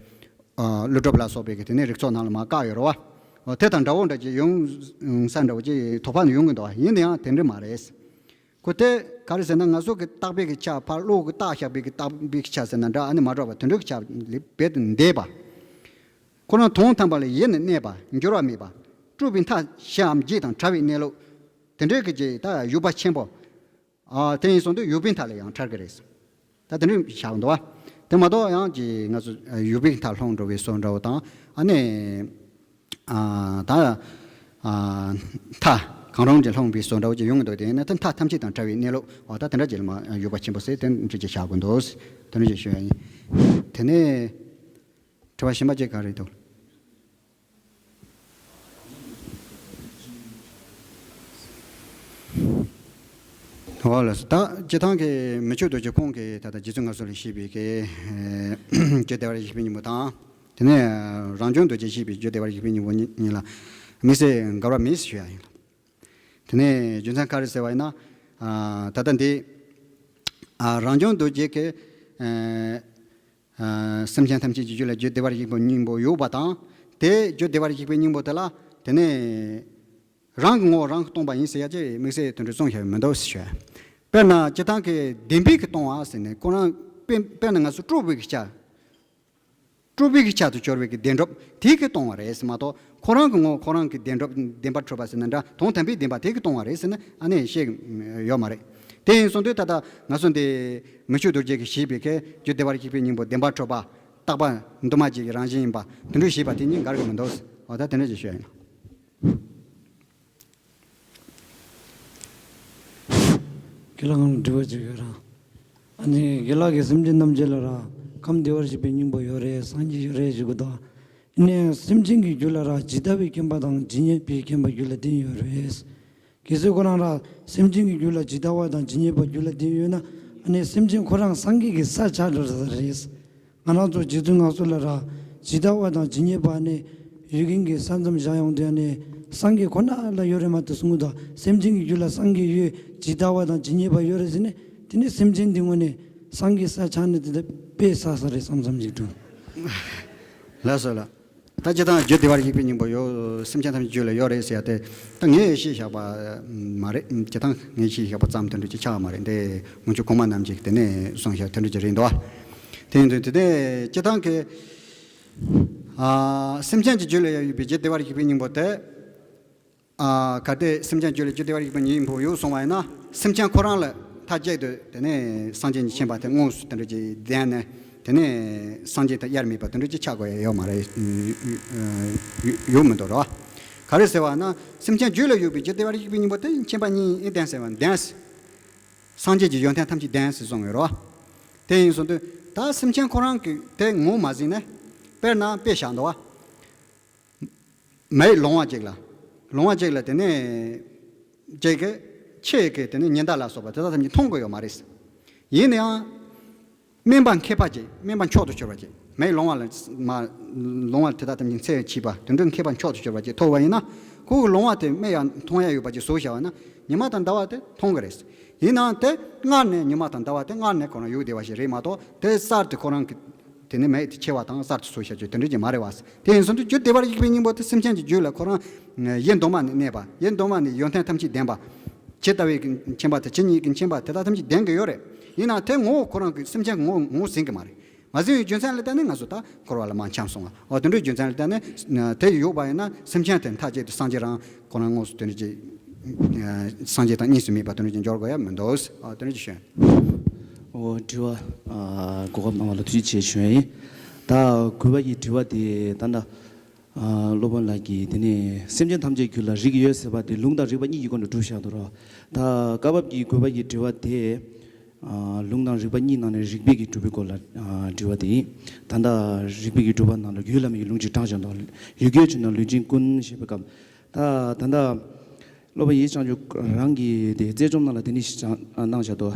ཨ་ཀླུ་སྒྲུབ་ལ་སོགས་པའི་གི་དེ་ནས་རིགས་ཚོགས་ནང་ལ་མར་བཀག་ཡོད་རེད་བ། འོ་དེ་དང་འདྲ་བོ་འདྲ་ཅིག་ཡོང་ས་འདྲ་བོ་ཅིག་དོགས་པ་ནི་ཡོང་གི་འདུག་བ། ཡིན་ན་ཡང་དེ་འདྲ་མ་རེད། ཁོ་དེ་ག་རེ་ཟེར་ན་ང་ཚོ་གི་བརྟག་པའི་གི་ཆ་ཕར་བློ་གི་བརྟག་བཞག་པའི་གི་བརྟག་པའི་གི་ཆ་ཟེར་ན་འདྲ་ཨ་ནི་མ་གྲུབ་པ་དེ་འདྲ་གི་ཆ་ལས་རྦད་དེ་འདས་པ། ཁོ་རང་དོན་དམ་པ་ལ་ཡེ་ནས་གནས་པ་འགྱུར་བ་མེད་པ། སྤྲོས་པའི་མཐའ་བཞི་འམ་བརྒྱད་དང་བྲལ་བའི་གནས་ལུགས། དེ་འདྲའི་གི་ཅིག་ད་ཡོད་པ་ཆེན་པོ། ཨ་དེ་ཡིན་སོང་དུས་ཡོད་པའི་མཐའ་ལ་ཡང་བྲལ་གི་རེད། ད་དེ་འདྲའི་བཞག་འདུག་བ། དེ་མ་གཏོགས་ཡང་ཅིག་ང་ཚོ་ཡོད་པའི་མཐའ་ལྷུང་འགྲོ་བའི་བཟོ་འདྲ་བོ་དང་ཨ་ནི། ཨ་ད་ཨ་མཐའ་གང་རུང་གི་ལྷུང་བའི་བཟོ་འདྲ་བོ་ཅིག་ཡོང་གི་འདུག་དེ་ཡིན་ན་ད་མཐའ་ཐམས་ཅད་དང་བྲལ་བའི་གནས་ལུགས་འོ་ད་དེ་འདྲ་ཅིག་ལ་མ་ཡོད་པ་ཆེན་པོ་ཟེར་དེ་འདྲ་ཅིག་བཞག་དགོས་འདུག་དེ་འདྲ་ཅིག་ཞུ་ཡ་ཡིན། དེ་ནས་དྲི་བ་གཞན་པ་ཅིག་ག་རེ་འདུག་འོ་ལགས་སོ། ད་སྤྱིར་བཏང་གི་མི་ཆོས་རྡོ་རྗེ་ཁོང་གིས་ད་ལྟ་རྗེ་བཙུན་མངའ་གསོལ་ལ་བཞེས་པའི་གི་རྒྱུ་བདེ་བར་གཤེགས་པའི་སྙིང་པོ་དང་། དེ་ནས་རང་བྱུང་རྡོ་རྗེས་བཞེས་པའི་རྒྱུ་བདེ་བར་གཤེགས་པའི་སྙིང་པོ་གཉིས་ལ་དམིགས་བསལ་འགལ་བ་མེད་ཞུ་ཡ་ཡིན། དེ་ནས་རྒྱུ་མཚན་ག་རེ་ཟེར་བ་ཡིན་ན། ད་ལྟ་འདི་རང་བྱུང་རྡོ་རྗེ་གི་སེམས་ཅན་ཐམས་ཅད་ཀྱི་རྒྱུད་ལ་རྒྱུ་བདེ་བར་གཤེགས་པའི་སྙིང་པོ་ཡོད་པ་དང་། དེ་རྒྱུ་བདེ་བར་གཤེགས་པའི་སྙིང་པོ་དེ་ལ་དེ་ནས་རང་གི་ངོ་བོ་རང་གིས་སྟོང་པ་ཡིན་ཟེར་ཡ་ཅིག་དམིགས་བསལ་དེ་འདྲ་གསུངས་བཞག་མི་འདུག་ཟེར་ཞུ། དཔེར་ན་སྤྱིར་བཏང་གི་བདེན་པའི་གི་སྟོང་བ་ཟེར་ནས་ཁོ་རང་དཔེ་དཔེར་ན་ང་ཚོ་སྤྲོས་པའི་གི་ཆ། སྤྲོས་པའི་གི་ཆ་དུ་གྱུར་པའི་གི་བདེན་གྲུབ་དེ་གིས་སྟོང་བ་རེད་ཟེར་མ་གཏོགས་ཁོ་རང་གི་ངོ་བོ་ཁོ་རང་གི་བདེན་གྲུབ་བདེན་པར་གྲུབ་པ་ཟེར་ན་འདྲ་དོན་དམ་པའི་བདེན་པ་དེ་གིས་སྟོང་བ་རེད་ཟེར་ན་ཨ་ནི་བཤད་ཡོད་མ་རེད། དེ་ཡིན་སོང་དུས་ད་ལྟ་ང་ཚོ་འདི་མི་ཆོས་རྡོ་རྗེ་གིས་བཞེས་པའི་གི་རྒྱུ་བདེ་བར་གཤེགས་པའི་སྙིང་པོ་བདེན་པར་གྲུབ་པ་རྟག་པ་འདུས་མ་བྱས་ཀྱི་རང་བཞིན་ཡིན་པ་དེ་འདྲ་བཞེས་པ་དེ་གཉིས་འགལ་གྱི་མི་འདུག་འོ་ད་དེ་འདྲ་ཅིག་ཞུ་ཡ་ཡིན། དགེ་ལགས་ང་ལ་དྲི་བ་ཅིག་ཡོད་ར། ཨ་ནི་དགེ་ལགས་ཀྱིས་སེམས་ཅན་ཐམས་ཅད་ལ་ར་ཁམས་བདེ་བར་གཤེགས་པའི་སྙིང་པོ་ཡོད་རེད་སངས་རྒྱས་ཡོད་རེད་ཞུ་གི་འདུག་ཨ་ནི་སེམས་ཅན་གྱི་རྒྱུད་ལ་ར་ཇི་ལྟ་བའི་མཁྱེན་པ་དང་ཇི་སྙེད་པའི་མཁྱེན་པ་རྒྱུད་ལ་ལྡན་ཡོད་རེད། གལ་སྲིད་ཁོ་རང་ར་སེམས་ཅན་གྱི་རྒྱུད་ལ་ཇི་ལྟ་བ་དང་ཇི་སྙེད་པ་རྒྱུད་ལ་ལྡན་ཡོད་ན་ཨ་ནི་སེམས་ཅན་ཁོ་རང་སངས་རྒྱས་ཀྱི་ས་ཆགས་འགྲོ་ས་རེད། ང་རང་ཚོ་རྗེ་བཙུན་མངའ་གསོལ་ལ་ར་ཇི་ལྟ་བ་དང་ཇི་སྙེད་པ་ནི་ཡུལ་ཀུན་གྱི་ས་མཚམས་བཞག་ཡོང་དུས་ནི་སངས་རྒྱས་ཁོ་ན་ལ་ཡོད་རེད་མ་གཏོགས་གསུང་གི་འདུག་སེམས་ཅན་གྱི་རྒྱུད་ལ་སངས་རྒྱས་ཡོད་ཇི་ལྟ་བ་དང་ཇི་སྙེད་པ་ཡོད་རེད་ཟེར་ནས་དེ་ནི་སེམས་ཅན་འདི་ངོ་ནས་སངས་རྒྱས་ས་ཆགས་ནས་དེ་ལྟ་དཔེ་བསགས་ས་རེད་བསམ་བསམ་ཞིག་འདུག་ལགས་སོ་ལགས། ད་སྤྱིར་བཏང་རྒྱུ་བདེ་བར་གཤེགས་པའི་སྙིང་པོ་ཡོད་སེམས་ཅན་ཐམས་ཅད་རྒྱུད་ལ་ཡོད་རེད་ཟེར་ཡ་དེ་ད་ངས་བཤད་བཞག་པ་མ་རེད། སྤྱིར་བཏང་ངས་བཤད་བཞག་པ་ཙམ་དེ་འདྲ་ཅིག་ཆགས་མ་རེད་དེ་སྔོན་བྱོན་གོང་མ་རྣམས་ཀྱིས་དེ་ནས་གསུངས་བཞག་དེ་འདྲ་ཅིག་རེད་འདུག་དེ་ཡིན་དུས་དེ་ནས་སྤྱིར་བཏང་གི་ཨ་སེམས་ཅན་གྱི་རྒྱུད་ལ་ཡོད་པའི་རྒྱུ་བདེ་བར་གཤེགས་པའི་སྙིང་པོ་དེ། ཨ་གལ་ཏེ་སེམས་ཅན་རྒྱུད་ལ་རྒྱུ་བདེ་བར་གཤེགས་པའི་སྙིང་པོ་ཡོད་སོང་བ་ཡིན་ན་སེམས་ཅན་ཁོ་རང་ལ་མཐའ་གཅིག་ཏུ་དེ་ནས་སངས་རྒྱས་ཀྱི་མཁྱེན་པ་དེ་དངོས་སུ་དེ་འདྲ་ཅིག་ལྡན་ནས་དེ་ནས་སངས་རྒྱས་དང་དབྱེར་མེད་པ་དེ་འདྲ་ཅིག་ཆགས་དགོས་ཡ་ཡོད་མ་རེད། ཡོད་མི་འདུག་རོ། ག་རེ་ཟེར་བ་ན་སེམས་ཅན་རྒྱུད་ལ་ཡོད་པའི་རྒྱུ་བདེ་བར་གཤེགས་པའི་སྙིང་པོ་དེ་མཁྱེན་པ་གཉིས་ལྡན་ཟེར་བ་ལྡན། སངས་རྒྱས་ཀྱི་ཡོན་ཏན་ཐམས་ཅད་ལྡན་ཟེར་གསུངས་ཡོད་རོ། དེ་ཡིན་སོང་དུས་ད་སེམས་ཅན་ཁོ་རང་གི་དེ་ངོ་མ་ཟིན་ནས་དཔེར་ན་དཔེ་བཞག་འདུག་བ། མེའི་ལོང་བ་གཅིག་ལ། ལོང་བ་གཅིག་ལ་དེ་ནས་གཅིག་གིས་ཆེ་གི་དེ་ནས་ཉི་ཟླ་ལ་སོགས་པ་དེ་དག་ཐམས་ཅད་མཐོང་གི་ཡོད་མ་རེད། ཡིན་ན་ཡང་། དམན་པ་མཁས་པ་གཅིག་དམན་པ་མཆོག་ཏུ་གྱུར་པ་གཅིག་མེའི་ལོང་བ་ལ་མ་ལོང་བ་དེ་དག་ཐམས་ཅད་ཚད་ཆེས་པ་དེ་འདྲའི་མཁས་པ་མཆོག་ཏུ་གྱུར་པ་གཅིག་ཐོབ་པ་ཡིན་ན་ཁོ་གི་ལོང་བ་དེ་དམན་ཡང་མཐོང་ཡ་ཡོད་པ་གཅིག་བཟོས་བཞག་པ་ན་ཉི་མ་དང་ཟླ་བ་དེ་མཐོང་གི་རེད། ཡིན་ནའང་དེ་སྔར་ནས་ཉི་མ་དང་ཟླ་བ་དེ་སྔར་ནས་ཁོ་རང་ཡོད་བསྡད་པ་ཞིག་རེད་མ་གཏོགས་དེ་གསར་དུ་ཁོ་རང་གི་དེ་ནི་མེད་དེ་ཆེ་བ་དང་གསར་དུ་བཟོ་བྱ་རྒྱུ་དེ་འདྲ་ཅིག་མ་རེད་བ། དེ་ཡིན་སོང་དུས་རྒྱུ་བདེ་བར་གཤེགས་པའི་སྙིང་པོ་དེ་སེམས་ཅན་གྱི་རྒྱུད་ལ་ཁོ་རང་ཡེ་གདོད་མ་ནས་གནས་པ་ཡེ་གདོད་མ་ནས་ཡོན་ཏན་ཐམས་ཅད་ལྡན་པ། ཇི་ལྟ་བའི་མཁྱེན་པ་དང་ཇི་སྙེད་ཀྱི་མཁྱེན་པ་དེ་དག་ཐམས་ཅད་ལྡན་གྱི་ཡོད་རེད། ཡིན་ནའང་དེ་ངོ་བོ་ཁོ་རང་གི་སེམས་ཅན་གྱི་ངོ་བོ་ངོ་ཟིན་གྱི་མ་རེད། མ་ཟིན་པའི་རྒྱུ་མཚན་ལ་བརྟེན་ནས་ང་ཚོ་ད་འཁོར་བ་ལ་མར་འཁྱམས་སོང་བ། འོ་དེ་འདྲའི་རྒྱུ་མཚན་ལ་བརྟེན་ནས་དེ་ཡོད་པ་ཡིན་ན་སེམས་ཅན་དེ་མཐའ་གཅིག་ཏུ་སངས་རྒྱས་རང་ཁོ་རང་དངོས་སུ་དེ་འདྲ་ཅིག་སངས་རྒྱས་དང་གཉིས་སུ་མེད་པ་དེ་འདྲ་ཅིག་འབྱོར་དགོས་ཡ་མི་འདུག་འོ་དེ་འདྲ་ཅིག་ཞུ། འོ་དྲི་བ་གོ་སྐབས་གནང་བ་ལ་ཐུགས་རྗེ་ཆེ་ཞུ་ཡ་ཡིན། ད་གུས་པ་ཡི་དྲི་བ་དེ་ད་ལྟ་སློབ་དཔོན་ལགས་ཀྱིས་དེ་ནས་སེམས་ཅན་ཐམས་ཅད་རྒྱུད་ལ་རིགས་ཡོད་ཟེར་བ་དེ་ལུང་དང་རིགས་པ་གཉིས་ཀྱི་སྒོ་ནས་གྲུབ་བཞག་འདུག་རོ། ད་བཀའ་བབས་ཀྱི་གུས་པ་ཡི་དྲི་བ་དེ། ལུང་དང་རིགས་པ་གཉིས་ནང་ནས་རིགས་པའི་གི་གྲུབ་པའི་སྐོར་ལ་དྲི་བ་དེ་ཡིན། ད་ལྟ་རིགས་པའི་གི་གྲུབ་པ་ནང་ལ་རྒྱུད་བླ་མའི་གི་ལུང་ཅིག་དྲངས་བཞག་འདུག་ཡུལ་རྒྱལ་ཆེ་ན་ལུས་ཅན་ཀུན་ཞེས་པའི་སྐབས། ད་ད་ལྟ་སློབ་དཔོན་ཡེ་བྱང་ཆུབ་རང་གི་དེ་རྩལ་རྩོམ་ནང་ལ་དེ་ནི་ཞིག་གནང་བཞག་འདུག་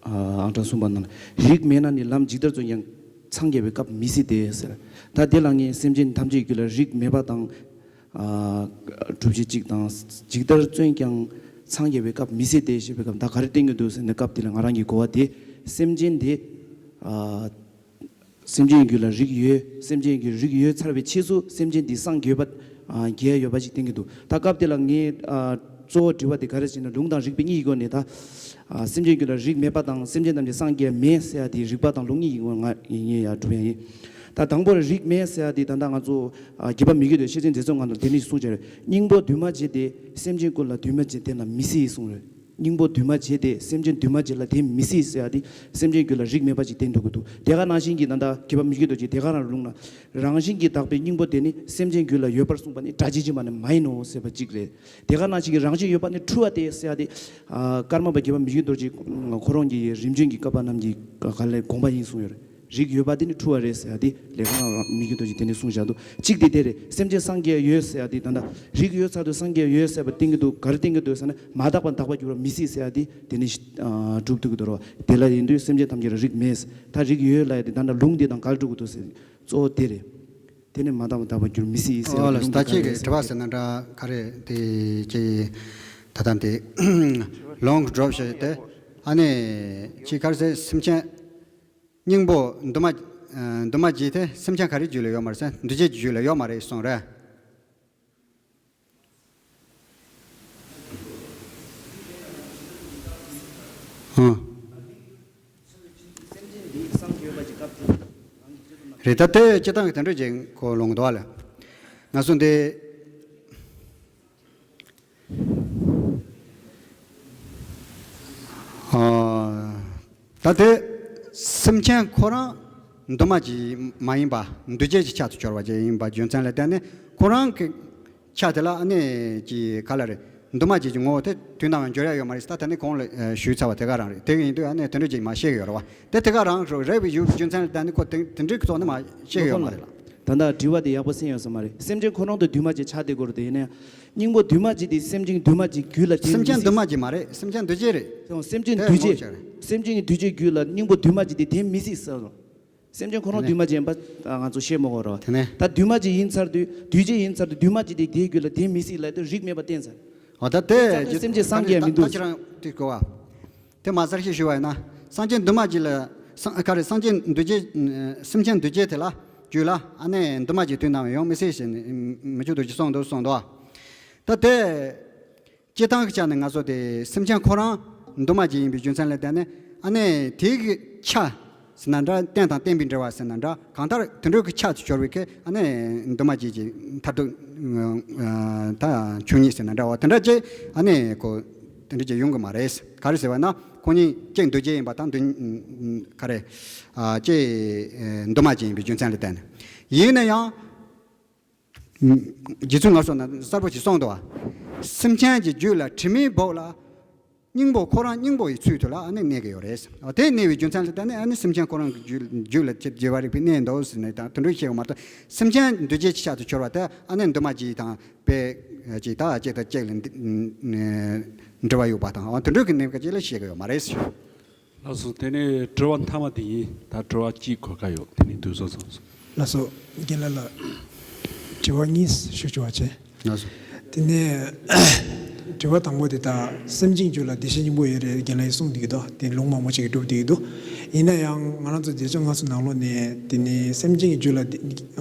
ཨ་ཨང་གྲངས་གསུམ་པ་ནང་ལ། རིགས་མེད་ན་ནི་ལམ་ཇི་ལྟར་བརྩོན་ཀྱང་། འཚང་རྒྱ་བའི་སྐབས་མི་སྲིད་དེ་ཟེར། ད་དེ་ལ་ངས་སེམས་ཅན་ཐམས་ཅད་རྒྱུད་ལ་རིགས་མེད་པ་དང་། ཨ་སྒྲུབ་བྱེད་གཅིག་དང་། ཇི་ལྟར་བརྩོན་ཀྱང་འཚང་རྒྱ་བའི་སྐབས་མི་སྲིད་དེ་ཞེས་པའི་སྐབས། ད་ག་རེ་བསྟན་གྱི་འདུག་ཟེར་ན། སྐབས་དེ་ལ་ང་རང་གི་གོ་བ་དེ། སེམས་ཅན་དེ་ཨ་སེམས་ཅན་རྒྱུད་ལ་རིགས་ཡོད། སེམས་ཅན་གྱི་རིགས་ཡོད་ཚར་བའི་ཕྱིས་སུ་སེམས་ཅན་འདི་སངས་རྒྱས་པ། ཨ་རྒྱས་ཡོད་པ་ཞིག་བསྟན་གྱི་འདུག་ད་སྐབས་དེ་ལ་ངས་ཨ་གཙོ་བོ་དྲི་བ་དེ་ག་རེ་ཟེར་ན། ལུང་དང་རིགས་པའི་གཉིས་ཀྱི་སྒོ་ནས། ད་ཨ་སེམས་ཅན་རྒྱུད་ལ་རིགས་མེད་པ་དང་སེམས་ཅན་ཐམས་ཅད་སངས་རྒྱས་མེད་ཟེར་ཡ་དེ། རིགས་པ་དང་ལུང་གཉིས་ཀྱི་སྒོ་ནས་ངས་ཡ་སྒྲུབ་ཡ་ཡིན། ད་དང་པོར་རིགས་མེད་ཟེར་ཡ་དེ། ད་ལྟ་ང་ཚོ་ཨ་རྒྱལ་བ་མི་བསྐྱོད་དུ་ཤེར་ཕྱིན་མཛད་གཙོ་ནང་ལ་དེ་ནས་གསུངས་བྱས་རེད། སྙིང་པོ་འདུས་མ་བྱས་ཏེ། སེམས་ཅན་ཀུན་ལ་འདུས་མ་བྱས་བསྟན་ལ་མི་སྲིད་གསུངས་རེད། སྙིང་པོ་འདུས་མ་བྱས་ཏེ། སེམས་ཅན་འདུས་མ་བྱས་ལ་དེ་མི་སྲིད་ཟེར་ཡ་དེ། སེམས་ཅན་རྒྱུད་ལ་རིགས་མེད་པ་ཅིག་བསྟན་འདུག་གི་འདུག་དེ་ག་ནང་བཞིན་གྱི་ད་ལྟ་རྒྱལ་བ་མི་བསྐྱོད་རྡོ་རྗེ་དེ་ག་རང་ལུང་ན། རང་བཞིན་གྱིས་དག་པའི་སྙིང་པོ་དེ་ནི་སེམས་ཅན་རྒྱུད་ལ་ཡོད་པར་གསུངས་པ་ནི་སྒྲ་ཇི་བཞིན་པ་ནི་མ་ཡིན་ནོ་ཟེར་བ་གཅིག་རེད། དེ་ག་ནང་བཞིན་གྱི་རང་བཞིན་ཡོད་པ་ནི་འཁྲུལ་བ་སྟེ་ཟེར་ཡ་དེ། ཨ་ཀརྨ་པ་རྒྱལ་བ་མི་བསྐྱོད་རྡོ་རྗེ་ཁོ་རང་གི་རིམ་བྱོན་གྱི་བཀའ་པ་རྣམས་ཀྱི་ག་ལས་དགོངས་པ་ཡིན་གསུངས་ཡོད་རེད། རིགས་ཡོད་པ་དེ་ནི་འཁྲུལ་བ་རེད་ཟེར་ཡ་དེ་ལས་ཀ་རང་མི་རྒྱུད་དོ་ཅིག་དེ་ནས་གསུངས་བཞག་འདུག་གཅིག་དེ་དེ་རེད། སེམས་ཅན་སངས་རྒྱས་ཡོད་ཟེར་ཡ་དེ། ད་ལྟ་རིགས་ཡོད་ཚར་དུས་སངས་རྒྱས་ཡོད་ཟེར་བ་བསྟན་གྱི་འདུག་ག་རེ་བསྟན་གྱི་འདུག་ཟེར་ན། མ་དག་པ་དག་པར་འགྱུར་བ་མི་སྲིད་ཟེར་ཡ་དེ་དེ་ནས་ཨ་སྒྲུབ་ཐུབ་ཀྱི་འདུག་རོ། དེ་ལ་ཡིན་དུས་སེམས་ཅན་ཐམས་ཅད་ལ་རིགས་མེད། ད་རིགས་ཡོད་ལ་ཡ་དེ་ད་ལྟ་ལུང་དེ་དང་འགལ་འགྲོ་གི་འདུག་ཟེར། གཙོ་བོ་དེ་རེད། དེ་ནས་མ་དག་པ་དག་པར་འགྱུར་མི་སྲིད་ཟེར་ཨོ་ལ་ལུང་ད་དེ་ག་ཁྱེད་རེད་ཀྱི་ཟེར་དྲི་བ་བ་ཟེར་ན་འདྲ་ག་རེ་དེ་ཀྱི་ད་ལྟ་དེ་ལོང་གི་སྒྲོབ་བྱས་ཏེ། ཨ་ནི་ཅི་ག་རེ་ཟེར། སེམས་ཅན་སྙིང་པོ་འདུས་མ་ཨ་འདུས་མ་བྱས་ཏེ་སེམས་ཅན་ག་རེ་རྒྱུད་ལ་ཡོད་མ་རེད་ཟེར། འདུས་བྱས་ཀྱི་རྒྱུད་ལ་ཡོད་མ་རེད་གསུངས་རེད། ཨང་། རེད། ད་ལྟའི་སྤྱིར་བཏང་གི་དེ་འདྲ་ཅིག་གོ་ལོང་འདུག་ཨ་ལ། ང་ཚོ་འདི་ཨ་ད་ལྟའི་སེམས་ཅན་ཁོ་རང་འདུས་མ་བྱས་མ་ཡིན་པ། འདུས་བྱས་ཀྱི་ཆ་དུ་གྱུར་པ་ཅིག་ཡིན་པ་རྒྱུ་མཚན་ལ་བརྟེན་ནས། ཁོ་རང་གི་ཆ་དེ་ལ་ཨ་ནི་ཀྱི་ག་ལ་རེད། འདུས་མ་བྱས་ཀྱི་ངོ་བོ་དེ་དུས་ནམ་ཡང་འགྱུར་ཡ་ཡོད་མ་རེད། ད་ད་ནི་གོང་ལ་ཞུས་ཚར་བ་དེ་ག་རང་རེད། དེ་ཡིན་དུས་ཨ་ནི་དེ་འདྲ་ཅིག་མ་བཤད་ཀྱི་ཡོད་རེད་བ། དེ་དེ་ག་རང་རེད་བའི་ཡུལ་རྒྱུ་མཚན་ལ་བརྟེན་ནས་ཁོ་དེ་དེ་འདྲའི་ཐོག་ནས་མ་བཤད་ཀྱི་ཡོད་མ་རེད་ལ། ད་ལྟ་དྲི་བ་དེ་ཡག་པོ་གསན་ཡོད་ས་མ་རེད། སེམས་ཅན་ཁོ་རང་དུ་འདུས་མ་བྱས་ཆགས་བསྡད་ཀྱི་རེད། དེ་ཡིན་ན་ཡང་སྙིང་པོ་འདུས་མ་བྱས་དེ་སེམས་ཅན་འདུས་མ་བྱས་རྒྱུད་ལ་དེ་སེམས་ཅན་མི་འདུས་མ་སྲིད། བྱས་མ་རེད། སེམས་ཅན་འདུས་བྱས་རེད། སེམས་ཅན་དེ་འདུས་ངོ་བོ་བྱས་ཆགས་རེད། སེམས་ཅན་གྱི་འདུས་བྱས་རྒྱུད་ལ་སྙིང་པོ་འདུས་མ་བྱས་དེ་དེ་མི་སྲིད་ཟེར་རོ། སེམས་ཅན་ཁོ་རང་དེ་ནས་འདུས་མ་བྱས་ཡིན་པ་ང་ཚོ་ཤེས་མི་དགོས་རོ། དེ་ནས་ད་འདུས་མ་བྱས་ཡིན་ཚར་དུས། འདུས་བྱས་ཡིན་ཚར་དུས་འདུས་མ་བྱས་དེ་དེའི་རྒྱུད་ལ་དེ་མི་སྲིད་ལབ་དུས་རིགས་མེད་པ་བསྟན་ཚར། འོ་ད་དེ་ད་སེམས་ཅན་སངས་རྒྱས་མི་འདུག་ད་ཁྱེད་རང་དེ་གོ་བ། དེ་མ་གསལ་བཤད་ཞུ་བ་ཡིན་ན། སངས་རྒྱས་འདུས་མ་བྱས་ལ་སངས་ག་རེ། སངས་རྒྱས་འདུས་བྱས་སེམས་ཅན་འདུས་བྱས་དེ་ལ་རྒྱུད་ལ་ཨ་ནི་འདུས་མ་བྱས་དུས་ནམ་ཡང་ཡོང་མི་སྲིད་ཟེར་ནས་མི་བསྐྱོད་རྡོ་རྗེས་གསུངས་འདུག་གསུངས་འདུག་ད་དེ་སྤྱིར་བཏང་གི་ཆ་ནས་ང་ཚོ་དེ་སེམས་ཅན་ཁོ་རང་འདུས་མ་བྱས་ཡིན་པའི་རྒྱུ་མཚན་ལ་བརྟེན་ནས། ཨ་ནི་དེའི་གི་ཆ་ཟེར་ན་འདྲ། རྟེན་དང་བརྟེན་པའི་འབྲེལ་བ་ཟེར་ན་འདྲ། གང་ལྟར་དེ་འདྲའི་གི་ཆ་དུ་གྱུར་པའི་གི་ཨ་ནི་འདུས་མ་བྱས་ཀྱི་མཐར་ཐུག་ད་ཆོས་ཉིད་ཟེར་ན་འདྲ་བ། དེ་འདྲ་ཅིག་ཨ་ནི་ཁོ་དེ་འདྲ་ཅིག་ཡོང་གི་མ་རེད། ག་རེ་ཟེར་བ་ན། ཁོ་གཉིས་གཅིག་འདུས་བྱས་ཡིན་པ་དང་། འདུས་ག་རེ་ཨ་གཅིག་འདུས་མ་བྱས་ཡིན་པའི་རྒྱུ་མཚན་ལ་བརྟེན་ནས་ཡིན་ན་ཡང་། རྗེ་བཙུན་ལ་སོགས་ན་གསལ་པོ་ཞིག་གསུངས་འདུག་བ། སེམས་ཅན་གྱི་རྒྱུད་ལ་དྲི་མའི་སྦུབས་ལ་སྙིང་པོ་ཁོ་རང་སྙིང་པོ་ཡི་ཚུལ་དུ་ལ་ཨ་ནི་གནས་ཀྱི་ཡོད་རེད། དེ་གནས་པའི་རྒྱུ་མཚན་ལ་བརྟེན་ནས་ཨ་ནི་སེམས་ཅན་ཁོ་རང་གི་རྒྱུད་རྒྱུད་ལ་རྒྱུད་པ་རིག་པའི་གནས་འདུག་ཟེར་ནས་དང་དེ་འདྲ་བཤད་པ་མ་གཏོགས། སེམས་ཅན་འདུས་བྱས་ཀྱི་ཆ་དུ་གྱུར་པ་དེ་ཨ་ནི་འདུས་མ་བྱས་དང་དཔེ་ཅིག་དང་གཅིག་དང་གཅིག་ལ་འདྲི་བ་ཡོད་པ་དང་། དེ་འདྲ་གི་གནས་ཀ་ཅིག་ལ་བཤད་ཀྱི་ཡོད་མ་རེད། ལགས་སོ། དེ་ནས་དྲི་བ་མཐའ་མ་དེ་ཡིན། ད་དྲི་བ་གཅིག་གོ་སྐབས་ཡོད། དེ་ནས་དུས་ཚོད་ཚང་སོང་། ལགས་སོ། རྒན་ལགས་ལ་དྲི་བ་གཉིས་ཞུ་ཆོག་པ་བྱས། ལགས་སོ། དེ་ནས་དྲི་བ་དང་པོ་དེ། ད་སེམས་ཅན་རྒྱུད་ལ་བདེ་གཤེགས་སྙིང་པོ་ཡོད་རེད། རྒན་ལགས་ཀྱིས་གསུངས་འདུག་གི་འདུག་དེ་ལུང་མང་པོ་ཅིག་གིས་སྒྲུབ་འདུག་གི་འདུག་ཡིན་ན་ཡང་ང་རང་ཚོ་རྗེ་བཙུན་ལྔ་མཆོད་ནང་ལོགས་ནས་དེ་ནས་སེམས་ཅན་གྱི་རྒྱུད་ལ་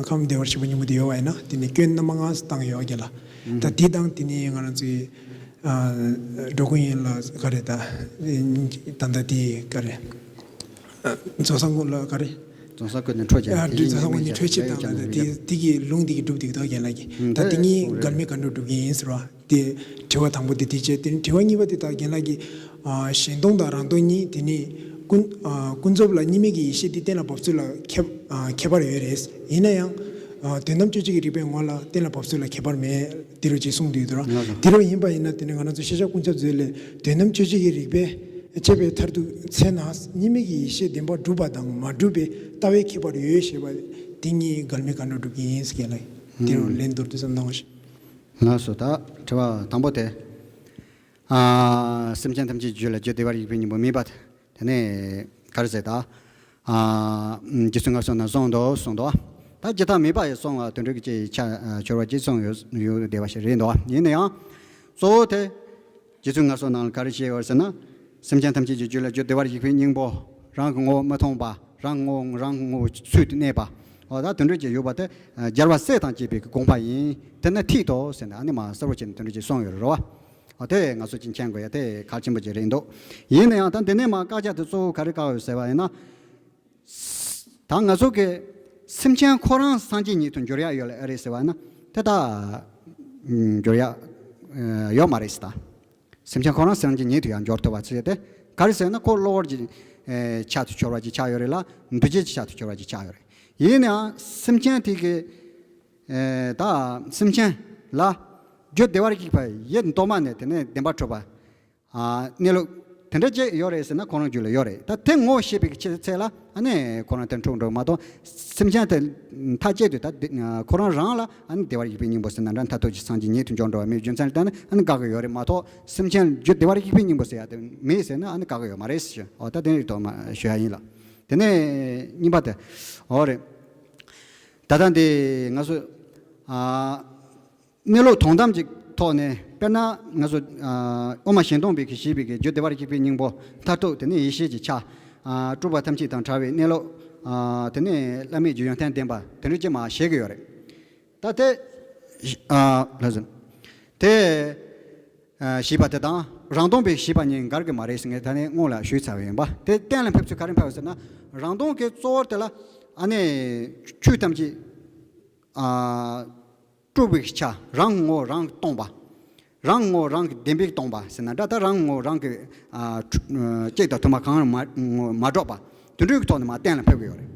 ཁམས་བདེ་བར་གཤེགས་པ་སྙིང་པོ་དེ་ཡོད་པ་ཡིན་ན། དེ་ནས་སྐྱོན་རྣམ་པ་ལྔ་བཏང་ཡོད་རྒན་ལགས། ད་དེ་དང་དེ་ནས་ང་རང་ཚོའི་ཨ་འགྲོ་ཀུན་ཡིན་ལ་ག་རེ། ད་ད་ལྟ་དེ་ག་རེ། ཨ་རྫོགས་སངས་ཀུན་ལ་ག་རེ། རྫོགས་སངས་ཀུན་ནས་འཕྲོ་བཅད། ཨ་རྫོགས་སངས་ཀུན་ནས་འཕྲོ་བཅད་བཏང་། ད་ལྟ་དེ་དེ་གི་ལུང་དེ་གིས་སྒྲུབ་འདུག་གི་འདུག་རྒན་ལགས་ཀྱིས། ད་དེ་གཉིས་འགལ་མེད་ག་འདྲ་སྒྲུབ་ཀྱི་ཡིན་ཟེར་བ་དེ་དྲི་བ་དང་པོ་དེ་དེ་བྱས། དེ་ནས་དྲི་བ་གཉིས་པ་དེ། ད་རྒན་ལགས་ཀྱིས་ཨ་གཞན་སྟོང་དང་རང་སྟོང་གཉིས་དེ་ནི་ཀུན་ཨ་ཀུན་རྫོབ་ལ་གཉིས་མེད་ཀྱི་ཡེ་ཤེས་དེ་གཏན་ལ་ཕབ་ཚུལ་ལ་ཁྱད་ཨ་ཁྱད་པར་ཡོད་རེད། ཡིན་ན་ཡང་ཨ་དོན་དམ་དཔྱོད་བྱེད་ཀྱི་རིགས་པའི་ངོ་ལ་གཏན་ལ་ཕབ་ཚུལ་ལ་ཁྱད་པར་མེད། དེ་རུ་ཅིག་གསུངས་འདུག་དེ་རུ། དེ་རུ་ཡིན་པ་ཡིན་ན། དེ་ནི་ང་རང་ཚོ་ཤེས་བྱ་ཀུན་ཁྱབ་མཛོད་ལས་དོན་དམ་དཔྱོད་བྱེད་ཀྱི་རིགས་པས་དཔྱད་པའི་མཐར་ཐུག་ཚེ་ན་གཉིས་མེད་ཀྱི་ཡེ་ཤེས་བདེན་པར་གྲུབ་པ་དང་མ་གྲུབ་པའི་ལྟ་བའི་ཁྱད་པར་ཡོད་ཞེས་པ་དེ་གཉིས་འགལ་མེད་ག་འདྲ་སྒྲུབ་ཀྱི་ཡིན་ཟེར་གྱི་ལ། དེ་རུ་ལན་མདོར་བསྡུས་ཙམ་གནང་བ་ཞིག་ལགས་སོ། ད་དྲི་བ་དང་པོ་དེ། ཨ་སེམས་ཅན་ཐམས་ཅད་རྒྱུད་ལ་རྒྱུ་བདེ་བར་གཤེགས་པའི་སྙིང་པོ་མེད་པ་དེ། ནས་ག་རེ་ཟེར་ད། ཨ། རྗེ་བཙུན་མངའ་གསོལ་ནང་གསུངས་འདུག་གསུངས་འདུག་ད་སྤྱིར་བཏང་མེད་པ་ཡི་གསུང་བ་དོན་འགྲུབ་ཀྱི་ཅིག་ཆ་འཆོལ་བ་ཅིག་གསུངས་ཡོད་ཡོད་བསྡད་པ་ཞིག་རེད་འདུག་ཡིན་ན་ཡང་། གཙོ་བོ་དེ། རྗེ་བཙུན་མངའ་གསོལ་ནང་ལ་ག་རེ་བཤད་ཡོད་ཟེར་ན། སེམས་ཅན་ཐམས་ཅད་ཀྱི་རྒྱུད་ལ་རྒྱུ་བདེ་བར་གཤེགས་པའི་སྙིང་པོ། རང་གི་ངོ་བོ་མི་མཐོང་བ། རང་ངོ་རང་ངོ་བོ་ཚུལ་དུ་གནས་པ། འོ་ད་དོན་འགྲུབ་ཀྱི་ཡོད་པ་དེ། རྒྱལ་བ་སྲས་དང་བཅས་པའི་དགོངས་པ་ཡིན། དེ་ནི་ཐིག་ཏོ་ཟེར་ནས་ཨ་ནི་མ་གསལ་པོ་བྱས་ནས་དོན་འགྲུབ་ཀྱིས་གསུངས་ཡོད་རེད་བ། འོ་དེ་ང་ཚོ་ཅིག་མཁྱེན་དགོས་ཡ་དེ་གལ་ཆེན་པོ་ཅིག་རེད་འདུག་ཡིན་ན་ཡང་ད་འདི་ནས་མ་བཀག་རྒྱ་དེ་གཙོ་བོ་ག་རེ་བཀག་ཡོད་ཟེར་བ་ཡིན་ན། ད་ང་ཚོ་གི་སེམས་ཅན་ཁོ་རང་སངས་རྒྱས་ཉིད་དུ་འགྱུར་ཡ་ཡོད་ལ་ཨེ་རེད་ཟེར་བ་ན་དེ་ད་འགྱུར་ཡ་ཡོད་མ་རེད་ཟེར་ད། སེམས་ཅན་ཁོ་རང་སངས་རྒྱས་ཉིད་དུ་ཡང་འགྱུར་ཐུབ་པ་ཚོད་དེ་ག་རེ་ཟེར་ན་ཁོ་གློ་བུར་གྱི་ཆ་དུ་གྱུར་བ་ཅིག་ཆགས་ཡོད་རེད་ལ་འདུ་བྱེད་ཀྱི་ཆ་དུ་གྱུར་བ་ཅིག་ཆགས་ཡོད་རེད། ཡིན་ནའང་སེམས་ཅན་དེ་གི་ད་སེམས་ཅན་ལ་རྒྱུ་བདེ་བར་གཤེགས་པ་ཡེ་གདོད་མ་ནས་དེ་ནས་བདེན་པར་གྲུབ་པ། གནས་ལུགས་དེ་འདྲ་ཅིག་ཡོད་རེད་ཟེར་ན་ཁོ་རང་རྒྱུད་ལ་ཡོད་རེད། ད་དེ་ངོ་ཤེས་པའི་ཆེད་ཚད་ལ་ཨ་ནི་ཁོ་རང་དེ་འཁྲུག་འགྲོ་མ་གཏོགས་སེམས་ཅན་དེ་མཐའ་གཅིག་ཏུ་ད་ཁོ་རང་རང་ལ་ཨ་ནི་བདེ་བར་གཤེགས་པའི་སྙིང་པོ་ཟེར་ན་འདྲ་མཐར་ཐུག་གི་སངས་རྒྱས་ཉིད་དུ་འབྱོར་འགྲོ་བ་མེད་རྒྱུ་མཚན་ལ་བལྟས་ན་ཨ་ནི་དགག་གི་ཡོད་རེད་མ་གཏོགས་སེམས་ཅན་རྒྱུ་བདེ་བར་གཤེགས་པའི་སྙིང་པོ་ཟེར་ཡ་དེ་མེད་ཟེར་ན་ཨ་ནི་དགག་གི་ཡོད་མ་རེད་ཟེར། འོ་ད་དེ་རིགས་ཐོག་མ་ཞུ་ཡ་ཡིན་ལ། དེ་ནས་གཉིས་པ་དེ། འོ་རེད། ད་ལྟ་འདི་ང་ཚོ་ཨ། གནས་ལུགས་དོན་དམ་གྱི་ཐོག་ནས་དཔེར་ན་ང་ཚོ་ཨ། དབུ་མ་ཞལ་མདོ་པའི་གི་བཞེད་པའི་གི་རྒྱུ་བདེ་བར་གཤེགས་པའི་སྙིང་པོ་མཐར་ཐུག་དེ་ནས་ཡེ་ཤེས་ཀྱི་ཆ། ཨ། སྤྲོས་པ་ཐམས་ཅད་དང་བྲལ་བའི་གནས་ལུགས། ཨ། དེ་ནས་བླ་མེད་ཀྱི་ཡོན་ཏན་ལྡན་པ་དེ་འདྲ་ཅིག་མ་བཤད་ཀྱི་ཡོད་རེད། ད་དེ། ཨ། ལགས་སོ། དེ། ཨ། བཞེད་པ་དེ་དང་རང་དོན་པའི་བཞེད་པ་གཉིས་འགལ་གྱི་མ་རེད་ཟེར་ངས་ད་ནས་སྔོན་ལ་ཞུས་ཚར་བ་ཡིན་པ་དེ་གཏན་ལ་ཕེབས་ཚུལ་ག་རེ་ཕེབས་ཟེར་ན་རང་དོན་གྱི་གཙོ་བོ་དེ་ལ་ཨ་ནི་ཆོས་ཐམས་ཅད། ཨ། སྤྲོས་པའི་ཆ་རང་ངོ་རང་གིས་སྟོང་པ། རང་ངོ་རང་གིས་བདེན་པས་སྟོང་པ་ཟེར་ན་འདྲ་ད་རང་ངོ་རང་གིས་ཨ། གཅིག་དང་དུ་མ་གང་རུང་མ་མ་གྲུབ་པ་དེ་འདྲའི་གི་ཐོག་ནས་མ་གཏན་ལ་ཕེབས་ཀྱི་ཡོད་རེད།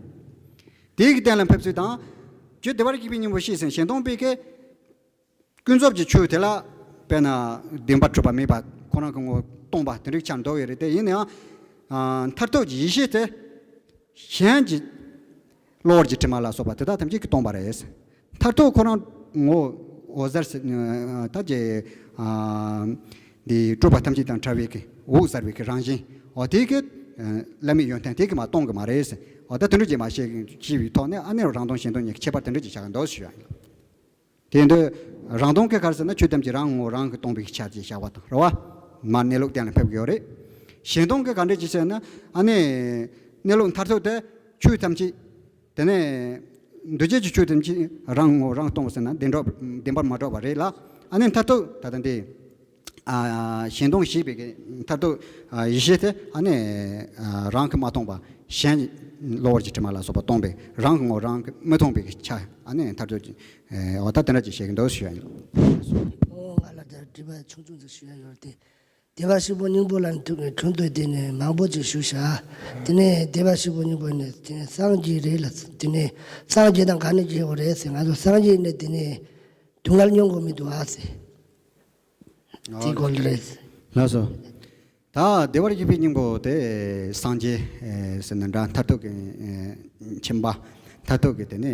དེའི་གི་གཏན་ལ་ཕེབས་ཚུལ་དང་། རྒྱུ་བདེ་བར་གཤེགས་པའི་སྙིང་པོ་བཞེད་ཟེར་ཞལ་མདོ་པའི་གི་ཀུན་རྫོབ་ཀྱི་ཆོས་དེ་ལ་དཔེར་ན་བདེན་པར་གྲུབ་པ་མེད་པ་ཁོ་རང་གི་ངོ་བོ་སྟོང་པ་དེ་འདྲའི་ཆ་འདོགས་ཡོད་རེད་དེ་ཡིན་ནའང་། ཨ། མཐར་ཐུག་གི་ཡེ་ཤེས་དེ། གཞན་གྱི་གློ་བུར་གྱི་དྲི་མ་ལ་སོགས་པ་དེ་དག་ཐམས་ཅད་ཀྱིས་སྟོང་པ་རེད། མཐར་ཐུག་ཁོ་རང་ངོ་བོ་འོད་གསལ་ཟེར་ད་ཀྱི་ཨ། འདི་སྤྲོས་པ་ཐམས་ཅད་དང་བྲལ་བའི་གི་འོད་གསལ་བའི་གི་རང་བཞིན་འོ་དེ་གི་བླ་མེད་ཡོན་ཏན་དེ་གི་མ་སྟོང་གི་མ་རེད། འོ་ད་དེ་འདྲ་ཅིག་མ་ཤེས་ཤེས་པའི་ཐོག་ནས་ཨ་ནི་རང་དོན་གཞན་དོན་གཉིས་ཀྱི་ཁྱད་པར་དེ་འདྲ་ཅིག་བྱ་གི་འདུག་ཞུ་ཡ་ཡིན། དེ་འདི་རང་དོན་གྱི་ག་རེ་ཟེར་ན་ཆོས་ཐམས་ཅད་རང་ངོ་རང་གིས་སྟོང་པའི་ཆ་ཅེས་བྱ་བ་དང་རེད་བ། མར་གནས་ལུགས་གཏན་ལ་ཕེབས་ཀྱི་ཡོད་རེད། གཞན་དོན་གྱི་ག་འདྲ་ཅིག་ཟེར་ན་ཨ་ནི་གནས་ལུགས་མཐར་ཐུག་དེ་ཆོས་ཐམས་ཅད་དེ་ནས་འདུ་བྱེད་ཀྱི་ཆོས་ཐམས་ཅད་རང་ངོ་རང་སྟོང་པ་ཟེར་ན་བདེན་གྲུབ་བདེན་པར་མ་གྲུབ་པ་རེད་ལ་ཨ་ནི་མཐར་ཐུག་ད་ལྟ་འདི། ཨ། གཞན་དོན་བཞེད་པའི་གི་མཐར་ཐུག་ཨ། ཡེ་ཤེས་དེ་ཨ་ནི་ཨ། རང་གིས་མ་སྟོང་པ་གཞན་གློ་བུར་གྱི་དྲི་མ་ལ་སོགས་པ་སྟོང་པའི་རང་གི་ངོ་རང་གིས་མི་མཐོང་པའི་གི་ཆ་ཨ་ནི་མཐར་ཐུག་གི་ཨ། འོ་ད་དེ་འདྲ་ཅིག་བཤད་ཀྱི་འདུག་ཞུ་ཡ་ཡིན། ཨོ་ང་ལ་ད་དྲི་བ་ཆུང་ཆུང་ཅིག་ཞུ་ཡ་ཡོད་དེ། བདེ་བར་གཤེགས་པའི་སྙིང་པོ་ལ་ཐུག་གི་ཁྱོན་དུ་དེ་ནས་མང་པོ་ཅིག་ཞུ་བྱ། དེ་ནས་བདེ་བར་གཤེགས་པའི་སྙིང་པོ་ནི་དེ་ནས་སངས་རྒྱས་རེད་ལ་དེ་ནས་སངས་རྒྱས་དང་ག་ནས་སྐྱེས་པ་རེད་ཟེར་ང་ཚོ་སངས་རྒྱས་ནས་དེ་ནས་སྡུག་བསྔལ་མྱོང་དགོས་མི་འདུག་ཨ་ཟེར། དེ་སྐོར་རེད། ལགས་སོ། ད་བདེ་བར་གཤེགས་པའི་སྙིང་པོ་དེ་སངས་རྒྱས་ཟེར་ན་འདྲ་མཐར་ཐུག་གི་ཁྱིམ་པ་མཐར་ཐུག་གི་དེ་ནས་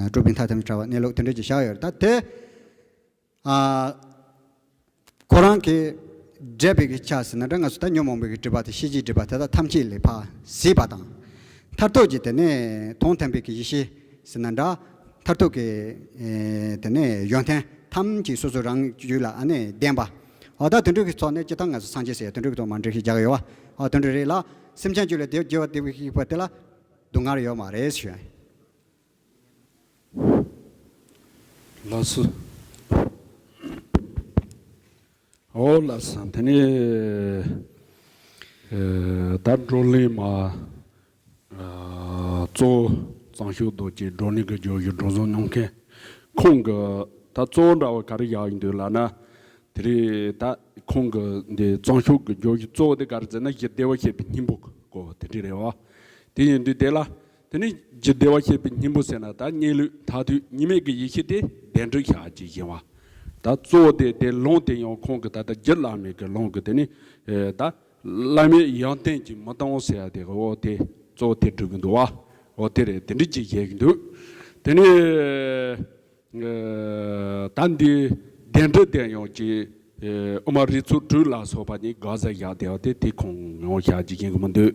སྤྲུལ་པའི་མཐའ་ཐམས་ཅད་བྲལ་བ་གནས་ལུགས་དེ་འདྲ་ཅིག་བཞག་ཡོད་རེད་ད་དེ། ཨ། ཁོ་རང་གི་འགྲེལ་པའི་གི་ཆ་ཟེར་ན་འདྲ་ང་ཚོ་ད་ཉོན་མོངས་པའི་གི་སྒྲིབ་པ་དེ་ཤེས་བྱའི་སྒྲིབ་པ་དེ་དག་ཐམས་ཅད་ལས་ཕར་ཟད་པ་དང་། མཐར་ཐུག་གི་དེ་ནས་དོན་དམ་པའི་གི་ཡེ་ཤེས་ཟེར་ན་འདྲ། མཐར་ཐུག་གི་ཨེ། དེ་ནས་ཡོན་ཏན་ཐམས་ཅད་སོ་སོ་རང་རྒྱུད་ལ་ཨ་ནི་ལྡན་པ། འོ་ད་དེ་འདྲ་གི་ཐོག་ནས་སྤྱིར་བཏང་ང་ཚོ་སངས་རྒྱས་ཟེར་ཡ་དེ་འདྲ་གི་ཐོག་མ་འགྲེལ་བཤད་རྒྱག་གི་ཡོད་བ། འོ་དེ་འདྲ་རེད་ལ་སེམས་ཅན་རྒྱུད་ལ་དེ་རྒྱུ་བ་དེ་བའི་ཤེས་པ་དེ་ལ་སྡུག་བསྔལ་ཡོད་མ་རེད་ཞུ། ལགས་སོ། འོ་ལགས་སོ། དེ་ནས་ཨ། ད་བགྲོ་གླེང་མ་ཨ། གཙོ་བོ་གཙང་ཆུ་རྡོ་རྗེ་བགྲོ་གླེང་གི་བརྗོད་གཞི་སྒྲོམ་གཞི་གནང་མཁན་ཁོང་གི་ད་གཙོ་བོ་འདྲ་བ་ག་རེ་བཞག་ཡིན་འདུག་ལབ་ན། དེ་རིང་ད་ཁོང་གི་འདི་གཙང་ཆུ་གི་བརྗོད་གཞི་གཙོ་བོ་དེ་ག་རེ་ཟེར་ན་རྒྱུ་བདེ་བར་གཤེགས་པའི་སྙིང་པོ་གི་སྐོར་དེ་འདྲ་རེད་བ། དེ་ཡིན་དུས་དེ་ལ། དེ་ནི་རྒྱུ་བདེ་བར་གཤེགས་པའི་སྙིང་པོ་ཟེར་ན་ད་གནས་ལུགས་མཐར་ཐུག་གཉིས་མེད་ཀྱི་ཡེ་ཤེས་དེ་བདེན་གྲུབ་ཞག་གཅིག་ཡིན་པ། ད་གཙོ་བོ་དེ་དེ་ལུང་དེ་ཡང་ཁོང་གི་ད་ལྟ་རྒྱུད་བླ་མའི་གི་ལུང་གི་དེ་ནི་ད་བླ་མེད་ཡོན་ཏན་གྱི་མི་གཏོང་ཟེར་ཡ་དེ་འོ་དེ་གཙོ་བོ་དེ་སྒྲུབ་ཀྱི་འདུག་བ། འོ་དེ་རེད་དེ་འདྲ་ཅིག་བཤད་ཀྱི་འདུག་དེ་ནི་ད་འདི་བདེན་གྲུབ་དེ་ཡང་ཅིག་ཨེ་དབུ་མ་རིགས་ཚོགས་དྲུག་ལ་སོགས་པ་ནི་དགག་བྱ་བཞག་བསྡད་པ་དེ་དེ་ཁུངས་ཡོང་བཞག་རྒྱུ་ཡིན་གི་མི་འདུག་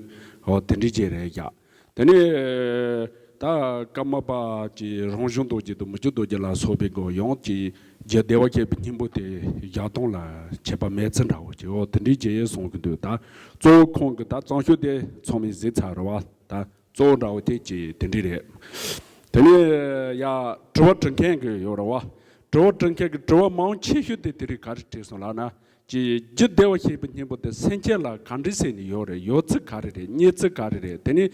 ཨོ་དེ་འདྲའི་ཅིག་རེད་བཞག་དེ་ནས་ད་ཀརྨ་པ་ཀྱི་རང་བྱུང་རྡོ་རྗེ་དང་མི་བསྐྱོད་རྡོ་རྗེ་ལ་སོགས་པའི་སྒོ་ཡང་ཀྱི་རྒྱུད་བདེ་བར་གཤེགས་པའི་སྙིང་པོ་དེ་བཞག་སྟངས་ལ་ཁྱད་པར་མེད་ཚུལ་འདྲ་བོ་ཅིག་ཨོ་དེ་འདྲའི་ཅིག་གསུང་གི་འདུག་ད་གཙོ་བོ་ཁོང་གི་ད་གཙང་ཤོས་དེ་ཚང་མས་གཟིགས་ཚར་རེད་བ། ད་གཙོ་བོ་འདྲ་བོ་དེ་ཅིག་དེ་འདྲ་རེད། དེ་ནས་ཡ་དྲི་བ་དྲི་མཁན་གྱི་ཡོད་རེད་བ། དྲི་བ་དྲི་མཁན་གྱི་དྲི་བ་མང་ཆེ་ཤོས་དེ་དེ་རིང་ག་རེ་དྲིས་སོང་ལབ་ན། ཀྱི་རྒྱུད་བདེ་བར་གཤེགས་པའི་སྙིང་པོ་དེ་སེམས་ཅན་ལ་ག་འདྲ་བྱས་ནས་ཡོད་རེད། ཡོད་ཚུལ་ག་རེ་རེད། རྙེད་ཚུལ་ག་རེ་རེད། དེ་ནི་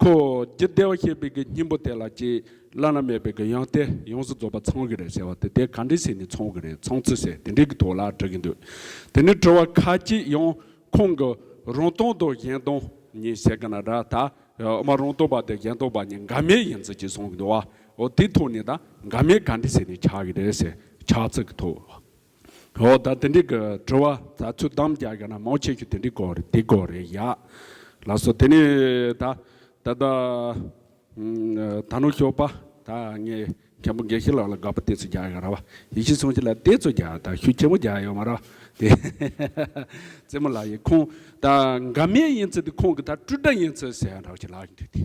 ཁོ་རྒྱུད་བདེ་བར་གཤེགས་པའི་གི་སྙིང་པོ་དེ་ལ་ཀྱི་བླ་ན་མེད་པའི་གི་ཡོན་ཏན་ཡོངས་སུ་རྫོགས་པ་ཚང་གི་རེད་ཟེར་བ་དེ་དེ་ག་འདྲ་བྱས་ནས་ཚང་གི་རེད། ཚང་ཚུལ་ཟེར་དེ་འདྲའི་གི་ཐོག་ལ་དྲི་གི་འདུག་དེ་ནི་དྲི་བ་ཁ་ཅིག་ཡང་ཁོང་གི་རང་སྟོང་དང་གཞན་སྟོང་གཉིས་ཟེར་གི་ན་འདྲ། ད་དབུ་མ་རང་སྟོང་པ་དང་གཞན་སྟོང་པ་གཉིས་འགལ་མེད་ཡིན་ཚུལ་ཅིག་གསུང་གི་འདུག་བ། འོ་དེ་ཐོག་ནས་ད་འགལ་མེད་ག་འདྲ་བྱས་ནས་ཆགས་གི་རེད་ཟེར། ཆགས་ཚུལ་གི་ཐོག་འོ་ད་དེ་འདྲའི་གི་དྲི་བ་ད་ཚུར་གདམ་རྒྱག་གི་ན་མང་ཆེ་ཤོས་དེ་འདྲའི་སྐོར་རེད། དེ་སྐོར་རེད་ཡ། ལགས་སོ། དེ་ནས་ད་ད་ད་ད་ནུ་ཞོགས་པ་ད་ངས་མཁན་པོ་དགེ་བཤེས་ལགས་ལ་དགག་པ་དེ་ཚོ་རྒྱག་ཡོད་ར་བ། ཡེ་ཤེས་སངས་རྒྱས་ལ་དེ་ཚོ་རྒྱག་ད་ཤུགས་ཆེན་པོ་རྒྱག་ཡོད་མ་ར་དེ། རྩེ་མོ་ལགས་ཡིན་ཁོང་ད་འགལ་མེད་ཡིན་ཚུལ་དེ་ཁོང་གི་ད་སྤྲོས་བྲལ་ཡིན་ཚུལ་ཟེར་ཡ་འདྲ་བ་ཅིག་ལབ་ཀྱི་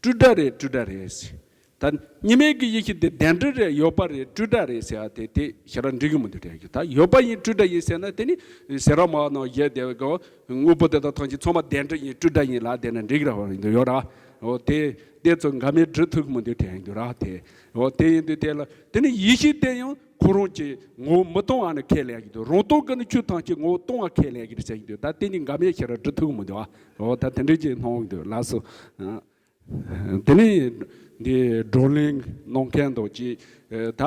འདུག་དེ། སྤྲོས་བྲལ་རེད་སྤྲོས་བྲལ་རེད་ཟེར། ད་གཉིས་མེད་ཀྱི་ཡེ་ཤེས་དེ་བདེན་འབྲེལ་རེད་ཡོད་པ་རེད་སྤྲོས་བྲལ་རེད་ཟེར་ཡ་དེ་དེ་ཞེ་དྲག་འགྲིག་གི་མི་འདུག་དྲན་གྱི། ད་ཡོད་པ་ཡིན་སྤྲོས་བྲལ་ཡིན་ཟེར་ན་དེ་ནི་ཟེར་བ་མ་ནང་བཞིན་དེ་གོ་དངོས་པོ་དེ་དག་ཐམས་ཅད་ཚང་མ་བདེན་འབྲེལ་ཡིན་སྤྲོས་བྲལ་ཡིན་ལབ་བསྡད་ན་འགྲིག་ར་བ་ཡིན་འདུག་ཡོད་ར། འོ་དེ་དེ་ཚོ་འགལ་མེད་སྒྲུབ་ཐུབ་གི་མི་འདུག་དྲན་གྱི་འདུག་ར་དེ། འོ་དེ་ཡིན་དུས་དེ་ལ་དེ་ནི་ཡེ་ཤེས་དེ་ཡང་ཁོ་རང་གི་ངོ་བོ་མི་སྟོང་བ་ནི་ཁས་ལེན་གྱི་འདུག་རང་སྟོང་གི་ནི་ཆོས་ཐམས་ཅད་ངོ་བོ་སྟོང་བ་ཁས་ལེན་གྱི་རེད་ཟེར་གྱི་འདུག་ད་དེ་ནི་འགལ་མེད་ཞེ་དྲག་སྒྲུབ་ཐུབ་གི་མི་འདུག་ཨ། འོ་ད་དེ་འདྲའི་ཅིག་སྣང་གི་འདུག་ལགས་སོ། དེ་ནས་འདི་བགྲོ་གླེང་གནང་མཁན་དང་ཅིག་ད་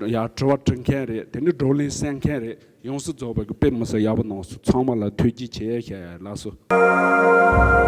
ཡ་དྲི་བ་དྲི་མཁན་རེད། དེ་ནས་བགྲོ་གླེང་གསན་མཁན་རེད། ཡོངས་སུ་རྫོགས་པའི་དཔེ་མི་སྲིད་ཡག་པོ་གནང་སོང་། ཚང་མ་ལ་ཐུགས་རྗེ་ཆེ་ཞུ་ཡ་ལགས་སོ།